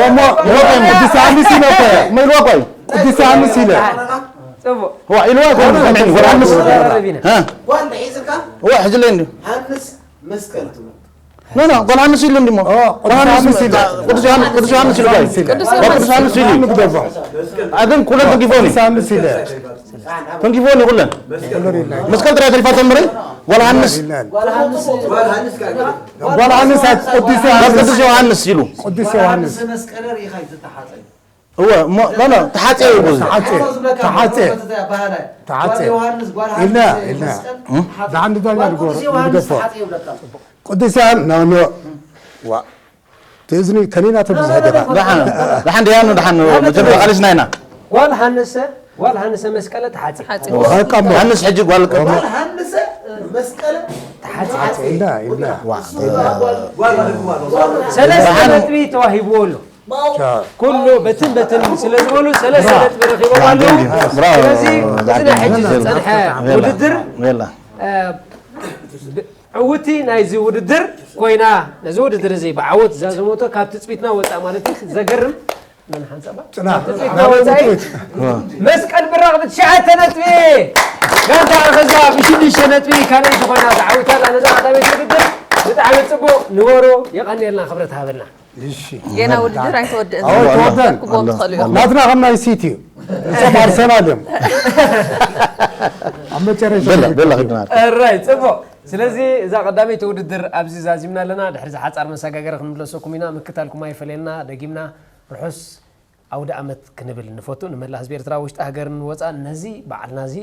እሞ ምሎ ቆይ ቅዱስ ኣንስ ኢሎ ቆይ ምሎ ቆይ ቅዱስ ዮሃንስ ኢለ ፅቡቅ እዋ ኢልዋ ቆይ ከመይ ጓል ኣንስ ተዛረቢና እ፣ ጓል እንድሒዝካ እዋ ሕጂ ለይ እንዲ ሃንስ መስቀል ትብሎ ኖ ኖ ጓል ኣንስ ኢሉ እንዲ ሞ ቅዱስ ዮሃንስ ኢለ ቅዱስ ዮሃንስ ቅዱስ ዮሃንስ ኢሉ ቆይ ቅዱስ ጓል ቅዱስ ዮሃንስ ኢሉ ንግደፎ ኣግን ኩለን ተንኪፎኒ ቅዱስ ዮሃንስ ኢለ ተንኪፎኒ ኩለን ኩለን ኢልና መስቀል ጥራይ ተሪፋ ተምሪ ጓል ኣንስ ጓል ሃንስ ጓል ሃንስ ካካ ጓል ኣንስ ቅዱስ ናብ ዮሃንስ ቅዱስ ዮሃንስ ኢሉ ቅዱስ ዮሃንስ መስቀለ ርኢኻ እዩ ዝተሓፀ እወ እሞ ኖ ኖ ተሓፅየ እዩ ብዙ ተሓፀ ተሓፀ ተሓፀ ኢልና ኢልና ዳሓን ዳኛ ንገፎ ቅዱስ ዮሃንስ ኖ ኖ ዋ ትእዝኒ ከኒና ተብዝሕ ዲኻ ደሓን ደሓን ደያኑ ደሓን መጀመርያ ቃሊስና ኢና ጓል ሃንሰ ጓል ሃንሰ መስቀለ ተሓፂ ሓፂ በቃ እሞ ሃንስ ሕጂ ጓል ሃንሰ መስቀለ ተሓፀ ኢልና ኢልና ሰለስተ ነጥቢ ተዋሂብዎ ኣሎ ኩሉ በትን በትን ስለ ዝበሉ ሰለስተ ነጥቢ ረኪቦም ኣለዉ ስለዚ እዚ ናይ ሕጂ ዝፀንሐ ውድድር ሜላ ዕውቲ ናይዚ ውድድር ኮይና ነዚ ውድድር እዚ ብዓወት ዛዘሞቶ ካብ ትፅቢትና ወፃእ ማለት እዩ ዘገርም መን ሓንፀባ ፅናሕ ትፅቢትና ወፃኢ መስቀል ብራቕቢ ትሽዓተ ነጥቢ ጋንታ ኣኸዛ ብሽዱሽተ ነጥቢ ካልኣይቲ ኮይና ተዓዊታ ኣላ ነዛ ቀዳመይቲ ውድድር ብጣዕሚ ፅቡቅ ንበሩ የቐንየልና ክብረት ሃበልና እሺ ጌና ውድድር ኣይተወድእን ኣዎ ተወደን ክቦም ትኽእሉ እዮም ናትና ከም ናይ ሲቲ እዩ እሶም ኣርሰናል እዮም ኣብ መጨረሻ በላ በላ ክድና ራይ ፅቡቅ ስለዚ እዛ ቀዳመይቲ ውድድር ኣብዚ ዛዚምና ኣለና። ድሕሪ ዝሓጻር መሰጋገሪ ክንምለሰኩም ኢና። ምክታልኩም ኣይፈለየና። ደጊምና ርሑስ ኣውደ ኣመት ክንብል ንፈቱ። ንመላእ ህዝቢ ኤርትራ፣ ውሽጢ ሃገርን ወጻእን፣ ነዚ በዓልና እዚ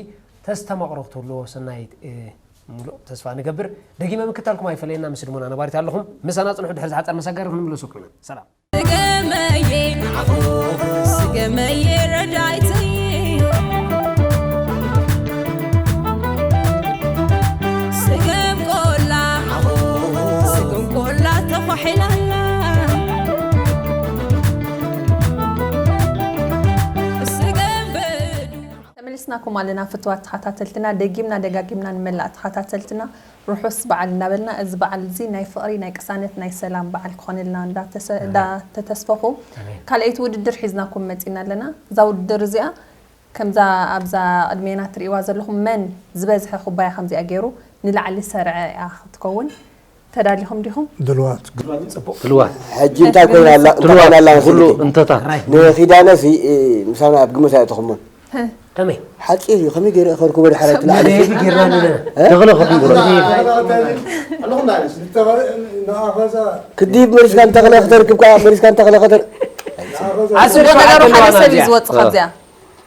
ተስተማቕሮ ክትህልዎ ሰናይ፣ እ፣ ሙሉእ ተስፋ ንገብር። ደጊመ ምክታልኩም ኣይፈለየና። ምስ ህድሞና ነባሪት ኣለኹም። ምሳና ጽንሑ። ድሕሪ ዝሓጻር መሰጋገሪ ክንምለሰኩም ኢና። ሰላም። ስገመየ፣ ስገመየ ረዳይተይ። ስገም ቆላ፣ ስገም ቆላ ተዃሒላላ። ስገም በዱ። ተመሊስናኩም ኣለና ፍትዋት ተኸታተልትና፣ ደጊምና ደጋጊምና ንመላእ ተኸታተልትና ርሑስ በዓል እናበልና፣ እዚ በዓል እዚ ናይ ፍቕሪ፣ ናይ ቅሳነት፣ ናይ ሰላም በዓል ክኾነልና እንዳተሰ-፣ ኣሜን። እንዳተተስፈኹ፣ ኣሜን። ካልኣይቲ ውድድር ሒዝናኩም መጺና ኣለና። እዛ ውድድር እዚኣ ከምዛ ኣብዛ ቅድሜና ትርእይዋ ዘለኹም መን ዝበዝሐ ኩባያ ከምዚኣ ገይሩ ንላዕሊ ሰርዐ እያ ክትከውን። ተዳሊኹም ዲኹም? ድልዋት። ጽቡቕ። ድልዋት። ሕጂ እንታይ ኮይና ኣላ? እንታይ ድልዋት። ኮይና ኣላ ኩሉ መሰለኪ? እንተታት። ንኺዳነሲ፣ እ፣ ምሳና ኣብ ግምት ኣየእተኹሞን። ከመይ? ሓጺር እዩ። ከመይ ገይረ ከርክቦ ድሓር ኣይትልዓል። መደየቢ ጌርና ኣለና። እ? ተኽለ ከርክቦ። ክዲብ መሪስካ ንተኽለ ክተርክብ ከኣ መሪስካ ንተኽለ ከተር-፣ ዓሰርተ ሸውዓተ ነገሩ ሓደ ኣለዋና ሰብ እዩ እዚኣ። ዝወጽእ ካብዚኣ።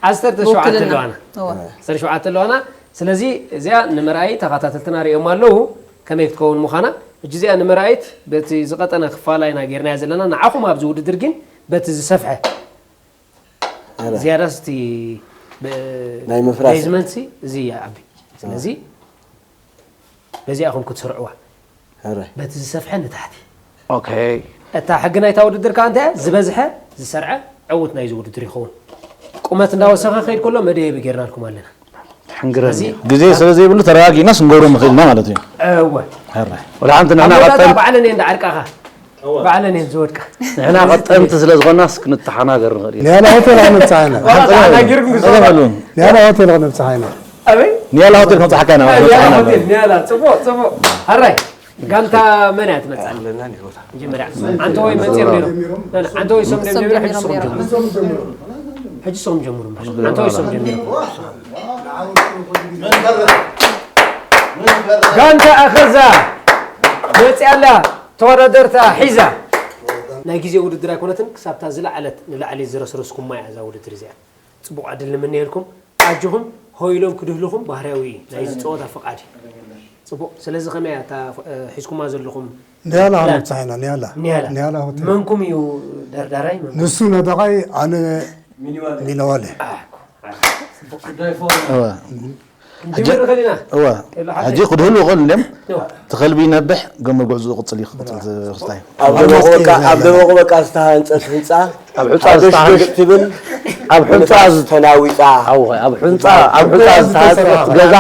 ዓሰርተ ሸውዓተ ብውክልና። ኣለዋና። እወ። ዓሰርተ ሸውዓተ ኣለዋና። ስለዚ እዚኣ ንምርኣይ ተኸታተልትና ሪኦም ኣለዉ ከመይ ክትከውን ምዃና። ሕጂ እዚኣ ንምርኣይት በቲ ዝቐጠነ ክፋላ ኢና ጌርናያ ዘለና። ንዓኹም ኣብዚ ውድድር ግን በቲ ዝሰፍሐ ኣረ። ዝያዳስ እቲ ብ-፣ ናይ ምፍራስ። ቤዝመንትሲ እዚ ይዓቢ። ስለዚ በዚኣ ኢኹም ክትስርዕዋ። ኣረ። በቲ ዝሰፍሐ ንታሕቲ። ኦኬ። እታ ሕጊ ናይታ ውድድር ከኣ እንታይ እያ? ዝበዝሐ ዝሰርዐ ዕዉት ናይዚ ውድድር ይኸውን። ቁመት እንዳወሰኸ ክኸይድ ከሎ መደየቢ ጌርናልኩም ኣለና። ሕንግረኒ። እዚ ግዜ ስለ ዘይብሉ ተረጋጊእናስ ክንገብሮ ምኽእል ኢና ማለት እዩ። እወ። ሕራይ። ወላ ሓንቲ ንሕና ኣወዳድባ ቀጠን ባዕለን እየን ዝዓርቃኻ። ባዕለን እየን ዝወድቃ። ንሕና ቀጠንቲ ስለ ዝኾናስ ክንተሓናገር ንኽእል ኢና። ንያና ሆቴል ኣነብጽሓ ኢና። ዋላ ተሓናጊርኩም ንስኹም። ንያና ሆቴል ክነብጽሓ ኢና። ኣበይ? ንያላ ሆቴል ክንብጽሓካ ኢና። ንያላ ሆቴል፣ ንያላ። ጽቡቕ፣ ጽቡቕ። ሕራይ። ጋንታ መን እያ ትመጽእ? ኣለና ኔሮታ። መጀመርያ፣ ኣንተ ወይ መጽኦም ኔሮም? ኣንተ ወይ ሶም ሶም ጀሚሮም፣ ሕጂ ሶም ጀሚሮም ጀምሩ። ጀምሩ። ሕጂ ሶም ጀምሩ። ኣንተ ወይ ሶም ጀሚሮም። ጋንታ ኣኸዛ መጽያ ኣላ፣ ተወዳደርታ ሒዛ። ናይ ግዜ ውድድር ኣይኮነትን፣ ክሳብታ ዝለዓለት ንላዕሊ ዝረስረስኩማ እያ እዛ ውድድር እዚኣ። ጽቡቕ ዕድል ንምነየልኩም። ኣጆኹም፣ ሆይሎም ክድህልኹም ባህርያዊ እዩ። ናይዚ ጸወታ ፍቓድ እዩ። ጽቡቕ። ስለዚ ከመይ እያ እታ፣ እ፣ ሒዝኩማ ዘለኹም ንያላ ፕላን? ክንብጽሕ ኢና፣ ንያላ። ንያላ። ንያላ ሆቴል። መንኩም እዩ ደርዳራይ? መንኩም? ንሱ ነደቓይ፣ ኣነ ሚኒዋለ። ኣኮ። እወ። ክንጅምር ንኽእል ኢና። እወ። የላ፣ ሓቂ። ሕጂ ክድህሉ ይኽእሉ እዮም። እወ። እቲ ከልቢ ይነብሕ፣ ገመድ ጉዕዞኡ ይቕጽል እዩ፣ ክቕጽል ዝኽስታይ። ኣብ ደበቑ በቃ፣ ኣብ ደበቑ በቃ ዝተሃንጸት ህንጻ፣ ኣብ ሑጻ ሓጎሽ ዝተሃንጸ-፣ ጎሽ ትብል፣ ኣብ ሑጻ ንፋስ ዝ-፣ ተናዊጻ። ኣብ፣ ኣብ ሑጻ፣ ኣብ ሑጻ ዝተሃንጸ ገዛ።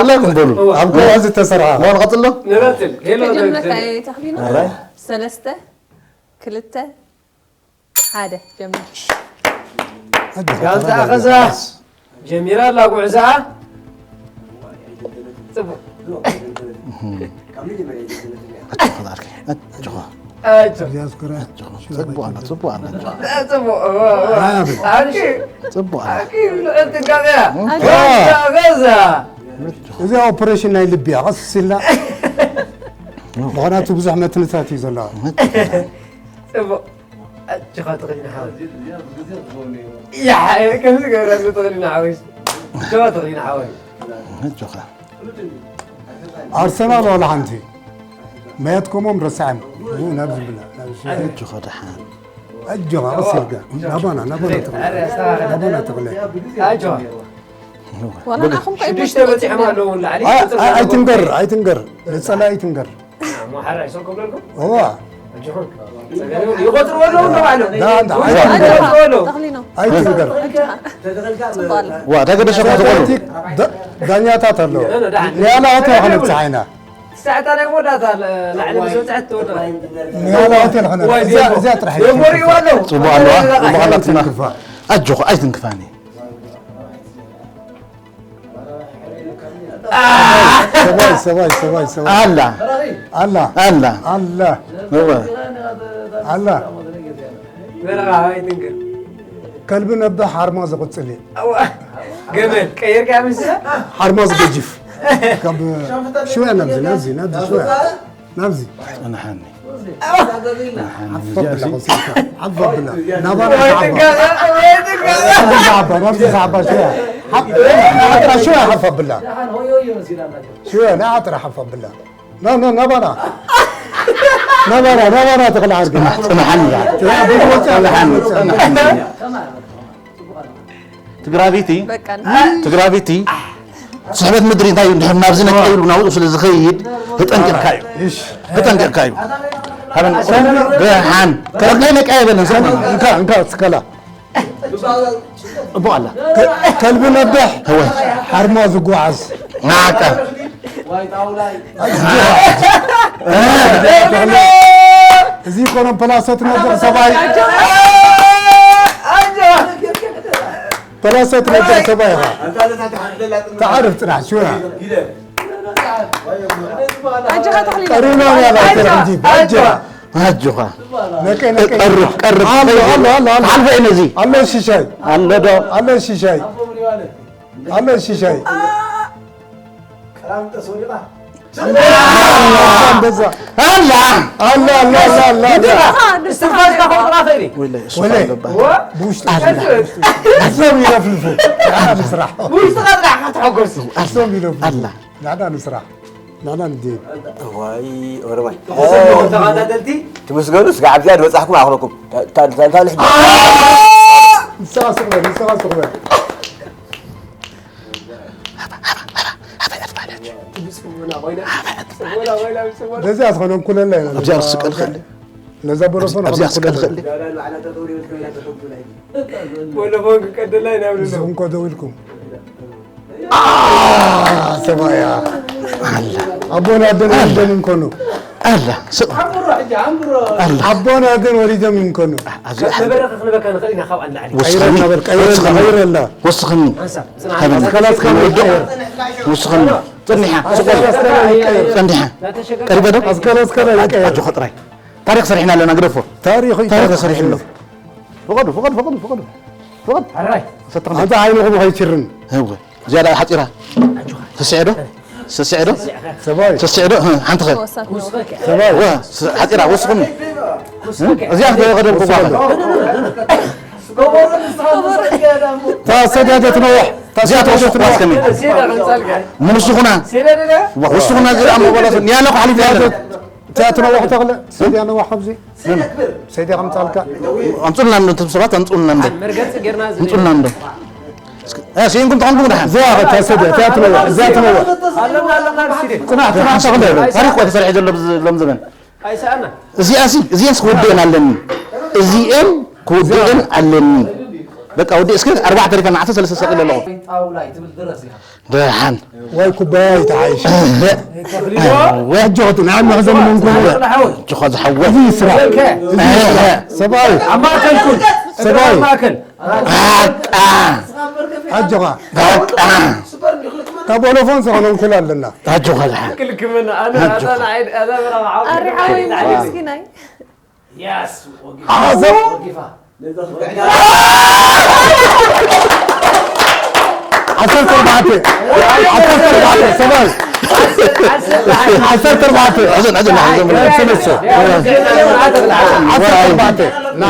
ኣብ ጎባ ዝተሰርሐ። መሆን ቀጽሎ? ንቐጽል። ሄሎ፣ ከጀምረካ ዶክተር። እየ፣ ተኽሊኖ። ኣረ። ሰለስተ፣ ክልተ፣ ሓደ፣ ጀምር። ጋንታ ኣኸዛ ጀሚራ ኣላ ጉዕዞኣ። ጽቡቕ። ኣጆኻ፣ ኣጆኻ። ኣጆኻ። ኣጆኻ። ጽቡቕ ኣላ፣ ጽቡቕ ኣላ። ጽቡቕ። ኣኪ፣ ጽቡቕ ኣላ። ኣኪ፣ ልዑል ጥንቃቐ እያ። ኣጆኻ። ጋንታ ኣኸዛ። እዚኣ ኦፕሬሽን ናይ ልቢ እያ፣ ቀስ ኢልና። ምኽንያቱ ብዙሕ መትንታት እዩ ዘለዋ። ጽቡቕ። ኣጆኻ ተኽሊና ሓወይ። ያ፣ ከምዚ ገብረ ኣሎ ተኽሊና ሓወይ። ኣጆኻ ተኽሊና ሓወይ። ኣጆኻ። ኣርሰናል ዋላ ሓንቲ። መያት ኮሞም ረሳዕም። ኡ፣ ናብ ዝብላ፣ ናብ ዝብላ። ኣጆኻ ደሓን። ኣጆኻ፣ ቀስ ኢልካ። ናባና፣ ናባና ተኽለ። ናባና ተኽለ። ኣጆኻ። ዋላ ንዓኹም ከ ሽዱሽተ በጺሖም ኣለዉ ላዕሊ። ኣይ፣ ኣይ፣ ኣይትንገር፣ ኣይትንገር። ንጸላኢ ኣይትንገር። እሞ ሓራይ ሰው ክብለልኩም? እዋ። ኣጆኹም። ጸገም የብሉ። ይቆጽርዎ ኣለዉ ንባዕሎም። ዳ፣ ዳ፣ ይቆጽርዎ ኣለዉ። ተኽሊኖ። ኣይትንገር። ጽቡቕ ኣሎ። ዋ፣ እንታይ ገደሸኩም ትኾኑ? ዳ-፣ ዳኛታት ኣለዉ። ኖ፣ ኖ፣ ደሓን። ንያላ ሆቴል ኣይብሉን። ከነብጽሓ ኢና። ሳዕታ ናይ መወዳእታ ለ-፣ ላዕሊ ምስ በጽሐት ትወድቕ። ንያላ ሆቴል ከነ-፣ ዋይ፣ እዚኣ፣ ዜሞ። እዚኣ ጥራሕ ዜሞ ሪእዎ ኣለዉ። ጽቡቕ ኣለዋ፣ ጽቡቕ ኣላትና። ኣይትንክፋ። ኣጆኹ፣ ኣይትንክፋኒ። ሰባይ፣ ሰባይ፣ ሰባይ፣ ሰባይ። ኣላ። ኣላ። ኣላ። ኣላ። እወ። ኣላ። በረኻ ኣበይ ትንክር? ከልቢ ነብሕ ሓርማዝ ይቕጽል እዩ። ኣዋ። ገመል ቀይርካ ምስላ? ሓርማዝ ገጅፍ። ካብ ሽወያ ናብዚ፣ ናብዚ፣ ናብዚ ሽወያ። ናብዚ። ጽንሓኒ። ጽንሓኒ። ዓፍ ኣብላ፣ እዚኣ ቆሲልካ። ዓፍ ኣብላ። ናባና ዓፍ። ናብዚ ዝዓባ፣ ናብዚ ዝዓባ ሽወያ። ዓፍ፣ ናዓጥራ ሽወያ ዓፍ ኣብላ። ሽወያ፣ ናዓጥራ ዓፍ ኣብላ። ና፣ ና፣ ናባና። ናባና፣ ናባና ተኽለ ዓርኪ። ጽንሓኒ። ጽንሓኒ። ጽንሓኒ። ትግራቢቲ በቃ። ትግራቢቲ ስሕበት ምድሪ እንታይ እዩ? እንድሕር ናብዚ ነቀ ኢሉ ናብኡ ስለ ዝኸይድ ተጠንቂቕካ እዩ። እሺ። ተጠንቂቕካ እዩ። ሃበን ደሓን። ከልቢ ነቀ ኣይበለን። እንካ፣ እንካ፣ እስከላ። እቦ ኣላ። ከ-፣ ከልቢ ነብሕ። እወ። ሓርማ ዝጓዓዝ። ናቀ። እዚ ይኮኖም ፕላሰ ትነብር ሰብኣይ። ፕላሰ ትነብር ሰብኣይ ኢኻ። ተዓርፍ ጥራሕ ሽወያ። ኣጆኻ ተኽሊል። ቀሪና ያላ ኣጆኻ። ተረዲብ። ኣጆኻ። ኣጆኻ። ነቀይ፣ ነቀይ። ቀርብ፣ ቀርብ። ኣሎ፣ ኣሎ፣ ኣሎ፣ ኣሎ። ተሓልፈ እዩ ነዚ። ኣሎ ሽሻይ። ኣሎ ዶ? ኣሎ ሽሻይ። ኣሎ ሽሻይ። ኣላ። ኣላ፣ ኣላ፣ ኣላ፣ ኣላ፣ ኣላ። ንስኻ፣ ንስኻ። ወይለይ፣ እሱ ወይለይ። ኣለባ። ብውሽጢ ኣላ። ኣዞም ይለፍልፉ። ኣላ ምስራሕ። ብውሽጥኻ ጥራሕ ክትሐጎስ። ኣላ። ኣዞም ይለፍልፉ። ኣላ። ንሕና ንስራሕ። ንሕና ንደይብ። እዋይ፣ ኦሮማይ። ተኸታተልቲ። ትምስገኑ፣ ስጋዕ ኣብዚኣ ዝበጻሕኩም ኣኽለኩም። ታ-፣ ታ-፣ ታ-፣ ታ-፣ ንስኻ ስቕ በል፣ ንስኻ ስቕ በል። በዚኣ ዝኾነ እንኩለላ ኢና። ኣብዚኣ ስቀል ክእል። ነዛ ቦሎፎን ኣብዚኣ ስቀል ክእል። ቦሎፎን ክቀደላ ኢና ብሎ። ንስኹም ከ ደው ኢልኩም። አ፣ ሰብኣያ። ኣላ። ኣቦና ኣደን ኣላ። ወሊዶም ይንኮኑ። ኣላ። ስቕ። ኣላ። ኣቦና ኣደን ወሊዶም ይንኮኑ። ኣብዚ መበረኽ ክንበካ ንኽእል ኢና ካብኣ ንላዕሊ። ወስኸኒ። ቀይረና በል፣ ቀይረና፣ ወስኸኒ። ቀይረና። ወስኸኒ። ሓንሳብ፣ ጽናሕ። ሃበኒ። ኣስከላ፣ ኣስከላ ወዶ። ይቀየር። ወስኸኒ። ጽኒሓ። ኣስከላ፣ ኣስከላ ይቀየር። ጽኒሓ። ቀሪበ ዶ? ኣስከላ፣ ኣስከላ ይቀየር። ኣጆኻ ጥራይ። ታሪኽ ሰሪሕና ኣለና፣ ግደፎ። ታሪኽ እዩ፣ ታሪኽ ታሪኽ ተሰሪሑ ኣሎ። እዩ። ፍቐዱ፣ ፍቐዱ፣ ፍቐዱ፣ ፍቐዱ። ፍቐዱ። ኣራይ። ሰተኽኒ። ኣንታ ዓይንኹም ኸይችርን። እወ። ዝያዳ ሓጺራ። ሰስዐ ዶ? ሰስዐ ዶ? ሰባይ። ሰስዐ ዶ? እ፣ ሓንቲ ኸ? ተወሳኺ ነው። ሰባይ። ወ፣ ስ-፣ ሓጺራ፣ ወስኹኒ። እ? እዚኣ ክትበለ ከደልኩ ጓኻ። እታ ሰድያ ዶ ትነውሕ? እታ እዚኣ ሰድያ ዶ ተወስኹ ትነውሕ? ጓስከሚ። ሙሉ ስኹና። ወ፣ ወስኹና ዝኣ መበላሱ። ኒያላ እኮ ሓሊፍ ያለን። እታ ትነውሕ ተኽለ፣ ሰድያ ነዋሕ ኣብዚ። ሰይዲ ከምጻልካ። ኣምጹልና እንዶ፣ እቶም ሰባት ኣምጹልና እንዶ። መርገጽ ጌርና እዚ ኣምጹልና እንዶ። እስኪ፣ እ፣ ስኢንኩም ተኾንኩም ደሓን። እዚኣ ተሰደ፣ እዚኣ ትነውሕ፣ እዚኣ ትነውሕ። ኣለና፣ ኣለና፣ ኣብ ስቱድዮ። ጽናሕ፣ ጽናሕ፣ ተኽለ። ታሪኽ እኮ ተሰሪሑ ዘሎ ብዝ-፣ ሎም ዘበን። ኣይሰኣና። እዚኣሲ፣ እዚኣስ ክውድእን ኣለኒ። እዚኤን ክውድእን ኣለኒ። በቃ፣ ወዲ እስከ ኣርባዕተ ተሪፈና፣ ዓሰርተ ሰለስተ ሰቂለ ኣለኹ። ጣውላ ትብል ድረስ ኢኻ። ደሓን። ወይ ኩባያ ይተሓይሽ። እህ። ተኽሊሎ። ወይ ኣጆኻ፣ ንዓና ክዘምር እንኮ። ኣጆኻ ዝሓወይ። እዚ ስራሕ። ወልከ። እዚ ስራሕ። እህ። ሰብኣይ። ኣብ ማእከል ኩን። ሰብኣይ። ኣብ ማእከል። በቃ። ኣጆኻ። በቃ። ካብ ኦሎፎን ዝኾነ እንኩል ኣለና። ኣጆኻ ዝሓ-፣ ክልክመና። ኣነ ኣጆኻ። ኣታ ንዓይ፣ ኣታ በራ መዓው። ኣሪ ሓወይ፣ ምስኪናይ። ዓሰብ። ዓሰርተ ኣርባዕተ። ዓሰርተ ኣርባዕተ፣ ሰብኣይ። ዓሰርተ ኣርባዕተ። ሕዘን፣ ሕዘን፣ ሕዘን። ሰለስተ። ዓሰርተ ኣርባዕተ። ና።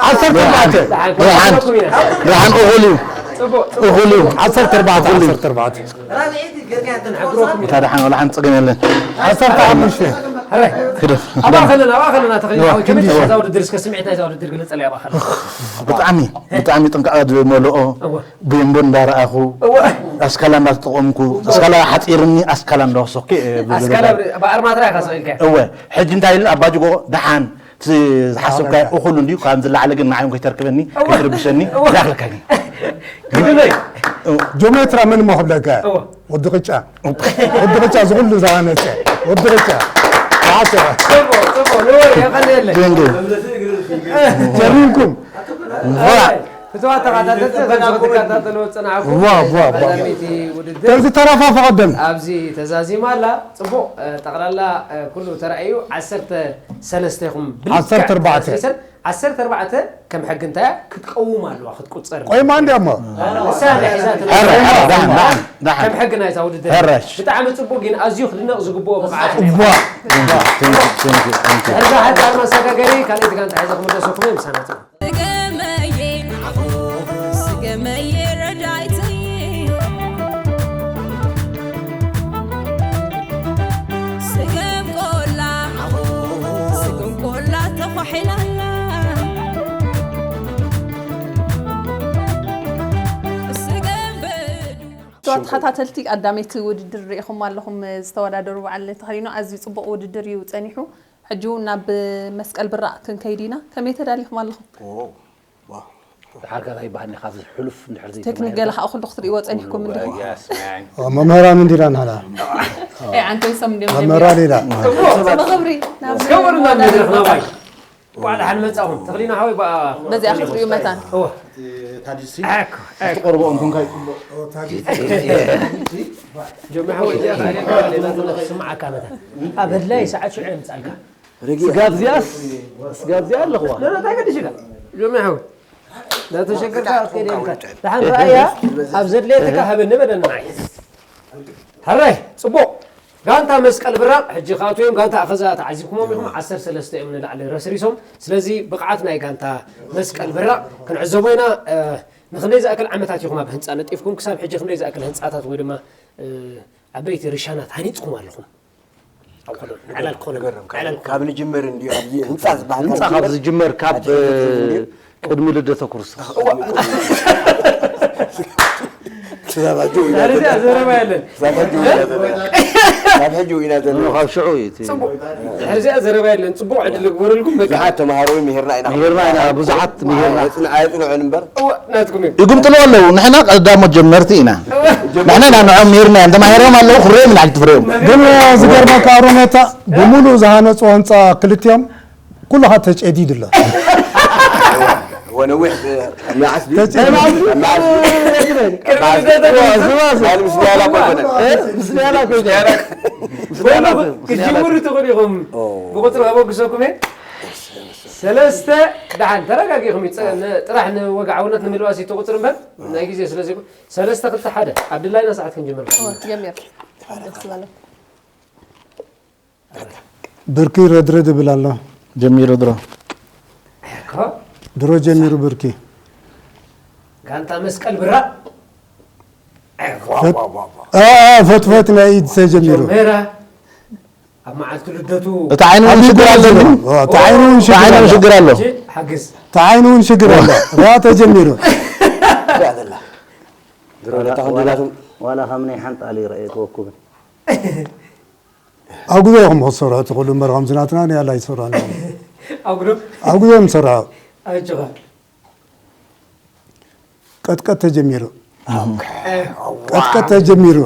ዓሰርተ ኣርባዕተ። ደሓን፣ ደሓን፣ እኹል እዩ። እኹል እዩ። ዓሰርተ ኣርባዕተ፣ ዓሰርተ ኣርባዕተ። እታ ደሓን ወላ ሓንቲ ጸገም የለን። ዓሰርተ ሓሙሽተ። ግደፍ። ኣብኣ ከለና፣ ኣብኣ ከለና ተኽሊ እዋ፣ ሓወይ፣ ከመይ ክንዲ። እዛ ውድድር እስከ ስምዒት ናይዛ ውድድር ግለጸለይ ኣብኣ ከለና። ብጣዕሚ፣ ብጣዕሚ ጥንቃቐ ዝመልኦ እዋ። ቢምቦ እንዳረኣኹ፣ እዋ። ኣስካላ እንዳተጠቐምኩ፣ ኣስካላ ሓጺርኒ፣ ኣስካላ እንዳወሰኽኩ፣ እ፣ ኣስካላ ብዝበለ ብ-፣ ብኣርማትራ ኢኻ ስቕ ኢልካ። እወ፣ ሕጂ እንታይ ኢልና፣ ኣባጅጎ ደሓን፣ እቲ ዝሓሰብካዮ እኹል እንድዩ፣ ካብ ዝለዓለ ግን ንዓይ እውን ከይተርክበኒ፣ እወ። ከይትርብሸኒ፣ እወ። ይኣኽለካ ግን። ግድነይ። ጆሜትራ መን እሞ ክብለካ? እወ። ወዲ ቅጫ። ወዲ ቅጫ ዝኹሉ ዝሃነፀ። ወዲ ቅጫ። ተሓሰበ። ጽቡቕ፣ ጽቡቕ። ንወሬ የቐንየለይ። ደንገ። ጀሚርኩም። ዋ። ተኸታተልቲ፣ ከምዚ ክትከታተልዎ ዝጸናሕኩም፣ ዋ፣ ዋ፣ ዋ። ቀዳመይቲ ውድድር ከምዚ ተራፋ ፈቐደም። ኣብዚ ተዛዚማ ኣላ። ጽቡቕ፣ እ፣ ጠቕላላ፣ እ፣ ኩሉ ተራእዩ፣ ዓሰርተ ሰለስተ ኢኹም ብልክዕ ዓሰርተ ኣርባዕተ። ተኸሲሰን፣ ዓሰርተ ኣርባዕተ ከም ሕጊ እንታይ እያ? ክትቀውም ኣለዋ፣ ክትቁጸር። ቆይማ እንድያ እሞ። ንሳ ናይ ሒዛቶ ዳሓን፣ ዳሓን፣ ዳሓን። ከም ሕጊ ናይዛ ውድድር። ሕራሽ። ብጣዕሚ ጽቡቕ፣ ግን ኣዝዩ ክድነቕ ዝግብኦ ብቕዓት እዩ። ዋ። Thank you, thank you, thank you, thank you። ድሕሪ እዛ ሓጻር መሰጋገሪ ካልኣይቲ ጋንታ ሒዛ ክምለሰኩም እየ፣ ምሳና ጽንሑ። ስገመየ፣ ስገመየ ረዳይተይ። ስገም ቆላ፣ ስገም ቆላ ተዃሒላላ። ስገም በዱ። ተኸታተልቲ ቀዳመይቲ ውድድር ርኢኹም ኣለኹም፣ ዝተወዳደሩ በዓል ተኸዲኖ። ኣዝዩ ጽቡቕ ውድድር እዩ ጸኒሑ። ሕጂ እውን ናብ መስቀል ብራቕ ክንከይድ ኢና። ከመይ ተዳሊኹም ኣለኹም? ኦ፣ ዋው። ደሓር ካልኣይ ባህኒ ካብዚ ሕሉፍ እንድሕር ዘይተማሂርካ። ቴክኒክ ገለ ከዓ ኩሉ ክትርእይዎ ጸኒሕኩም እንዲኹም። Yes, man። ኦ፣ መምህራን እንዲና ንሕና። ኤ፣ ዓንተይ ሰም እንዲዮም መምህራን ጀሚሮም። ኢና። ጽቡቕ፣ ጽቡቕ ክብሪ። ናብ እስከ ወሩና መድረኽ ናባይ። እንኳዕ ደሓን መጻኹም። ተኽሊና ሓወይ፣ በ-፣ በዚኣ ክትርእዩ መታን። እወ። ታዲሲ ኣኮ፣ ኣኮ። ትቆርቦ እንኮንካ ይጽቡቕ። ጆሚ ሓወይ፣ እዚኣ ካልእ ሌላ ዘሎ ክስምዓካ መታን። ኣብ ኣድላይ ሰዓት ሽዑ የምጻልካ። ረጊእ። ስጋብ እዚኣስ፣ ስጋብ እዚኣ ኣለኽዋ። ኖ፣ ኖ፣ እንታይ ገዲሽካ? ጆሚ ሓወይ። እንዳተሸገርካ ክትከይድ የብልካ። ደሓን ረኣያ፣ ኣብ ዘድልየትካ ሃበኒ በለኒ ንዓይ። ሕራይ፣ ጽቡቕ። ጋንታ መስቀል ብራቕ፣ ሕጂ ክኣትዉ እዮም። ጋንታ ኣኸዛ ተዓዚብኩሞም ኢኹም፣ ዓሰርተ ሰለስተ እዮም ንላዕሊ ረስሪሶም። ስለዚ ብቕዓት ናይ ጋንታ መስቀል ብራቕ ክንዕዘቦ ኢና። እ፣ ንኽንደይ ዝኣክል ዓመታት ኢኹም ኣብ ህንጻ ነጢፍኩም? ክሳብ ሕጂ ክንደይ ዝኣክል ህንጻታት ወይ ድማ፣ እ፣ ዓበይቲ ርሻናት ሃኒጽኩም ኣለኹም? ኣብ ኮሎን፣ ዕላል ኮሎን፣ ገረም፣ ካብ፣ ዕላል ኮሎን። ካብ ንጅምር እንዲዩ ኣብዚ ህንጻ ዝበሃል ህንጻ ካብ ካብ ዝጅምር፣ ካብ ዝጅመር፣ ካብ፣ ኣቲ ህንጻ ዝጅምር እንዲዩ። ቅድሚ ልደተ ክርስቶስ። እዋ። ክሳብ ሕጂ ኢና ዘለና። እዚኣ ዘረባ የለን። ክሳብ ሕጂ ኢና ዘለና። ክሳብ ሕጂ ኢና ዘለና። ካብ ሽዑ እዩ እቲ። ጽቡቕ። ድሕሪ እዚኣ ዘረባ የለን። ጽቡቕ ዕድል ይግበረልኩም። በቃ። ብዙሓት ተማሃሮ ምሂርና ኢና። ምሂርና ኢና፣ ብዙሓት ምሂርና። ኣየጽን-፣ ኣየጽንዑን እምበር። እዋ፣ ናትኩም እዩ። ይጉምጥሉ ኣለዉ። ንሕና ቀዳሞት ጀመርቲ ኢና። እዋ። ንሕና ኢና ንዖም ምሂርና እዮም። ተማሂሮም ኣለዉ፣ ክረዮም ኢና፣ ሕጂ ትፍረዮም። ግን ዝገርመካ ኣሮነታ፣ ብምሉእ ዝሃነጽዎ ህንጻ ክልቲኦም ኩሉ ኸኣ ተጨዲዱ ኣሎ። ወነዊሕ ብ-፣ መዓስ ድዩ? ተጨዲዱ። መዓስ ድዩ? ቅድሚ መዓስ ድዩ? ልደተ ክርስቶስ። መዓስ ምስ ንያላ እኮ ኣይኮነን። እ? ምስ ንያላ እኮ ኣይኮነን። ምስ ንያላ እኮ። ክትጅምሩ ትኽእሉ ኢኹም። ኦ። ብቁጽሪ ከበግሰኩም እየ። ሰለስተ፣ ደሓን፣ ተረጋጊኹም ይጸ-፣ ን-፣ ጥራሕ ንወግዓውነት ንምልባስ እዩ እቲ ቁጽሪ እምበር፣ ናይ ግዜ ስለ ዘይኮነ፣ ሰለስተ፣ ክልተ፣ ሓደ። ኣብ ድላይና ሰዓት ክንጅምር። ኦ፣ ትጀምር። ደስ በሃለኩም። ብርኪ ረድረድ ይብል ኣሎ። ጀሚሩ ድሮ። እኮ። ድሮ ጀሚሩ ብርኪ። ጋንታ መስቀል ብራ። ፈት-፣ ዋ፣ ዋ፣ ዋ፣ ዋ። አ፣ አ፣ ፈትፈት ናይ ኢድ ተጀሚሩ። ጀመራ። ኣብ መዓልቲ ልደቱ። እቲ ዓይኑ እውን ኣብ ሽግር ኣሎ ልደቱ ግን። ኦ፣ እቲ ዓይኑ እውን እቲ ሽግር ዓይኑ እውን ኣሎ። ሽግር ኣሎ። እሺ፣ ሓግዝ። እቲ ዓይኑ እውን ሽግር ኣሎ። ራ ተጀሚሩ። ያ ዘላ። ድሮ ዋላ፣ ለታ ዋላ፣ ክንዲላትም። ዋላ ካብ ናይ ሓንጣል ይረኣየክወኩምን። ኣብ ግዜ ኢኹም ክትሰርሑ እቲ ኩሉ እምበር፣ ከምዚ ናትና ንያላ ኣይሰርሖን። ኣብ ግዶ? ኣብ ግዜ እዮም ዝሰርሑ። ኣጆኻ። ቀጥቀጥ ተጀሚሩ። ኦኬ። ቀጥቀጥ ተጀሚሩ።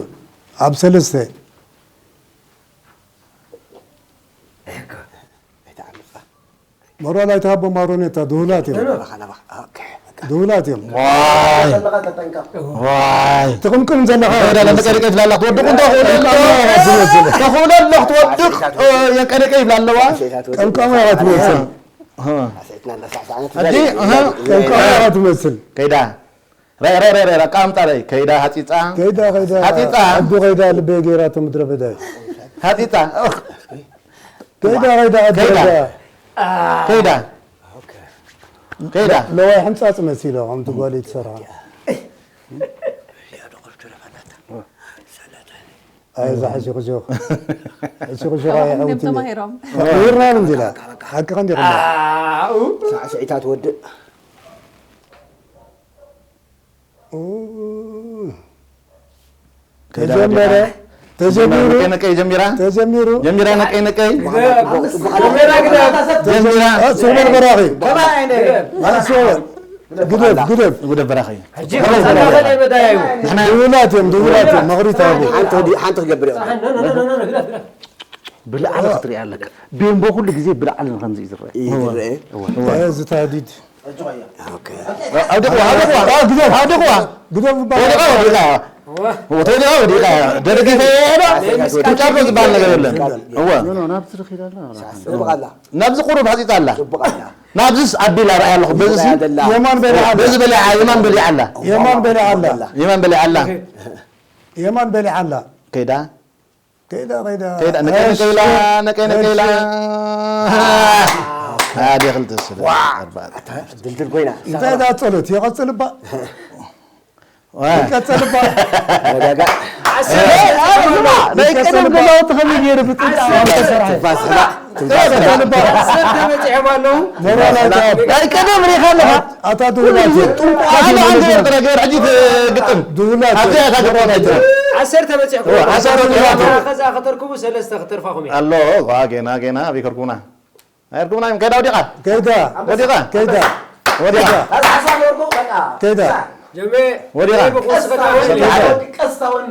ኣብ ሰለስተ። መሮላ ኣይትሃቦም ኣሮኔታ፣ ድሁላት እዮም። ኖ፣ ኖ። ኦኬ። ድሁላት እዮም። ዋይ። ዋይ። ትቕምቅም ዘለኻ። ወዳ ለመቀ ደቀ ይብላላ፣ ትወድቕ እንዶ፣ ትወድቕ። ትወድቕ። ትወድቕ። እ፣ የቀደቀ ይብላ ኣለዋ። ቀምቃማ ኢኻ ትመስል። ኣሃ። ኣሃ። ቀምቃማ ኢኻ ትመስል። ከይዳ። ረ፣ ረ፣ ረ፣ ረ፣ ረ፣ ቃምጣ ረይ። ከይዳ ሃጺጻ። ከይዳ፣ ከይዳ። ሃጺጻ። ኣዱ ከይዳ ልበይ ገይራቶ ምድረ በዳ እዩ። ሃጺጻ። ከይዳ፣ ከይዳ፣ ኣዱ ከይዳ። ከይዳ። ከይዳ። ከይዳ። ለዋይ ሕንጻጽ መሲሎ፣ ከምቲ ጓል እትሰርሖ። ኣይ፣ እዛ ሕሹኽሹኽ። ሕሹኽሹኽ ኣይ፣ ኣባኹም ድዮም ሓውቲ። ተማሂሮም? ምሂርና እንዲላ። ሓቅኻ እንዲኹም። ኣኡ። ሳዕስዒታ ትወድእ። ኡ። ከይዳ ተጀመረ። ወዲኣ። ተጀሚሩ። ነቀይ ነቀይ ጀሚራ። ተጀሚሩ። ጀሚራ ነቀይ ነቀይ። ግዳ፣ ግዳ፣ ግዳ። ጀሚራ። አ፣ ሱመር በራኺ። ግዳ። አ፣ ሱመር። ግደፍ፣ ግደፍ። ግደፍ በራኺ። ሕጂ ከመይ ዝበለ መዳይ እዩ? ንሕና ድውላት እዮም፣ ድውላት እዮም። መቕሪት ሃቡ። ሓንቲ ክዲ-፣ ሓንቲ ክገብር እየ። ኖ፣ ኖ፣ ኖ፣ ኖ፣ ግዳ፣ ግዳ። ብላዕሊ ክትሪኣ ኣለካ። ቤምቦ ኩሉ ግዜ ብላዕሊ ንኸምዚ እዩ ዝረአ። እዩ ዝረአ። እወ፣ እወ። እዚ ታህዲድ። ኣውዲቕዋ፣ ኣውዲቕዋ፣ ኣውዲቕዋ። ግደፍ። ግደፍ ዝበሃል ወዲቓ፣ ወዲቓ። እዋ። ተወዲቓ፣ ወዲቓ። ደርጊ ከይሄዳ፣ ምጫር ነው ዝበሃል ነገር የለን። እዋ። ኖ፣ ኖ፣ ናብዚ ትኽኢላ ኣላ። ጽቡቕ ኣላ። ናብዚ ቁሩብ ሓጺጻ ኣላ። ጽቡቕ ኣላ። ናብዚስ ኣቢላ ርኣያ ኣለኹ። በዚሲ የማን በሊዓ ኣላ። በዚ በሊዓ፣ የማን በሊዓ ኣላ። የማን በሊዓ ኣላ። የማን በሊዓ ኣላ። የማን በሊዓ ኣላ። ከይዳ? ከይዳ፣ ከይዳ። ከይዳ፣ ነቀይ፣ እሺ። ነቀይላ፣ ነቀይ፣ እሺ። ነቀይላ። ሓደ፣ ክልተ፣ ሰለስተ፣ ኣርባዕተ። ድልድል ኮይና። እንታይ እዛ ጸሎት? ይቐጽል እባ። ዋ። ይቀጽል እባ። ረጋጋ። እ፣ እ፣ ስማ፣ ናይ ቀደም ገዛውቲ ከመይ ገይሩ ብጥንቃቐ ዝተሰርሐ? ትንፋስ ህባ፣ ትንፋስ ህባ። ይቀጽል እባ። ዓሰርተ በጺሖም ኣለዉ። ሞራል ኣይትሃብ። ናይ ቀደም ሪኻ ኣለኻ? ኣታ ድሁላት። ሓደ ዓንተ ኤርትራ ገበር ሕጂ ትግጥም። ድሁላት። ኣብዚኣ እታ ገጥም ኣይትበል። ዓሰርተ በጺሕኩም። ኦ፣ ዓሰርተ በጺሕኩም። ከዛ ከተርክቡ ሰለስተ ክተርፋኹም እየ። ኣሎ፣ ዋ፣ ጌና፣ ጌና፣ ኣበይ ከርኩና? ኣይርኩብና እዮም። ከይዳ ወዲቓ? ከይዳ። ወዲቓ? ከይዳ። ወዲቓ? ከይዳ። ጀሜ፣ ወዲቓ? ጀሜ፣ ብኹስኸታ ቀስታ ወኒ፣ ወኒ። ቀስታ ወኒ።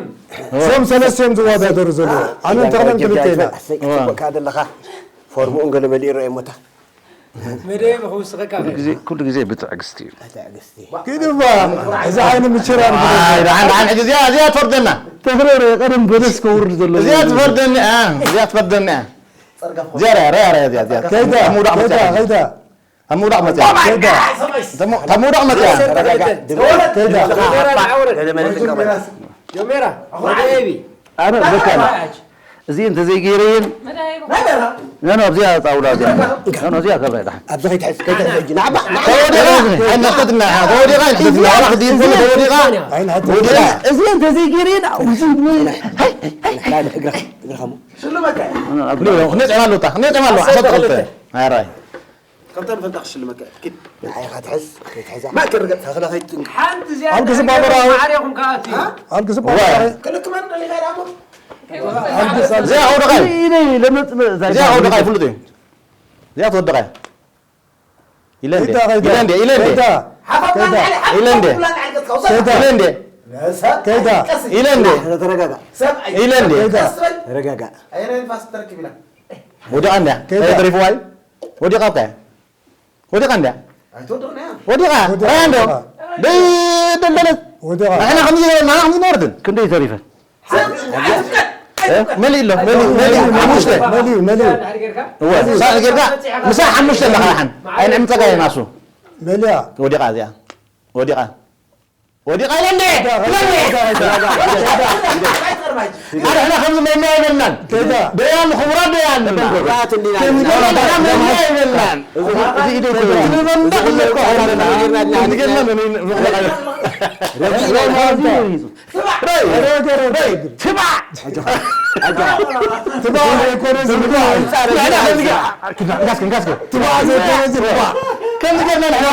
እዞም ሰለስተ እዮም ዝወዳደሩ ዘለዉ። ኣነ እንተኾነ ክልተ ኢና። ጽቡቕካ ዘለኻ። ፎርምኡን ገለ መሊኡ ይረኣይ እሞታ። መደይ ብኹስኸካ ኩሉ ግዜ፣ ኩሉ ግዜ ብትዕግስቲ እዩ። ትዕግስቲ። ኪድ እባ፣ እዚ ዓይኒ ምችራር ኣይ፣ ደሓን፣ ደሓን፣ ሕጂ እዚኣ፣ እዚኣ ትፈርደና። ተኽረረ፣ ቀደም በለስ ከውርድ ዘሎ እዚኣ እዩ። ትፈርደኒ፣ ኣ፣ እዚኣ ትፈርደኒ፣ ኣ። ጸርጋ እዚኣ፣ ርያ፣ ርያ፣ ርያ፣ እዚኣ፣ እዚኣ። ከይዳ፣ ኣብ ምውዳቕ ከይዳ፣ መጽያ። ከይዳ። ኣብ ምውዳቕ መጽያ። ከይዳ። ተሞ-፣ ተሞ-፣ ምውዳቕ መጽያ። ከይዳ። ጀሜራ፣ ንዓውረድ። ጀሜራ፣ ወደ ኤቢ። ኣነ በቃ፣ እዚ እንተዘይገይረየን፣ ኖ፣ ኖ፣ ኣብዚኣ ጣውላ እዚኣ። ኖ፣ ኖ፣ እዚኣ ከብራ ይድሓን። ኣብዚ ከይትሕዝ፣ ከይትሕዝ ሕጂ። ንዓባ፣ ንዓባ። ተወዲቓ፣ ኣይንሕተትና፣ ተወዲቓ፣ ኣይንሕተትና። ዋላ ክድይብ ከሎ ተወዲቓ። ኣይንሕተትና። ተወዲቓ። እዚ እንተዘይገይረየን፣ ኣብዚ፣ ሃይ፣ ሃይ፣ ሃይ። እግርኻ፣ እግርኻ ሞ። ሽልመካ። ኖ፣ ኖ፣ ኣብ ኖ፣ ኖ፣ ክነጥዕም ኣለዎ፣ ክነጥዕም ኣለዎ። ዓሰርተ ክልተ። ኣራይ። ከምታ ንፈልጣ ክሽልመካ። ኪድ። ንዓይ ኢኻ ትሕዝ፣ ከይትሕዛ። ማእከል ርገጽ፣ ተኽለ ከይትንካ። ሓንቲ እዚኣ ኣብ ግዜ ተረገመ ባበራዊ። ማዕሬኹም ከኣቱ እዩ። ኣብ ግዜ ዋ። ባበራዊ። ክልክመን ደሊኻ ኢላ እሞ። ኣብ ግዜ እዚኣ ወደቓይ። ኢለ፣ ኢለ፣ ለመጽ-፣ እዛ እዚኣ ወደቓይ ፍሉጥ እዩ። እዚኣ ትወደቓይ። ኢለ እንዴ? ከይዳ፣ ከይዳ። ኢለ እንዴ? ኢለ እንዴ? ከይዳ። ሓፋፍላ ከይዳ። ንዓሊ፣ ሓፋፍላ ኢለ እንዴ? ንዓሊ ገጽካ ውሰድ። ከይዳ። ኢለ እንዴ? ነሳ። ከይዳ። ቀስ ኢለ እንዴ? ተረጋጋ። ሰብ ኣይ-፣ ኢለ እንዴ? ከይዳ። ቀስ በል። ተረጋጋ። ኣየናይ ንፋስ ትረክብ ኢላ? ወዲቓ እንድያ? ከይዳ። ኣየትሪፍዋ እዩ? ወዲቓ እኮ እያ። ወዲቓ እንድያ? ኣይትወድቕን እያ። ወዲቓ። ወዲቓ፣ ራያ እንዶ። ወዲቓ። ደይ-፣ ደልደለት። ወዲቓ። ንሕና ከምዚ፣ ንሕና ከምዚ ነበርትን። ክንደይ ተሪፈን? ሰብ ኣይትፍቀድ፣ እ? ኣይትፍቀድ። መሊኡ ኣሎ፣ መሊኡ፣ መሊኡ፣ ሓሙሽተ። መሊኡ፣ መሊኡ። እወ፣ ሳዕ ጌርካ፣ ምሳ ሓሙሽተ ኣለኻ ደሓን። ኣይንዕምፀካ ኢና እሱ። መሊኣ። ወዲቓ እዚኣ። ወዲቓ። ወዲቓ ኢለ እንዴ? ወዲቓ፣ ኢለ እንዴ? ወዲቓ፣ ወዲቓ፣ ወዲቓ። ኣረ፣ ሕና ከምዚ መምያ ኣይበልናን። ከይዳ። ደያኑ፣ ክቡራት ደያኑ። ክቡራት እንዲና። ከምዚ ገና መምያ ኣይበልናን። እዚ፣ እዚ ኢደይ ኮይኑ። እዚ መምያ ክልኮ ኣለና። እዚ ገና መምያ፣ መምያ። ረቢና፣ ረቢና። ትባዕ! ረገ፣ ረገ፣ ረገ። ትባዕ! ትባዕ ዘይኮነ ዝንባዕ እዩ። ንሕና ከምዚ ገ-፣ ክንዳስከ፣ ክንዳስከ። ትባዕ ዘይኮነ ዝንባዕ። ከምዚ ገርና ንሕና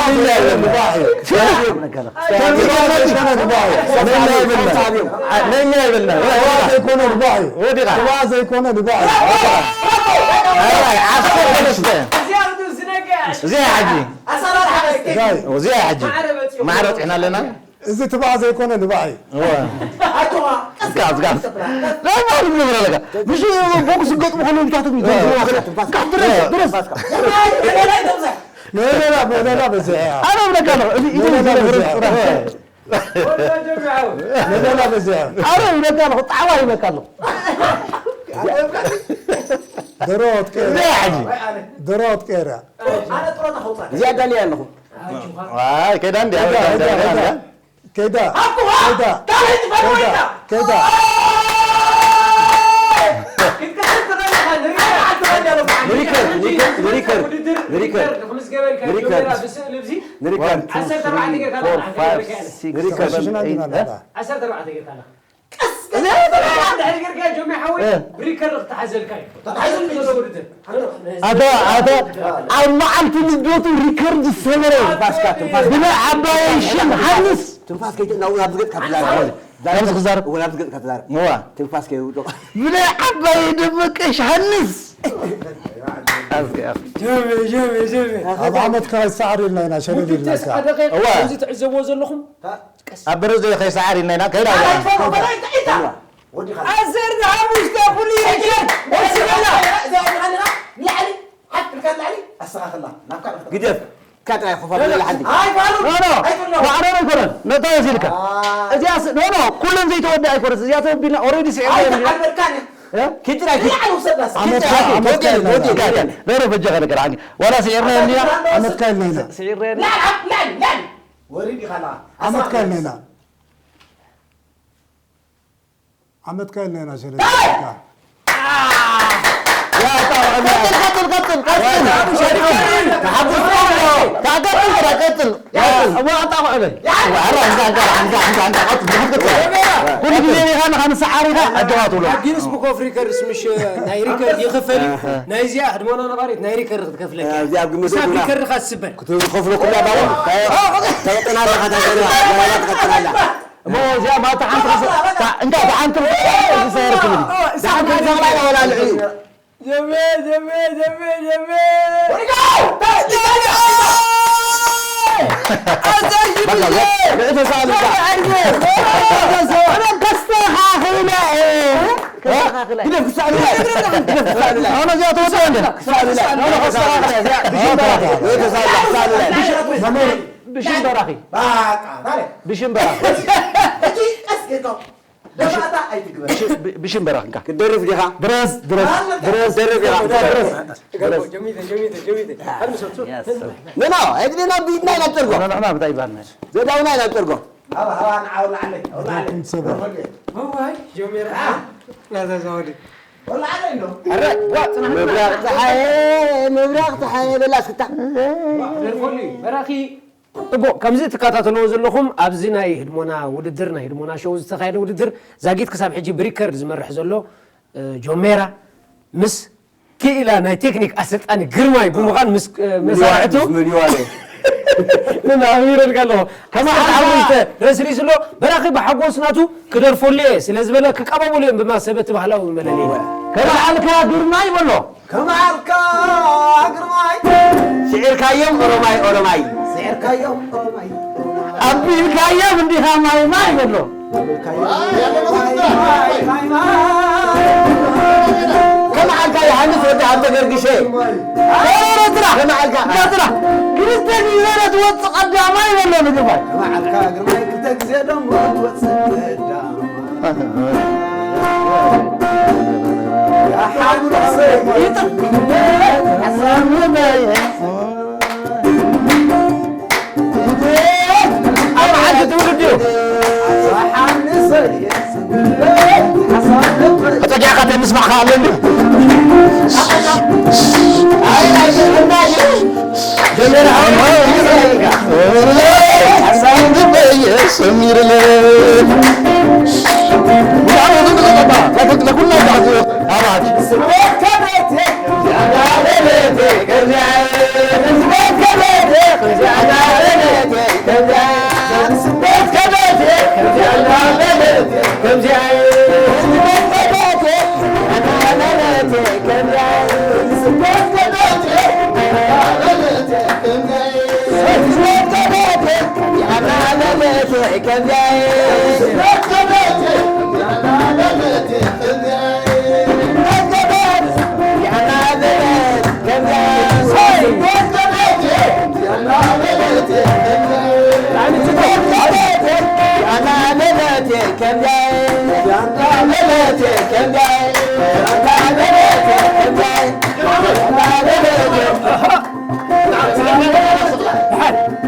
ንንባዕ እዩ። ትባዕ! ከምዚ ገርና ዘይኮነ ንባዕ እዩ። ነኛ ይብልና። ነኛ ይብልና። ትባዕ ዘይኮነ ንባዕ እዩ። ወዲቓ። ትባዕ ዘይኮነ ንባዕ እዩ። ኣራይ፣ ዓሰርተ ሰለስተ። እዚኣ ሕጂ። ጋይ። እዚኣ ሕጂ። ማዕረ በፂሑ። ማዕረ በፂሕና ኣለና። እዚ ትባዕ ዘይኮነ ንባዕ እዩ። እወ። ኣጆኻ፣ ቀስ ቀስ፣ ቀስ። እንታይ ማለት ነው ብለካ? ምሽ ቦክስ ገጥሞ ከሎ ብታሕቶም እዩ። ትንፋስ፣ ትንፋስ። ትንፋስ፣ ትንፋስ። ምህለላ፣ ምህለላ በዚሐ እያ። ኣነ እብለካ ኣለኹ፣ እዚ ኢዱ ምህለላ ይዝረብ በዚሐ። ጥራሕ። ወሎ ጀምዐው። ምህለላ በዚሐ። ኣነ እብለካ ኣለኹ፣ ጣዕዋ ይብለካ ኣለኹ። ደሮ ትቀይር። እዚኣ ሕጂ። ደሮ ትቀይር እያ። ኣነ ጥሮታ ከውፃእ። እዚኣ ዳልያ ኣለኹ። ኣጆኻ። ዋይ፣ ከይዳ እንድያ፣ ከይዳ፣ ከይዳ፣ ከይዳ፣ ከይዳ። ከይዳ። ኣኩ፣ ከይዳ። ካልእ ትፈርወይታ። ከይዳ። ከይዳ። ክትከስር ትኽእል ኢኻ፣ ንሪከር። ንሪከር፣ ንሪከር፣ ንሪከር፣ ውድድር ንሪከር። ንሪከር ክምዝገበልካ ንሪከር። ጆሜራ ብስእሊ ኣብዚ ንሪከር። ዓሰርተ ኣርባዕተ ጌርካ ኣለኻ፣ ንሪከር። ንሪከር። ዓሰርተ ኣርባዕተ ጌርካ ኣለኻ። ቀስ፣ ቀስ፣ ቀስ። እንድሕር ጌርካ ጆሜ ሓወይ፣ እ። ብሪከርድ ክትሓዘልካ እዩ። ተታሒዙ ዘሎ ውድድር። ኣታ፣ ኣታ፣ ኣብ መዓልቲ ልደቱ ሪከርድ ዝሰበረ። ትንፋስካ፣ ትንፋስካ። ብናይ ዓባየይ ሽም ሃንስ። ትንፋስ ከይት-፣ ናብ፣ ናብዚ ገጽካ ትዛረብ። ትንፋስ። ናብዚ ክዛረብ። እወ፣ ናብዚ ገጽካ ትዛረብ። እዋ። ትንፋስ ከይውድቕ። ብናይ ዓባየይ ደመቀ ሽም ሃንስ። ኣዝኪ፣ ኣዝኪ። ጀሜ፣ ጀሜ፣ ጀሜ። ኣብ ዓመት ከይሰዓር ኢልና ኢና ሸለል ኢልና። እዋ። ከምዚ ትዕዘብዎ ዘለኹም። ኣብ በረዶ ከይሰዓር ኢልና ኢና። ከይዳ። ዓሰርተ ሓሙሽተ ኩሉ ይረክብ። ወስደላ። ንላዕሊ፣ ሓፍ ኢልካ ንላዕሊ፣ ኣስተኻኽላ። ናብካ ንኽትብል። ግደፍ። ካትራይ ክፈል ሓንቲ። ኣይፋሉ። ኖ ኖ። ማዕረር ኣይኮነን። ነታ ወሲድካ። እዚኣ ኖ ኖ ኩለን ዘይተወደ ኣይኮነስ። እዚኣ ተወቢልና ኦሬዲ ስዒር። ኣይተቃልበልካን። ኪድ ጥራይ ኪድ። ላዕል ውሰዳ። ዓመትካ ዓመትካ ሞዴል ይለና። ሞዴል። ኖ ኖ በጃኻ ነገር ዓንዲ ዋላ ስዒርና እንዲና። ዓመትካ ይለና። ስዒርና እንዲና። ላዕል ላዕል ላዕል። ወሪድ ይኻላ። ዓመትካ ይለና። ዓመትካ ይለና። ሸለካ ኩሉ ግዜ ሪኻ ንኻ ንሰዓር ኢኻ ኣጆኻ ትብሎ። ጊንስ ቡክ ኦፍ ሪከርድስ ምሽ ናይ ሪከርድ ይኽፈል እዩ። ናይዚኣ ህድሞና ነባሪት ናይ ሪከርድ ክትከፍለካ እያ። እዚኣ ኣብ ግምት ክሳብ ይኹና። ሪከርድኻ ትስበር። ክትዝኸፍሎ ኩላ ባባ ተወጥና ኣለኻ ታገና ተወጥና ኣለኻ። እሞ እዚኣ ማታ ሓንቲ ክስ- ታ- እንታይ እታ ሓንቲ ክስ- ክሰየር ክብል እዩ። ዳሓን ከንዛቕላ ወላ ልዕሊ ጀሜ ጀሜ ጀሜ ጀሜ ልዕሊ ተሳእሉ ከስተኻኽለ እየ። ከስተኻኽለ እየ። ግደፍ ክሳእሉ ግደፍ ክሳእሉ ኣነ እዚኣ ተወጥኦ እንደ ክሳእሉ ኣነ ከስተኻኽለ እዚኣ ብሽም በራኺ ተሳእሉ ክሳእሉ ብሽም በራኺ ባቃ ታዲያ ብሽም በራኺ እቲ ቀስ ኢልካ ደፋእታ ኣይትግበር። ብሽም በራኺ እንካ ክትደርፍ ዲኻ? ድረስ ድረስ ድረስ ደርፍ ኢኻ። ድረስ ጀሚተ ጀሚተ ጀሚተ ኖ ኖ እግሪና ቢድና ኢና ጠርጎ ንሕና ብታይ ይባልና ዘዳውና ኢና ጠርጎ ሰባ ዋይ ጀሜራ ያዛዛወዲ ምብራቕ ፀሓየ ምብራቕ ፀሓየ በላ ስታ ደርፎሉ በራኺ እቦ ከምዚ ትከታተልዎ ዘለኹም ኣብዚ ናይ ህድሞና ውድድር ናይ ህድሞና ሸው ዝተኻየደ ውድድር ዛጊት ክሳብ ሕጂ ብሪከርድ ዝመርሕ ዘሎ እ፣ ጆሜራ ምስ ክኢላ ናይ ቴክኒክ ኣሰልጣኒ ግርማይ ብምዃን ምስ እ፣ መሳርሕቱ ምንዋለ ንማሚረልካ ኣለኹ ከማሓልሓሙሽተ ረስሪስ ኣሎ በራኺ ብሓጎስ ናቱ ክደርፈሉ እየ ስለ ዝበለ ክቀባበሉ እዮም ብማሰበቲ ባህላዊ መለለይ ከመዓልካ ግርማይ በሎ ከመዓልካ ግርማይ ስዒርካዮም ኦሮማይ ኦሮማይ ስዒርካዮም ኦሮማይ ኣቢልካዮም እንዲኻ ማይ ማይ በሎ ከመዓልካ ዮሃንስ ወዲ ሃብተ ገርግሸ ጥራ ከመዓልካ ጥራ ክልተ ግዜ ትወፅእ ቀዳማይ በሎ ንግርማይ ከመዓልካ ግርማይ ክልተ ግዜ ደሞ ትወፅእ ቀዳማይ ተጊዕካ ተምስማዕካ ኣለኒ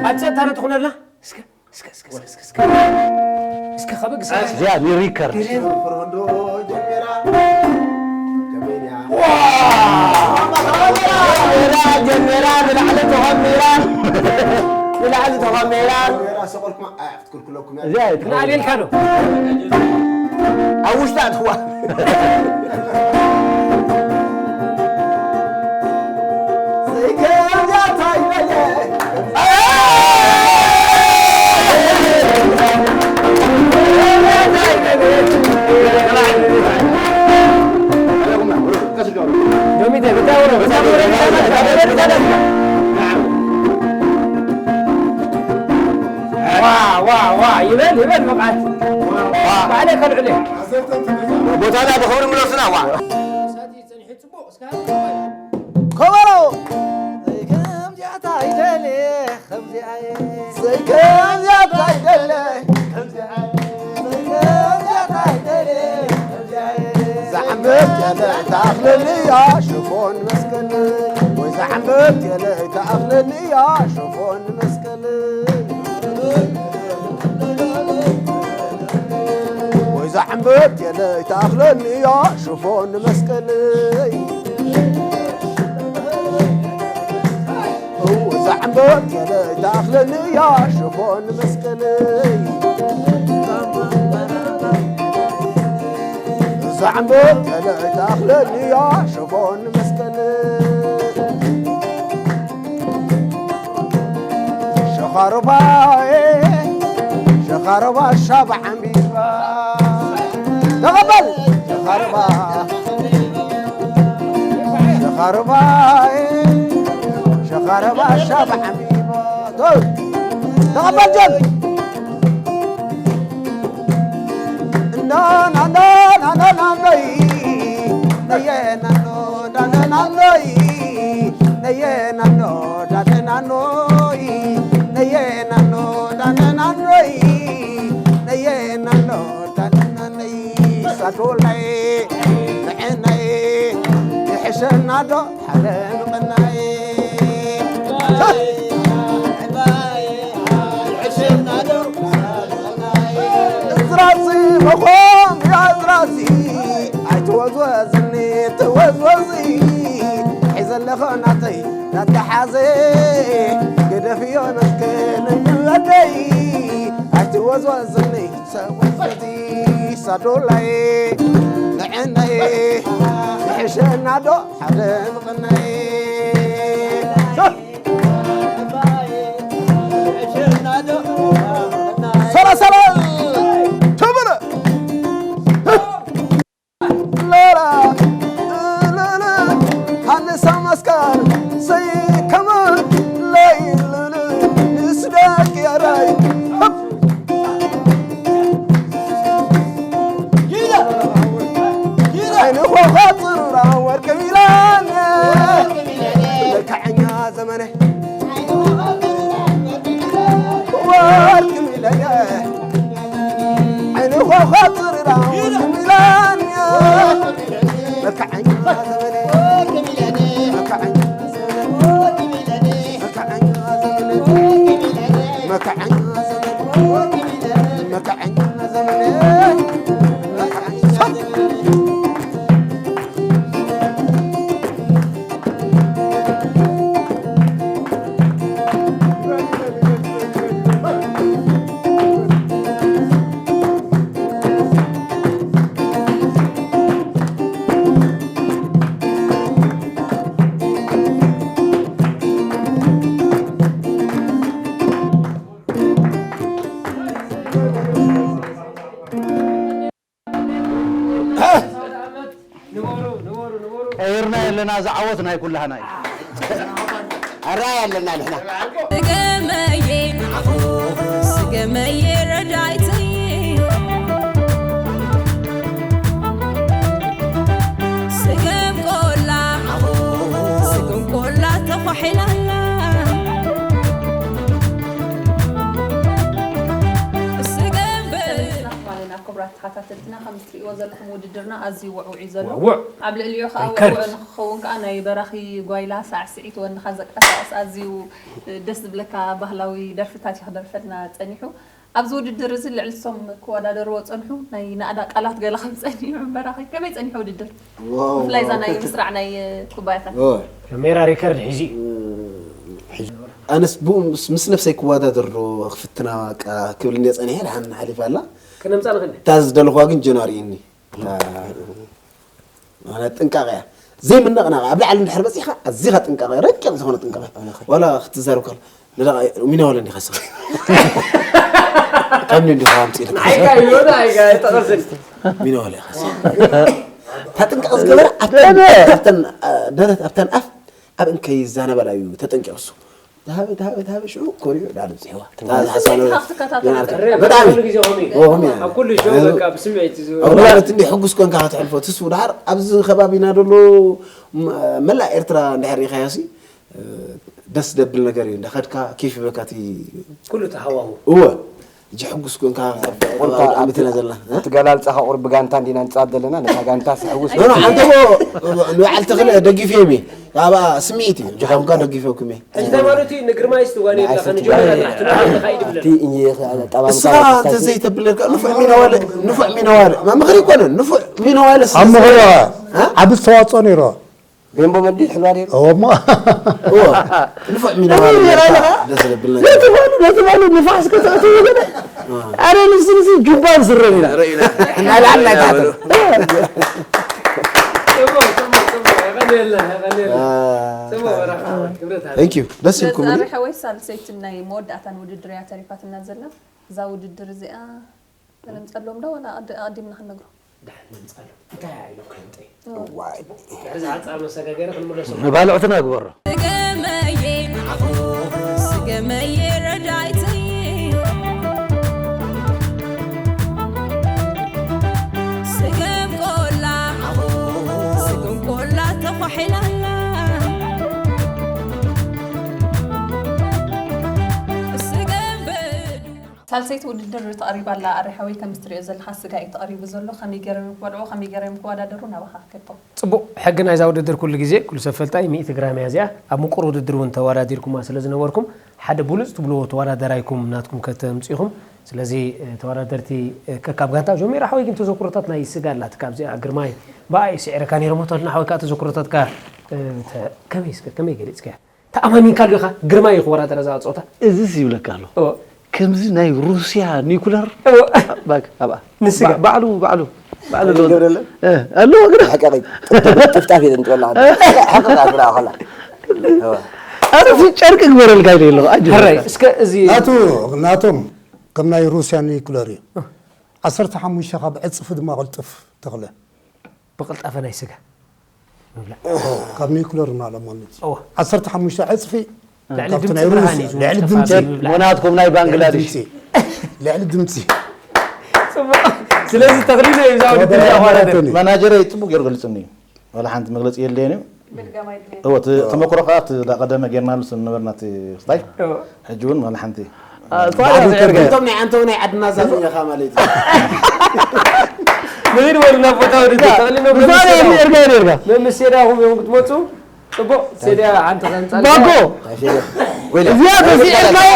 ኣብ ጸጥታ ዶ ትኹነልና እስከ እስከ እስከ እስከ እስከ እስከ ከበግ እስከ እዚኣ ንሪከርድ ጀሜራ ንላዕሊ ተኾሚራ ንላዕሊ ተኾሚራ እዚኣ ንኣልየልካ ዶ ኣብ ውሽጣ ትዋ ይበል ይበል ብቕዓት ባዕለ ከልዕለ ቦታና ብኽብሪ ምለሱና ዋ ከበሮ ከምዚኣታ ይደልየ ዘይከምዚኣ እንታይ ደለ? ዘይከምዚኣ እንታይ ደለ? ዘዕምብ ገለ ተኣኽለኒ እያ ሽፎን መስቀል። ወይ ዘዕምብ ገለ ተኣኽለኒ እያ ሽፎን መስቀል። ወይ ዘዕምብ ገለ ተኣኽለኒ እያ ሽፎን መስቀል። እዛ ዕምበት ገለ ተኣኽለኒ እያ ሽፎን መስቀለይ። እዛ ዕምበት ገለ ተኣኽለኒ እያ ሽፎን መስቀለይ። ሸኻርባዬ፣ ሸኻርባ ሻብ ዓምቢባ። ተቐበል! ሸኻርባ፣ ሸኻርባዬ፣ ሸኻርባ ሻብ ዓምቢባ። ተቐበል ጆን! ሳዶላይ ንዕነይ ይሕሸና ዶ ሓደ ምቕናይ? እዝራዚ መኾም እዝራዚ ኣይትወዝወዝኒ ትወዝወዚ ሒዘለኸ ናተይ ናተሓዘ ገደፍዮ ነስከ ነይወደይ ኣይትወዝወዝኒ ሰወዘዚ ሳዶላይ ንዕነይ ይሕሸና ዶ ሓደ ምቕናይ? ሰላ ሰላ ተበለ። ላላ፣ ላላ፣ ሃንሳ መስቀል ሰይከመ ለይልል ንስደቅ ያራይ። ዓይኒ ኾኾብ ጽሩራ ወርቂ ሚላን። መልክዐኛ ዘመነ ወርቂ ሚላን። ዓይኒ ኾኾብ ጽሩራ ወርቂ ሚላን። መልክዐኛ ዘመነ መልክዐኛ ዘመነ መልክዐኛ ዘመነ መልክዐኛ ዘመነ ቀይርና የለና፣ እዚ ዓወት ናይ ኩላህና እዩ። ኣረኣይ ኣለና ንሕና። ስገመዬ፣ ስገመዬ ረዳይተይ። ስገም ቆላ፣ ስገም ቆላ ተዃሒላላ። ስገም በ- ተኸታተልትና፣ ከም እትርእይዎ ዘለኹም ውድድርና ኣዝዩ ውዕውዕ እዩ ዘሎ። ውዕውዕ። ኣብ ልዕሊኡ ከዓ ሪከርድ። ውዕውዕ ንክኸውን ከዓ ናይ በራኺ ጓይላ ሳዕስዒት ወንኻ ዘቃሳቕስ ኣዝዩ ደስ ዝብለካ ባህላዊ ደርፍታት እዩ ክደርፈልና ጸኒሑ። ኣብዚ ውድድር እዚ ልዕሊ እቶም ክወዳደርዎ ጸንሑ ናይ ናእዳ ቃላት ገለ ከም ጸኒሑ በራኺ። ከመይ ጸኒሑ ውድድር? ዋው፣ ብፍላይ እዛ ዋው። ናይ ምስራዕ ናይ ኩባያታት። ኦ። ካሜራ ሪከርድ ሒዙ እዩ። ኣነስ ብኡ ምስ፣ ምስ ነብሰይ ክወዳደር ዶ ክፍትና በቃ ክብል እንደ ጸኒሐ ደሓን ሓሊፋ ኣላ። ክነምጻ ንኽእል። እታ ዝደለኹዋ ግን ጀናሪ እኒ። እታ፣ ማለት ጥንቃቐ እያ። ዘይምንቕናቕ ኣብ ላዕሊ እንድሕር በጺሕካ ኣዚኻ ጥንቃቐ፣ ረቂቕ ዝኾነ ጥንቃቐ። ዋላ ክትዛረብ ከሎ፣ ንደቓ ሚና ዋለ እንዲኻ ስኻ። ካብ ምን እንዲኻ ኣምጺእልካ? ኣይካ ይሁን፣ ኣይካ ተቐስል። ሚና ዋለ ኢኻ ስኻ። እታ ጥንቃቐ ዝገበረ ኣብተን፣ ኣብተን፣ አ፣ ደረት ኣብተን ኣፍ ኣብ እንከይ ይዛነበላ እዩ ተጠንቂቑ እሱ። ተሃበ፣ ተሃበ፣ ተሃበ፣ ሽዑ ኮሪዑ ዳኣ ኣብጺሕዋ። እታ ዝሓሳነ ካብቲ ከታተል ገና ትርእ። ብጣዕሚ። ኩሉ ግዜ ከምኡ እዩ። ኦ፣ ከምኡ እዩ። ኣብ ኩሉ ሾው በቃ ብስምዒት እዩ ዝብል። ኣብ ማለት እንዲ ሕጉስ ኮንካ ክትሕልፎ፣ ትስፉ። ድሓር ኣብዚ ከባቢና ደሎ፣ መ-፣ መላእ ኤርትራ እንድሕር ርኢኻዮሲ፣ እ፣ ደስ ደብል ነገር እዩ። እንዳኸድካ ኬፍ ይበካ እቲ ኩሉ ተሃዋሁ እወ እጂ ሕጉስ ኮንካ ኣብ ኮንካ ዓመትና ዘለና እቲ ገላልጻኻ ቁሩብ ብጋንታ እንዲና ንጻወት ዘለና፣ ነታ ጋንታ ስሕውስ ኖ ኖ ሓንቲ እኮ ንበዓል ተኽለ ደጊፍዮም እየ። ኣብኣ ስምዒት እዩ። ጆኻምካ ደጊፍዮኩም እየ። እንታይ ማለት እዩ? ንግርማይ ስትዋን የብላኻ ንጆና ጥራሕ ትንዋን ተኻይድ ብለን እቲ እየ ጠባምካ እስኻ እንተ ዘይተብለካ ንፉዕ ሚነዋለ ንፉዕ ሚነዋለ መምኽሪ ይኮነ ንፉዕ ሚነዋለ ኣብ ምኽሪ ዓቢ ዝተዋፅኦ ነይሩ። ቤምቦ መዲድ ሕልዋ ነይሩ። እወሞ እዎ ንፉዕ ሚነዋለ ነርካ ደስ ዘብል ነገር ነቲ ባሉ ነቲ ባሉ ንፋስ ከተእትዎ ገለ ኣረ ንስንሲ ጁባን ስረን ኢና እናልዓል ናይ ታሕቲ ጽቡቕ ጽቡቕ ጽቡቕ የቐንየልና የቐንየልና ጽቡቕ በራኻ ክብረት ሃብ Thank you ደስ ኢልኩም ስለዚ ኣረ ሓወይ ሳልሰይትን ናይ መወዳእታን ውድድር እያ ተሪፋትና ዘላ። እዛ ውድድር እዚኣ ተለምፀሎም ዶ ዋላ ኣድ- ኣዲምና ክንነግሮ? ድሓን ነምጻሎ እንታይ ኢሉ ከንጠይ ዋይ ድሕሪ ዝሓፃር መሰጋገሪ ክንምለሱ መባልዕትና ግበሮ። ስገመየ ስገመየ ረዳይተይ ስገም ቆላ ስገም ቆላ ተኳሒላላ ስገም በዱ ሳልሰይቲ ውድድር ተቕሪባ ኣላ ኣረ ሓወይ ከምዚ ትሪኦ ዘለኻ ስጋ እዩ ተቕሪቡ ዘሎ ከመይ ገይሮም ክበልዑ ከመይ ገይሮም ክወዳደሩ ናባኻ ከቶ ጽቡቕ ሕጊ ናይዛ ውድድር ኩሉ ግዜ ኩሉ ሰብ ፈልጣ እዩ ሚእቲ ግራም እያ እዚኣ ኣብ ምቁር ውድድር እውን ተወዳዲርኩማ ስለ ዝነበርኩም ሓደ ብሉጽ ትብልዎ ተወዳደራይኩም ናትኩም ከተምጽኢኹም ስለዚ ተወዳደርቲ ከካብ ጋንታ ጆሚራ ሓወይ ግን ተዘክሮታት ናይ ስጋ ኣላት ካብዚኣ ግርማይ ብኣይ ስዒረካ ነይሮም ተልና ሓወይ ከዓ ተዘክሮታትካ ከመይ እስከ ከመይ ገሊጽከያ ተኣማሚንካሉ ኢኻ ግርማይ እዩ ክወዳደር እዛ ፀወታ እዚስ ይብለካ ኣሎ እወ ከምዚ ናይ ሩስያ ኒኩለር እወ ባክ ኣብኣ ንስጋ ባዕሉ ባዕሉ ባዕሉ ገብረለ ኣለዎ ግዳ ሓቀቂ ጥፍጣፍ የለን ትበላ ሓቀቂ ኣትብላ ከላ ኣረ ጨርቂ ግበረልካ ኢለ ኣለኹ ኣጅ ሕራይ እስከ እዚ ናቱ ናቶም ከም ናይ ሩስያ ኒኩለር እዩ ዓሰርተ ሓሙሽተ ካብ ዕፅፊ ድማ ቅልጥፍ ተኽለ ብቕልጣፈ ናይ ስጋ ምብላዕ ካብ ኒኩለር እናለሞኒት እወ ዓሰርተ ሓሙሽተ ዕፅፊ ልዕሊ ካብቲ ድምፂ ናይ ብርሃን ሩስያ እዩ ልዕሊ ዝብል ድምፂ ተፋሲሩ ይብላዕ። ሞናትኩም ናይ ባንግላዴሽ ድምፂ ልዕሊ ድምፂ ጽቡቕ ስለዚ ተኽሊሉ እዩ እዛ ውድድር እዚኣ ኣዋዳደር ማናጀረይ ጽቡቅ ገይሩ ገልጽኒ እዩ ዋላ ሓንቲ መግለጺ የለየን እዩ እዎ እቲ ተመክሮ ከዓ እቲ ዳቀደመ ጌርናሉ ስለ ነበርና እቲ ክስታይ ሕጂ እውን ዋላ ሓንቲ እቶም ናይ ዓንተው ናይ ዓድና ዛፍኛኻ ማለት እዩ ንሂድ በሉ ናብ ቦታ ውድድር ተኽሊሉ ብዛዕባ የሚ ኤርጋ ነርጋ መምስ ሴዳኹም እዮም ክትመፁ ፅቡቅ ሴዳ ሓንቲ ከንፃል ባጎ እዚኣ ተስዒርካዮ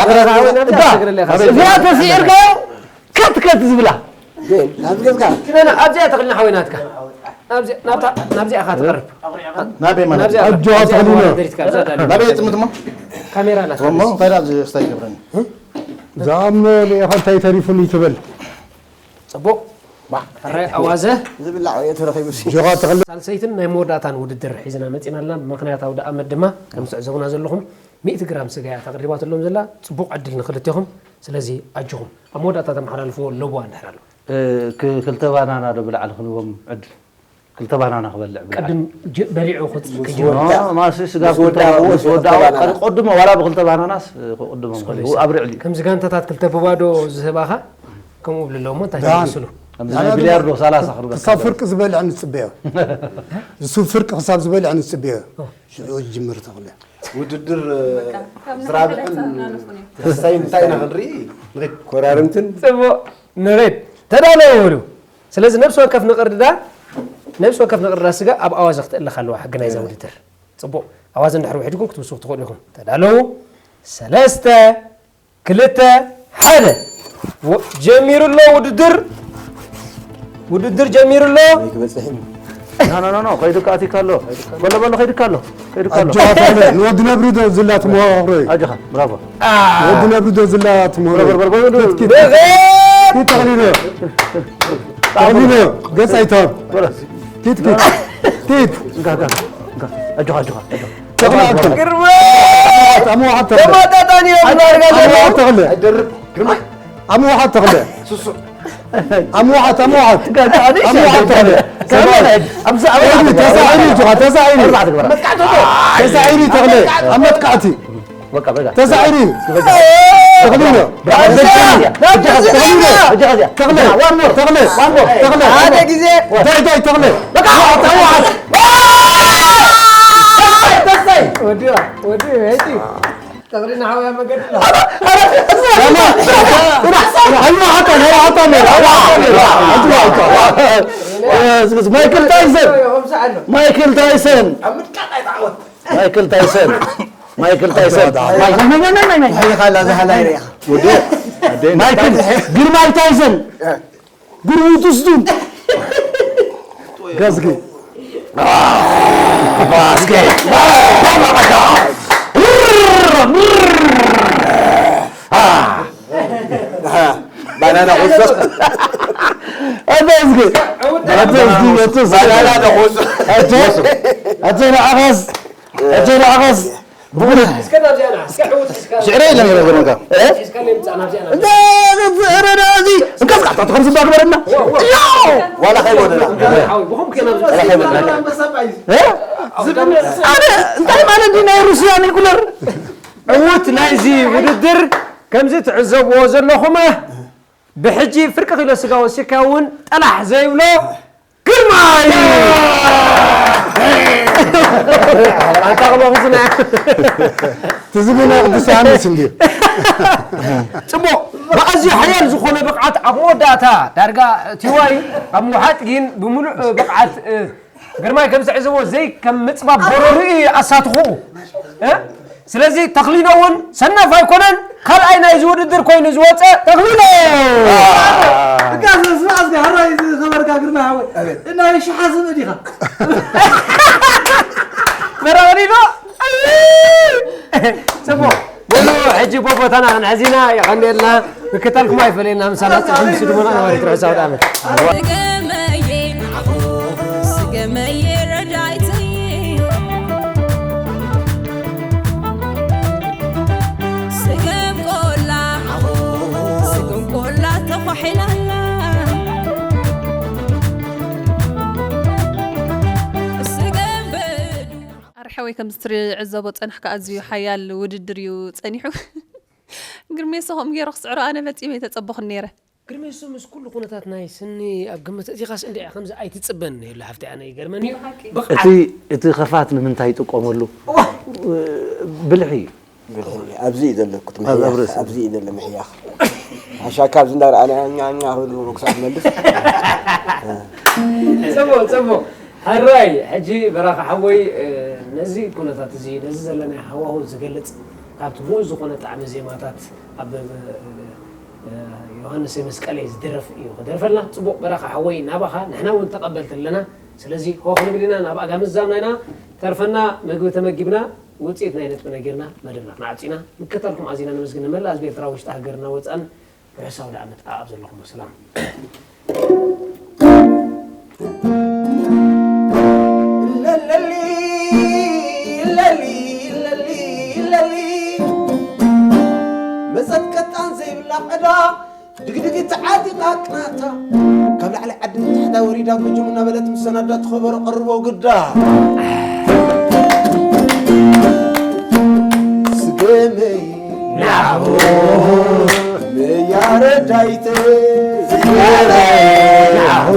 እዚኣ ተስዒርካዮ ከት ከት ዝብላ ግን ናብገዝካ ኪነና ኣብዚኣ ተኽልና ሓወይ ናትካ ኣብዚኣ ናብታ ናብዚኣ ኢኻ ትቐርብ ናበይ ማለት ናብዚኣ ኣጆኻ ተኽሊኖ። ደሪትካ ኣብዛ ዳሊ ናበይ የጥምት እሞ ካሜራ ናትካ እሞ እንታይ ደኣ ኣብዚ ክስታይ ይገብረኒ እዛም ሊኢኻ እንታይ ተሪፉኒ ትብል ፅቡቅ ሕራይ ኣዋዘ ዝብላዕ እየ ተረኺቡ ሲ ጆኻ ተኽሊ ሳልሰይትን ናይ መወዳእታን ውድድር ሒዝና መፂና ኣለና ብምክንያት ኣውደ ኣመት ድማ ከም ትዕዘቡና ዘለኹም ሚእቲ ግራም ስጋ እያ ተቕሪባትሎም ዘላ ፅቡቅ ዕድል ንክልቴኹም ስለዚ ኣጆኹም ኣብ መወዳእታ ተመሓላልፍዎ ለቡዋ እንድሕር ኣሎ ክልተ ባናና ዶ ብላዕሊ ክንቦም ዕድል ክልተ ባናና ክበልዕ ብላዕሊ ቅድም ጅ- በሊዑ ክፅ- ክጅምር ኖ፣ ማሲ ስጋ ክልተ ባናና ምስ ወዳእዎ ቀድቆድሞ ዋላ ብክልተ ባናናስ ክቅድሞም ከለዉ ኣብ ርዕሊ ከምዚ ጋንታታት ክልተ ብባዶ ዝህባኻ ከምኡ ብልለዎ እሞ እንታይ ዳን። ትመስሉ ከምዚ ናይ ቢልያርዶ ሰላሳ ክርበ ክሳብ ፍርቂ ዝበልዕ ንፅበዮ እሱ ፍርቂ ክሳብ ዝበልዕ ንፅበዮ ሽዑ ዝጅምር ተኽለ ውድድር ካብ ዝራብሕን ንሕና ተናንፉን እዩ ተስታይ እንታይ ኢና ክንርኢ ንኸይድ ኮራርምትን ፅቡቅ ንኸይድ ተዳለዉ በሉ ስለዚ ነብሲ ወከፍ ንቕርድዳ ነብሲ ወከፍ ንቕርድዳ ስጋ ኣብ ኣዋዘ ክትእለኻ ኣለዋ ሕጊ ናይዛ ውድድር ፅቡቅ ኣዋዘ እንድሕር ውሕድኩም ክትውስኹ ትኽእሉ ኢኹም ተዳለዉ ሰለስተ ክልተ ሓደ ወ- ጀሚሩ ኣሎ ውድድር ውድድር ጀሚሩ ኣሎ ክበፅሕ እዩ ኖ ኖ ኖ ኖ ከይዱ ካቲካ ኣሎ በሎ በሎ ከይድካ ኣሎ ከይድካ ኣሎ ኣጆኻ ተኽለ ንወዲ ነብሪ ዶ ዝላ ትመሃሮ እዩ ኣጆኻ ብራቮ ወዲ ነብሪ ዶ ዝላ ትመሃሮ በሎ በሎ በሎ ኪት ኪት ተኽሊኖ ተኽሊኖ ገፅ ኣይተሃብ ኪት ኪት ኪት እንካ እንካ እንካ ኣጆኻ ኣጆኻ ኣጆኻ ተኽለ ኣክል ግርማ ኣሞ ሓት ተኽለ ተማጣጣኒ እዮም ዳርጋ ኣሞ ዘለዉ ሓት ተኽለ ኣይደርብ ግርማ ኣሞ ሓት ተኽለ ሱሱ ኣሞ ሓት ኣሞ ሓት ኣሞ ሓት ተኽለ ኣብዚ ተሳዒሩ እዩ ተሳዒሩ እዩ መጥቃዕቶ ተሳዒሩ እዩ ተኽለ ኣብ መጥቃዕቲ በቃ በቃ ተሳዒሩ እዩ ተኽሊኖ ተኽለ ተኽለ ተኽለ ሓደ ግዜ ዳይ ዳይ ተኽለ ተኽለ ወዲ ወዲ ሄይቲ ተቕሪና ሓውያ መገዲ ማይክል ታይሰን ማይክል ታይሰን ኣብ ምድቃቕ ኣይተዓወት ማይክል ታይሰን ማይክል ታይሰን ይኻላ ዝሃላ ይሪኢኻ ወዲ ማይክል ግርማይ ታይሰን ግርሙቱ ስቱን ገዝጊ ባስኬ ባናና ቁሶ ኣበዝጊ ኣበዝጊ ኣበዝጊ ባናና ቁሶ ኣቶ ኣቶ ንዓኻስ ኣቶ ንዓኻስ እስከ ናብዚኣና እስከ ዕውት እስከ ሽዕረ የለን ይረገረካ እስከ ሌምፃ ናብዚኣና ረዳዚ እንቀስቃ ተኸርዝባ ግበረና ዋላ ከይጎደና ሓዊ ብኹም ከ ናብዚ ኣነ እንታይ ማለት እዩ ናይ ሩስያ ኒኩለር ዕዉት ናይዚ ውድድር ከምዚ ትዕዘብዎ ዘለኹም ብሕጂ ፍርቂ ኪሎ ስጋ ወሲድካ እውን ጠላሕ ዘይብሎ ግርማይ ኣንታ ክበኹስና ትዝብና ቅዱስ ዮሃንስ እንድዩ ጽቡቕ ብኣዝዩ ሓያል ዝኾነ ብቕዓት ኣብ መወዳእታ ዳርጋ ቲዋይ ኣብ ምውሓጥ ግን ብምሉእ ብቕዓት ግርማይ ከም ዝዕዘቦ ዘይ ከም ምጽባብ ጎረርኡ እዩ ኣሳትኽኡ እ? ስለዚ ተኽሊኖ እውን ሰነፍ ኣይኮነን ካልኣይ ናይዚ ውድድር ኮይኑ ዝወፀ ተኽሊኖ ብቃስ ስማዕስከ ሕራይ ዝኸበርካ ግርማ ሓወይ ናይ ሽሓ ስብ ዲኻ መራቕኒኖ ጽቡቕ በሉ ሕጂ ቦቦታና ክንሕዚና የቐንየልና ምክታልኩም ኣይፈለየና ምሳና ፅሑፍ ምስ ድሞና ነባሪት ርሑስ ኣውደ ዓመት ስገመየ ረዳይተይ ስገም ቆላ ስገም ቆላ ተኳሒላላ ስገም በዱ ኣርሐወይ ከም ዝትዕዘቦ ጸናሕካ ኣዝዩ ሓያል ውድድር እዩ ጸኒሑ ግርሜ ሰኸም ገይሩ ክስዕሮ ኣነ ፈጺመ ኣይተጸበኹን ነይረ ግርሜ እሱ ምስ ኩሉ ኩነታት ናይ ስኒ ኣብ ግምት እቲኻስ እንዲዕ ከምዚ ኣይትጽበን ይብሉ ሓፍቲ ኣነ ይገርመኒ እዩ እቲ እቲ ኸፋት ንምንታይ ይጥቀመሉ ብልሒ እዩ ኣብዚ እዩ ዘሎ ክትምሕያኽ ኣብዚ እዩ ዘሎ ምሕያኽ ሓሻ ካብዚ እንዳረኣና ኛኛ ክብል ክሳብ ትመልስ ጽቡቕ ጽቡቕ ሕራይ ሕጂ በራኺ ሓወይ ነዚ ኩነታት እዚ ነዚ ዘለናዮ ሃዋሁ ዝገልጽ ካብቲ ምኡዝ ዝኾነ ጣዕሚ ዜማታት ኣብ ዮሃንሰይ መስቀለይ ዝድረፍ እዩ ክደርፈልና ጽቡቕ በራኺ ሓወይ ናባኻ ንሕና እውን ተቐበልቲ ኣለና ስለዚ ሆ ክንብል ኢና ናብ ኣጋምዛምና ኢና ተርፈና ምግቢ ተመጊብና ውፅኢት ናይ ነጥቢ ነጊርና መደብና ክነዓጹ ኢና ምክታልኩም ኣዚና ነመስግን ንመላእ ህዝቢ ኤርትራ ውሽጢ ሃገርና ወፃእን ርሑስ ኣውደ ዓመት ኣብ ዘለኹሞ ሰላም ለሊ ለሊ ለሊ ለሊ መጸት ቀጣን ዘይብላ ዕዳ ድግድጊት ተዓጢቓ ቅናታ ካብ ላዕሊ ዓዲ ንታሕታ ወሪዳ ጉጅም እናበለት ምስ ሰናዳ ትኸበሮ ቀርቦ ግዳ ስገመይ ናሁ መያረዳይተ ስገመይ ናሁ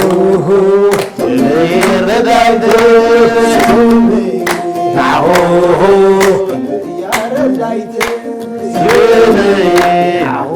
መያረዳይተ ስገመይ ናሁ መያረዳይተ ስገመይ ናሁ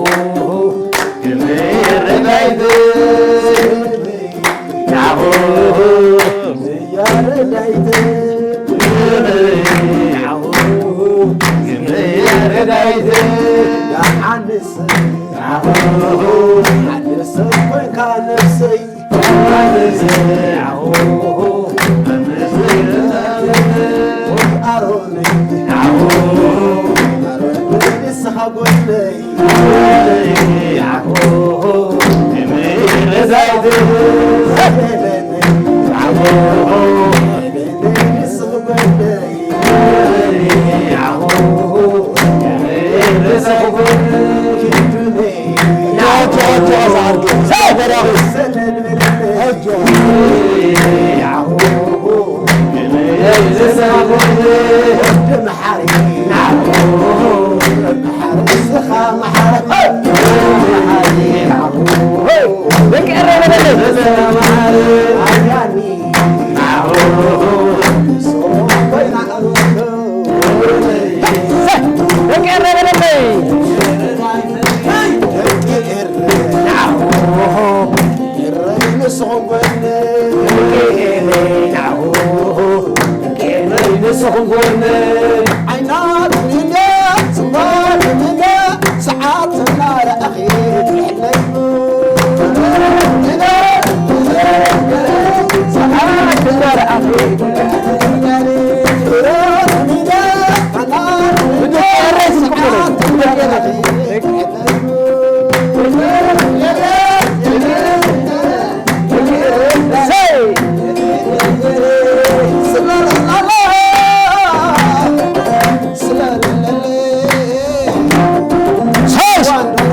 ሶስት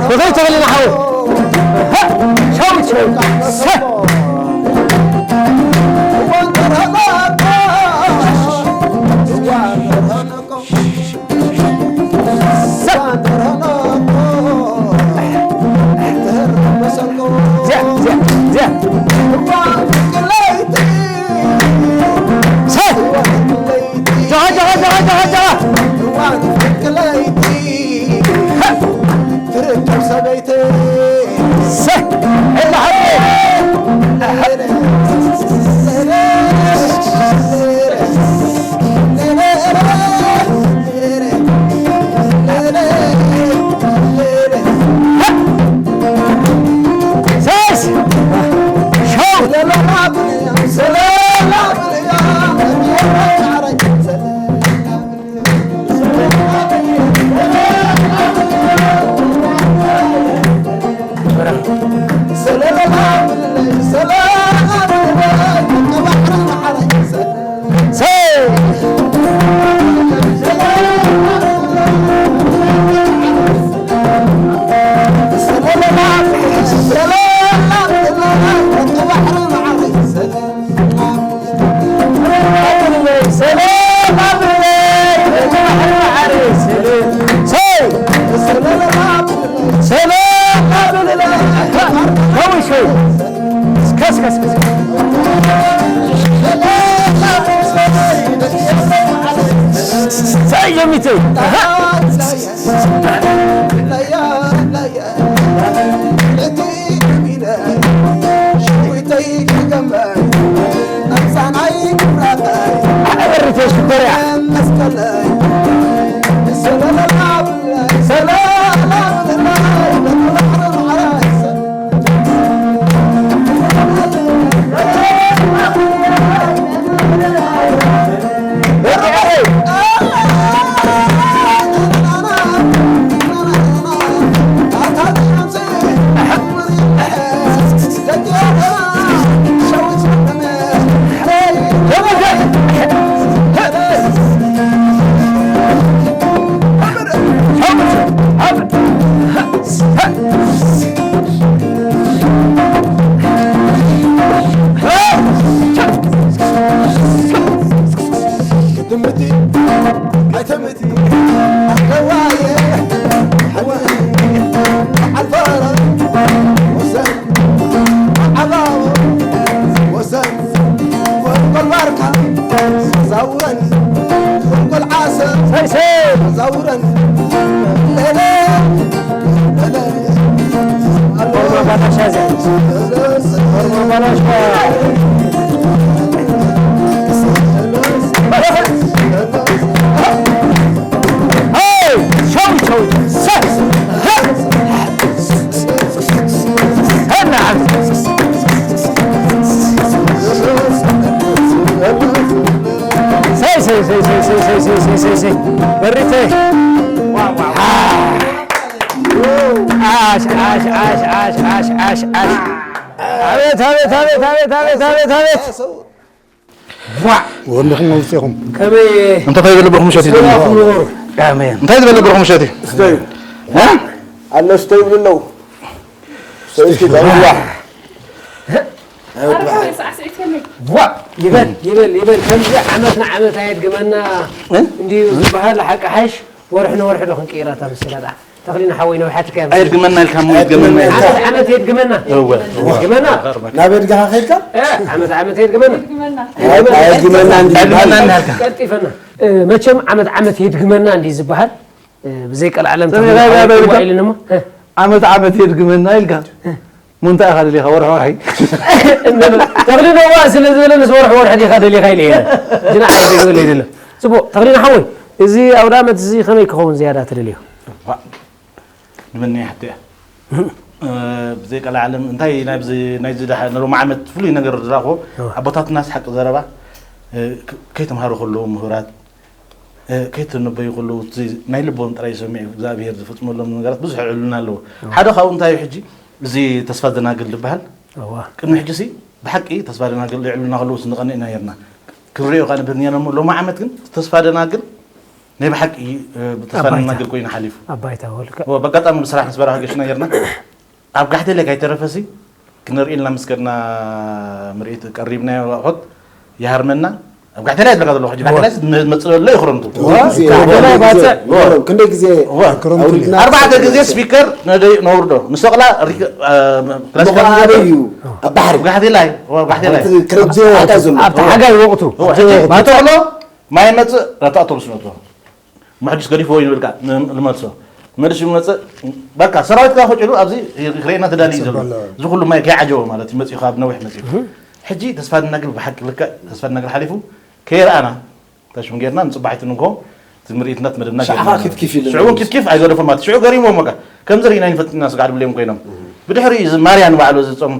ብኸይ ተበለና ሓው። ሃ! ሻዊት፣ ሻዊት። ሰ! ሰ! ዚያ፣ ዚያ፣ ዚያ። ሰ! ጃሃ፣ ጃሃ፣ ጃሃ፣ ጃሃ፣ ጃሃ። ትርከብ ሰበይቲ። ሰ-፣ እላ ሃብቴ። ሰስ! ሸው! ሰይ ሰይ ሰይ ሰይ ሰይ ሰይ ሰይ ሰይ ሰይ ሰይ በሪተይ። ዓሽ ዓሽ ዓሽ ዓሽ ዓሽ ዓሽ ዓሽ ዓሽ። ኣቤት ኣቤት ኣቤት ኣቤት ኣቤት ኣቤት ኣቤት። ዋ! ወንድኹም መውፅኹም። ከመይ እንታይ ዝበለ ብርኹም ሸቲ ሰላም ዘለኹም? ኑሩ። ኣሜን። እንታይ ዝበለ ብርኹም ሸቲ? ስተዩ። እ? ኣሎ ስተዩ ብሉ ኣለዉ። ስተዩ እስኪ ዋ! ዋ! ኣርባዕተ ሳዕስዒት ከመይ? ዋ! ይበል ይበል ይበል። ከምዚ ዓመት ንዓመት ኣየድግመና እ? እንዲዩ ዝበሃል ሓቂ ሓሽ። ወርሒ ንወርሒ ዶ ክንቅይራ እታ ምስላ ደኣ? ተኽሊና ሓወይ ነዊሓትካ እያ። ኣየድግመና ኢልካ እሞ የድግመና ኢልካ። ዓመት ዓመት የድግመና። እወ፣ እወ። የድግመና። ናብ የድግኻ ከይድካ? እ፣ ዓመት ዓመት የድግመና። ኣየድግመና እንዲ ኣየድግመና እናልካ። ቀልጢፈና። እ፣ መቸም ዓመት ዓመት የድግመና እንዲ ዝበሃል። እ፣ ብዘይ ቀልዓለም ሰሚዕካ ተኽሊና ኢኻ ሓወይ በልካ? ጽዋዕ ኢሉኒ እሞ። እ። ዓመት ዓመት የድግመና ኢልካ። እ። እሞ እንታይ ኢኻ ደሊኻ ወርሒ ወርሒ? ተኽሊና እዋ ስለ ዝበለ ንስ ወርሒ ወርሒ ዲኻ ደሊኻ ኢለ እየ። ግን ኣነ ደገመለይ ዘሎ። ጽቡቕ፣ ተኽሊና ሓወይ፣ እዚ ኣውደ ዓመት እዚ ከመይ ክኸውን ዝያዳ ትደልዮ? እባ፣ ንመን እያ ሕቶ እያ። ብዘይ ቀልዓለም እንታይ ናይዚ ደሓ ንሎሚ ዓመት ፍሉይ ነገር ዝረኽቦ ኣቦታትናስ ሓቂ ዘረባ ከይተምሃሩ ከለዉ ምሁራት ከይተነበዩ ከለዉ ናይ ልቦም ጥራይ ሰሚዑ እግዚኣብሔር ዝፍፅመሎም ነገራት ብዙሕ ይዕሉና ኣለዉ። ሓደ ካብኡ እንታይ እዩ ሕጂ እዚ ተስፋ ደናግል ዝበሃል ቅድሚ ሕጂ ሲ ብሓቂ ተስፋ ደናግል ይዕሉና ከለዉ ንቐንእ ኢና ነርና። ክንሪኦ ከዓ ንብህር ነርና። ሎሚ ዓመት ግን ተስፋ ደናግል ናይ ብሓቂ ተስፋ ደናግል ኮይኑ ሓሊፉ። ብኣጋጣሚ ብስራሕ ምስ በረኻ ገሽና ነርና። ኣብ ጋሕቴለ ካይተረፈሲ ክንርኢ ኢልና ምስ ከድና ምርኢት ቀሪብናዮ ኣቑሑት ይሃርመና። ኣብ ጋሕቴለ ኣለካ ዘለኹ ሕጂ ጋሕቴለ መፅእ ዘሎ እዩ ክረምቱ። ክንደይ ግዜ ኣርባዕተ ግዜ ስፒከር ነውርዶ ንሰቕላ ክላሲካል ኣበይ እዩ? ኣብ ባሕሪ ጋሕቴላይ ጋሕቴላይ ኣብቲ ሓጋይ ወቕቱ ማተቕሎ ማይ መፅእ ረታ ኣውቶቡስ ነቶ። መሕዱስ ገዲፍዎ እዩ ንብል ከዓ ንመልሶ መልሱ ይመፅእ። በቃ ሰራዊት ከዓ ፈጭሉ ኣብዚ ክርእየና ተዳልዩ ዘሎ እዚ ኩሉ ማይ ከይዓጀቦ ማለት እዩ መፅኡ ካብ ነዊሕ መፅኡ። ሕጂ ተስፋ ድናግል ብሓቂ ልክዕ ተስፋ ድናግል ሓሊፉ ከይረኣና ተሽም ጌርና ንፅባሒቱ ንግሆ እቲ ምርኢት እንዳትመደብና ሽዑ ክትኪፍ ኢሉ ሽዑ እውን ክትኪፍ ኣይገደፎም ማለት ሽዑ ገሪሞም በቃ ከምዚ ርኢና ይንፈጥና ስጋዕ ድብልዮም ኮይኖም ብድሕሪ እዚ ማርያ ንባዕሉ ዝፀሙ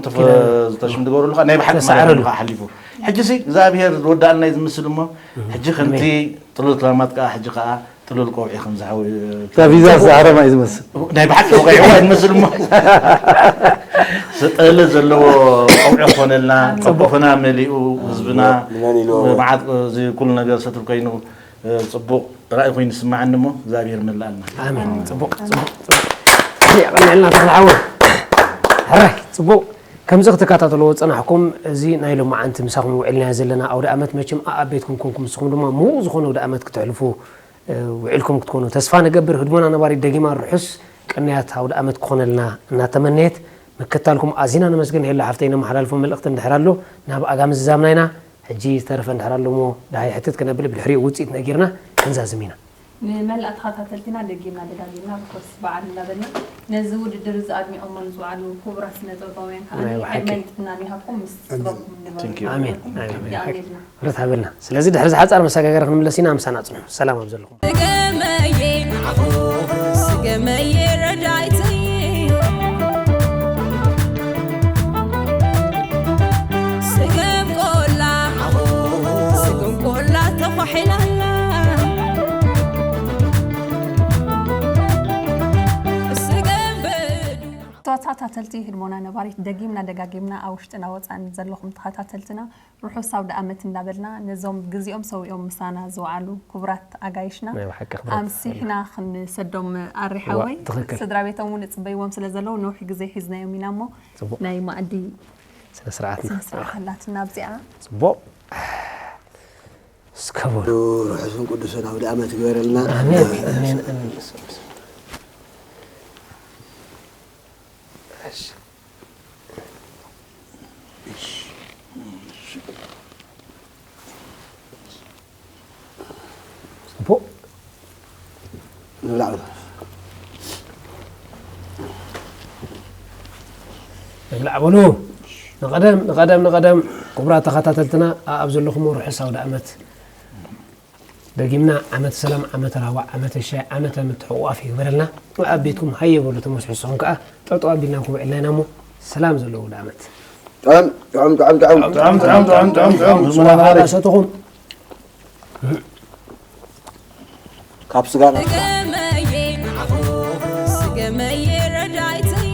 ዝተሽም ዝገበረሉ ከዓ ናይ ብሓቂ ማርያ ሓሊፉ ሕጂ ሲ እግዚኣብሔር ዝወዳእልና እዩ ዝምስል እሞ ሕጂ ከምቲ ጥሉል ክራማት ከዓ ሕጂ ከዓ ጥሉል ቆውዒ ከም ዝሓው እዛ ቪዛ ዝዓረማ እዩ ዝመስል ናይ ብሓቂ ወቂዕዋ እዩ ዝመስል እሞ ስጠለ ዘለዎ ቆውዒ ክኾነልና ፀቦኾና መሊኡ ህዝብና መዓት እዚ ኩሉ ነገር ሰትር ኮይኑ ፅቡቕ ራእይ ኮይኑ ዝስማዓኒ እሞ እግዚኣብሔር መላኣልና ኣሜን ፅቡቕ ፅቡቕ የቐንዕልና ተኽልሓወ ሕራይ ፅቡቕ ከምዚ ክትከታተልዎ ዝፀናሕኩም እዚ ናይ ሎማዓንቲ ምሳኹም ውዒልናዮ ዘለና ኣውደ ኣመት መቸም ኣብ ቤትኩም ኮንኩም ንስኹም ድማ ምዉቕ ዝኾነ ኣውደ ኣመት ክተሕልፉ ውዒልኩም ክትኮኑ ተስፋ ንገብር። ህድሞና ነባሪት ደጊማ ርሑስ ቅንያት ኣውደ ኣመት ክኾነልና እናተመነየት ምክታልኩም ኣዚና ነመስግን። ሄሎ ሓፍተይ ነመሓላልፎ መልእኽቲ እንድሕር ኣሎ ናብ ኣጋ ምዝዛምና ኢና። ሕጂ ዝተረፈ እንድሕር ኣሎ እሞ ደሃይ ሕትት ክነብል ብድሕሪኡ ውፅኢት ነጊርና ክንዛዝም ኢና። ንመላእ ተኸታተልትና ደጊምና ደጋጊምና ርሑስ በዓል እንዳበልና ነዚ ውድድር እዚ ኣድሚቖሞ ንዝወዓሉ ክቡራት ስነ ጥበባውያን ከዓ ናይ ብሓቂ ዕድመን ጥዕናን ይሃብኩም ምስ ጥበብኩም ንበርኩም ኣሜን ኣሜን ይኣንግድና። ርት ሃበልና። ስለዚ ድሕሪ ዝሓጻር መሰጋገሪ ክንምለስ ኢና፣ ምሳና ጽንሑ። ሰላም ኣብ ዘለኹም። ስገመየ ስገመየ ረዳይተይ ስገም ቆላ ስገም ቆላ ተኳሒላ ኣላ ስገም በዱ ተኸታተልቲ ህድሞና ነባሪት ደጊምና ደጋጊምና ኣብ ውሽጥና ወፃእን ዘለኹም ተኸታተልትና ርሑስ ኣውደኣመት እንዳበልና ነዞም ግዜኦም ሰዊኦም ምሳና ዝወዓሉ ክቡራት ኣጋይሽና ኣምሲሕና ክንሰዶም ኣሪሓወይ ስድራ ቤቶም እውን እፅበይዎም ስለ ዘለዉ ነውሒ ግዜ ሒዝናዮም ኢና እሞ ናይ ማእዲ ስነስርዓት ኣላትና ኣብዚኣ ፅቡቕ እስከ በሉ ርሑስን ቅዱስን ኣውደኣመት ግበረልና ኣሜን ኣሜን ኣሜን ጽቡቕ ንብላዕ ንብላዕ በሉ ንቐደም ንቐደም ንቐደም ክቡራት ተኸታተልትና ኣብ ዘለኹሞ ርሑስ ኣውደ ኣመት ደጊምና ዓመተ ሰላም ዓመተ ራህዋ ዓመተ ሻይ ዓመተ ምትሕቑቋፍ ይግበረልና። ኣብ ቤትኩም ሃየ በሉ ተመስሑ ንስኹም ከኣ ጠጠው ኣቢልናኩም ውዒልና ኢና እሞ ሰላም ዘለዎ ኣውደ ኣመት። ጥዑም ጥዑም ጥዑም ጥዑም ጥዑም ጥዑም ጥዑም ጥዑም ጥዑም ጥዑም ህዝቡና ማዕረ ሰትኹም ካብ ስጋ ስገመየ ስገመየ ረዳይተይ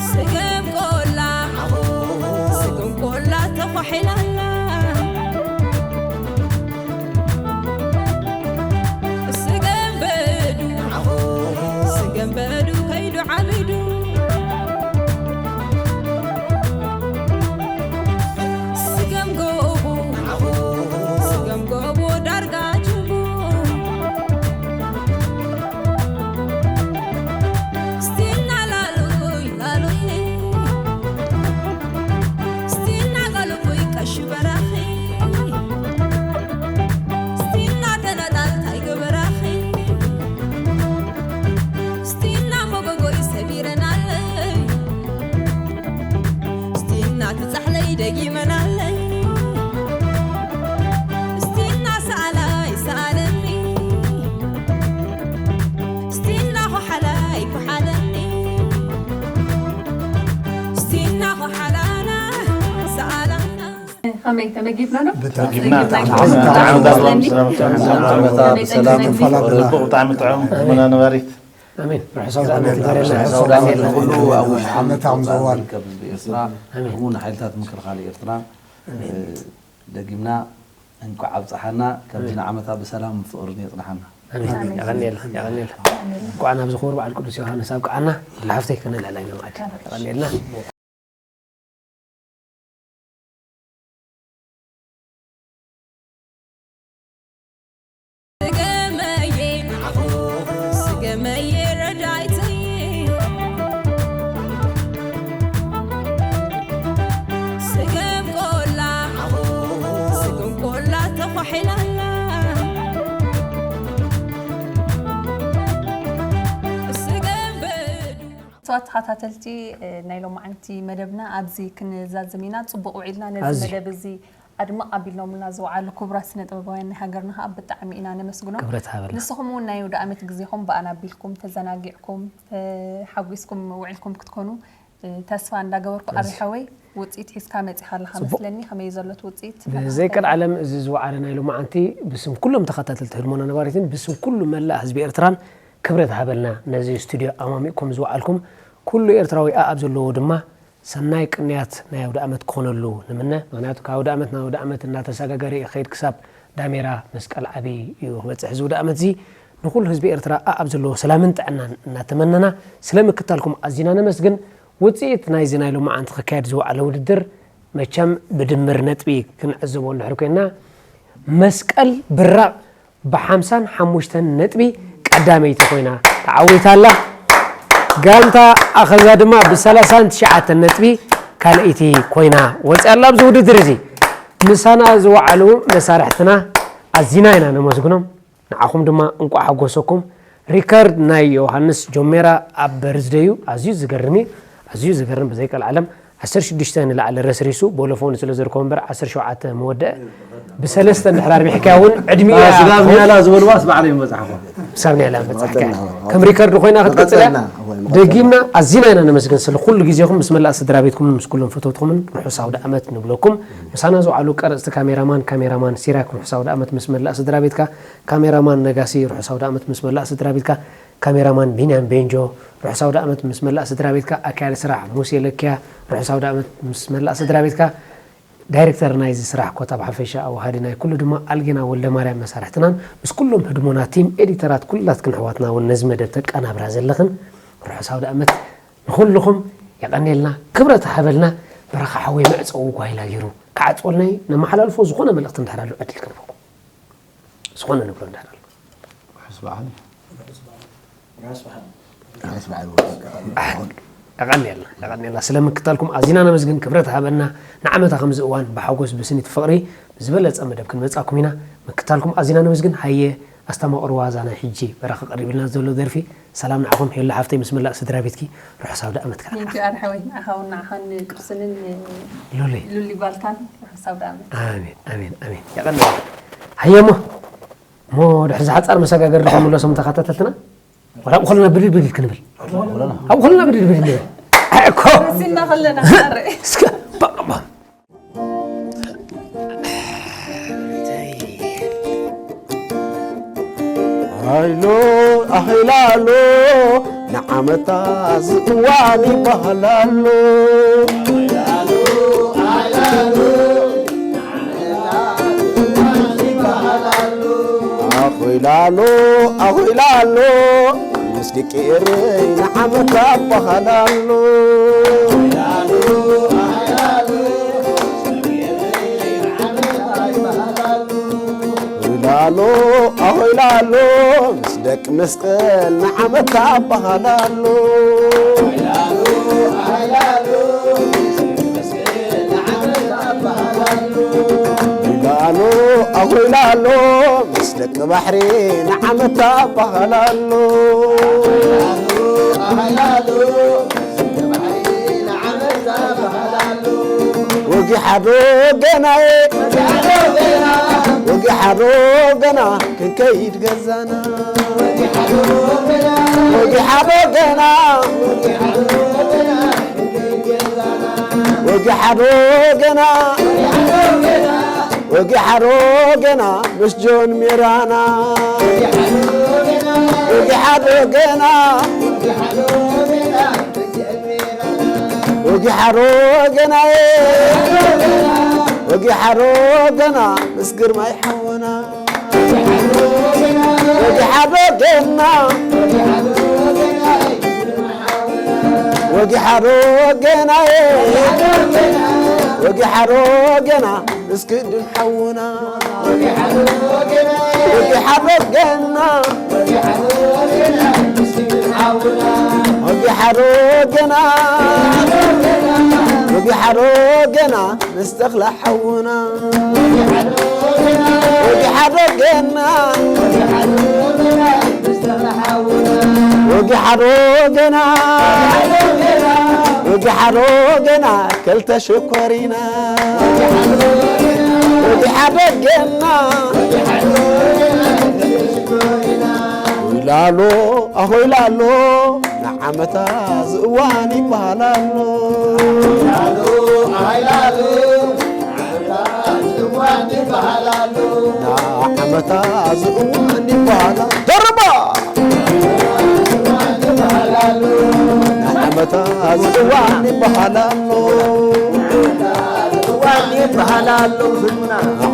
ስገም ቆላ ስገም ቆላ ተኳሒላላ ስገም በዱ ስገም በዱ ከይዱ ዓብዱ ስገም ጎቦ ስገም ጎቦ ዳርጋ ጅቡ ስቲና ላሉይ ላሉይ ስቲና ላሉይ ቀሽቡ ከመይ ተመጊብና ዶ? ብጣዕሚ። ተመጊብና። ብጣዕሚ ብጣዕሚ ጥዑም። ጥዑም። ሰላም ጥዑም። ከመይ ሰላም ተመጊብና? ተፋላልና። ጽቡቕ፣ ብጣዕሚ ጥዑም። ኣሜን። ርሑስ ኣውደ ዓመት ይግበረልና። ርሑስ ኣውደ ዓመት ንኹሉ ኣብ ውሽጥን ዓመት ኣብ ምዝዋር። ዝርከብ ህዝቢ ኤርትራ፣ ኣሜን። ከምኡ ንሓይልታት ምክልኻል ኤርትራ፣ እ፣ ደጊምና እንኳዕ ኣብጽሓና፣ ካብዚ ንዓመታ ብሰላም ፍቕርን የጽንሓና። ኣሜን። የቐንየልና፣ የቐንየልና። እንኳዕ ናብዚ ክቡር በዓል ቅዱስ ዮሃንስ ኣብቅዓና። ላሓፍተይ ከነልዕላ ኢና መኣዲ። የቐንየልና። ስገመየ ስገመየ ረዳይተይ ስገም ቆላ ስገም ቆላ ተኳሒላላ ስገም በዱ ክቡራት ተኸታተልቲ ናይ ሎማዓንቲ መደብና ኣብዚ ክንዛዝም ኢና። ጽቡቕ ውዒልና ነዚ ኣዝዩ። መደብ እዚ ኣድምቕ ኣቢሎምልና ዝወዓሉ ክቡራት ስነ ጥበባውያን ናይ ሃገርና ከዓ ብጣዕሚ ኢና ነመስግኖም። ክብረት ሃበልና። ንስኹም እውን ናይ ኣውደ ዓመት ግዜኹም ብኣና ኣቢልኩም ተዘናጊዕኩም እ፣ ሓጒስኩም ውዒልኩም ክትኮኑ እ፣ ተስፋ እንዳገበርኩ። ኣቢ ሓወይ ውፅኢት ሒዝካ መፂኻ ኣለኻ ጽቡቕ። መስለኒ። ከመይ ዘሎ እቲ ውፅኢት? ብዘይ ቀልዓለም እዚ ዝወዓለ ናይ ሎማዓንቲ ብስም ኩሎም ተኸታተልቲ ህድሞና ነባሪትን ብስም ኩሉ መላእ ህዝቢ ኤርትራን ክብረት ሃበልና። ነዚ ስቱድዮ ኣማሚቕኩም ዝወዓልኩም ኩሉ ኤርትራዊ ኣኣብ ዘለዎ ድማ ሰናይ ቅንያት ናይ ኣውደ ዓመት ክኾነሉ ንምነ። ምኽንያቱ ካብ ኣውደ ዓመት ናብ ኣውደ ዓመት እናተሰጋገረ እዩ ክኸይድ ክሳብ ዳሜራ መስቀል ዓቢ እዩ ክበጽሕ። እዚ ኣውደ ዓመት እዚ ንኹሉ ህዝቢ ኤርትራ ኣኣብ ዘለዎ ሰላምን ጥዕናን እናተመነና ስለ ምክታልኩም ኣዚና ነመስግን። ውጽኢት ናይዚ ናይ ሎማዓንቲ ክካየድ ዝወዓለ ውድድር መቸም ብድምር ነጥቢ ክንዕዘቦ እንድሕር ኮይንና መስቀል ብራቕ ብሓምሳን ሓሙሽተን ነጥቢ ቀዳመይቲ ኮይና ተዓዊታ ኣላ። ጋንታ ኣኸዛ ድማ ብሰላሳን ትሽዓተን ነጥቢ ካልኣይቲ ኮይና ወፂኣ ኣላ። ኣብዚ ውድድር እዚ ምሳና ዝወዓሉ መሳርሕትና ኣዚና ኢና ነመስግኖም። ንዓኹም ድማ እንቋዕ ሓጎሰኩም። ሪከርድ ናይ ዮሃንስ ጆሜራ ኣብ በርዝደዩ ኣዝዩ ዝገርም እዩ። ኣዝዩ ዝገርም ብዘይ ቀልዓለም ዓሰርተ ሽዱሽተ ንላዕሊ ረስሪሱ ቦሎፎን ስለ ዝርከቦ እምበር ዓሰርተ ሸውዓተ መወደአ ብሰለስተ እንድሕር ኣርቢሕካያ እውን ዕድሚኡ እያ ስጋብ ትኸውን። ያላ ዝበልዋስ ባዕለይ መጻሕፋ ክሳብ ናይ ላም በጻሕካ ከም ሪከርድ ኮይና ክትቅጽል እያ። መቐጸልና ወይ መቐጸልና። ደጊምና ኣዚና ኢና ነመስግን ስለ ኩሉ ግዜኹም ምስ መላእ ስድራ ቤትኩምን ምስ ኩሎም ፈተውትኹምን ርሑስ ኣውደ ዓመት ንብለኩም። ምሳና ዝውዓሉ ቀረጽቲ ካሜራማን ካሜራማን ሲራክ ርሑስ ኣውደ ዓመት ምስ መላእ ስድራ ቤትካ። ካሜራማን ነጋሲ ርሑስ ኣውደ ዓመት ምስ መላእ ስድራ ቤትካ። ካሜራማን ቢንያም ቤንጆ ርሑስ ኣውደ ዓመት ምስ መላእ ስድራ ቤትካ። ኣካያዲ ስራሕ ሙሴ ለኪያ ርሑስ ኣውደ ዓመት ምስ መላእ ስድራ ቤትካ። ዳይሬክተር ናይዚ ስራሕ ኮታ ብሓፈሻ ኣዋሃዲ ናይ ኩሉ ድማ ኣልጌና ወልደማርያም መሳርሕትናን ምስ ኩሎም ህድሞና ቲም ኤዲተራት ኩላትክን ኣሕዋትና እውን ነዚ መደብ ተቀናብራ ዘለኽን ርሑስ ኣውደ ዓመት ንኹልኹም የቐንየልና። ክብረት ሃበልና። በረኻ ሓወይ መዕጸዊ ጓይላ ገይሩ ክዓጽወልና እዩ። ነመሓላልፎ ዝኾነ መልእኽቲ እንድሕር ኣሎ ዕድል ክንህበኩም። ዝኾነ ንብሎ እንድሕር ኣሎ። ርሑስ በዓል። ርሑስ በዓል። የቐንየልና የቐንየልና ስለ ምክታልኩም ኣዚና ነመስግን። ክብረት ሃበና። ንዓመታ ከምዚ እዋን ብሓጎስ ብስኒት ፍቕሪ ብዝበለጸ መደብ ክንመጻኩም ኢና። ምክታልኩም ኣዚና ነመስግን። ሃየ ኣስተማቕርዋ እዛ ናይ ሕጂ በረኻ ቀሪብልና ዘሎ ደርፊ። ሰላም ንዓኹም ሄሉ ሓፍተይ ምስ መላእ ስድራ ቤትኪ ርሑስ ኣውደ ዓመት ከኣ። ቴንኪ ኣርሓወይ ንዓኻ እውን ንዓኻን ቅርስንን ሉሊ ሉሊ ጓልካን ርሑስ ኣውደ ዓመት። ኣሜን ኣሜን ኣሜን። የቐንየልና። ሃየ እሞ እሞ ድሕሪ ዝሓጻር መሰጋገሪ ንኽምለሶም ተኸታተልትና ዋላ ኣብኡ ከለና ብድድ ብድድ ክንብል ኣብኡ ከለና ብድድ ብድድ ንብል። ኣይ እኮ ሲና ከለና ሓረ እስከ ባባም ኣይሎ ኣኺላሎ ንዓመታ ዝእዋን ይበሃል ኣሎ። ኣኺላሎ ኣኺላሎ ምስ ደቂ ኤረይ ንዓመታ ይበሃል ኣሎ። ሆይላሎ ኣሆይላሎ ምስ ደቂ መስቀል ንዓመታ ኣባሃላሎ። ሆይላሎ ኣሆይላሎ ምስ ደቂ ባሕሪ ንዓመታ ኣባሃላሎ። ወጊሓዶ ገናየ ወጊሓዶ ገና ክንከይድ ገዛና። ወጊሓዶ ገና ወጊሓዶ ገና፣ ወጊሓዶ ገና ምስ ጆን ሜራና። ወጊሓዶ ገና፣ ወጊሓዶ ገና፣ ወጊሓዶ ገና ምስ ግርማይ ሓወና። ወጊሓዶ ገና፣ ወጊሓዶ ገና፣ ወጊሓዶ ገና፣ እስክንድር ሓውና። ወጊሓዶ ገና፣ ወጊሓዶ ገና፣ ወጊሓዶ ገና፣ ምስ ተኽለ ሓውና። ወጊሓዶ ገና፣ ወጊሓዶ ገና፣ ወጊሓዶ ገና፣ ክልተ ሽኮሪና። ወጊሓዶ ገና፣ ሆይላሎ፣ ኣሆይላሎ፣ ንዓመታ ዝእዋን ይበሃል ኣሎ። ንዓመታ ዝእዋን ይበሃል ኣሎ። ደርባ! ንዓመታ ዝእዋን ይበሃል ኣሎ።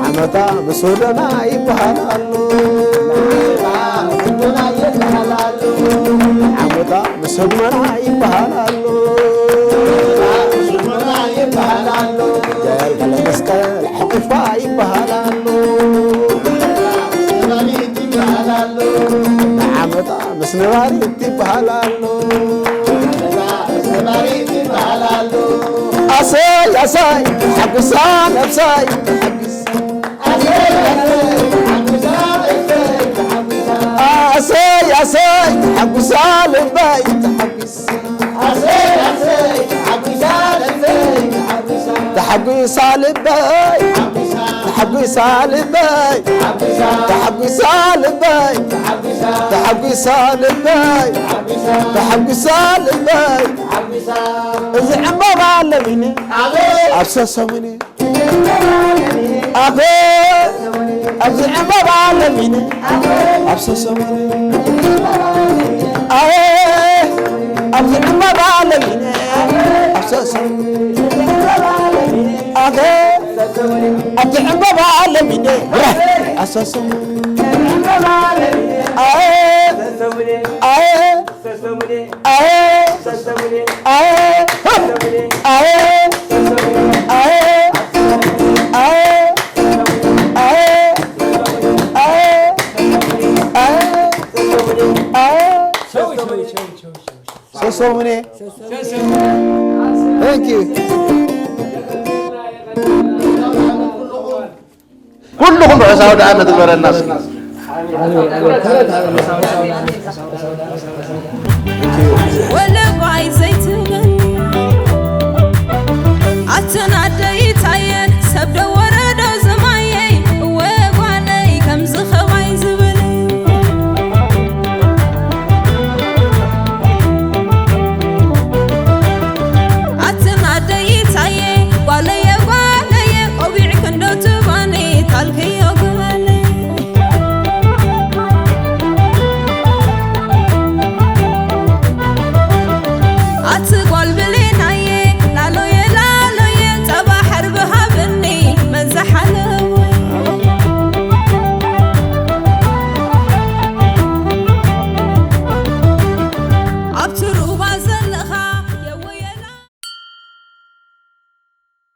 ዓመታ ምስ ወደና ይበሃል ኣሎ። ዓመታ ምስ ህግመና ይበሃል ኣሎ። ገልገለ መስቀል ሕቑፋ ይበሃል ኣሎ። ዓመታ ምስ ነባሪት ይበሃል ኣሎ። ኣሰይ ኣሰይ ተሓጉሳ ነብሰይ ተሓጉሳ። ኣሰይ ኣሰይ ተሓጉሳ ልበይ ተሓጉሳ። ተሓጒሳ ልበይ፣ ተሓጒሳ ልበይ፣ ተሓጒሳ ልበይ፣ ተሓጒሳ ልበይ፣ ተሓጒሳ ልበይ። እዚ ዕምባባ ለሚነ ኣብ ሰሰሙኒ ኣኸ ኣብዚ ዕምባባ ለሚነ ኣብ ሰሰሙኒ ኣኸ ኣብዚ ዕምባባ ለሚነ ኣብ ሰሰሙኒ ኣኸ ኣብዚ ዕምባባ ለሚነ ኣብ ሰሰሙኒ ኣኸ ኣኸ ሰሰሙኔ። Thank you። ኩልኹም ርሑስ ኣውደ ዓመት ይግበረልና እስኪ። ወለባይ ዘይትብል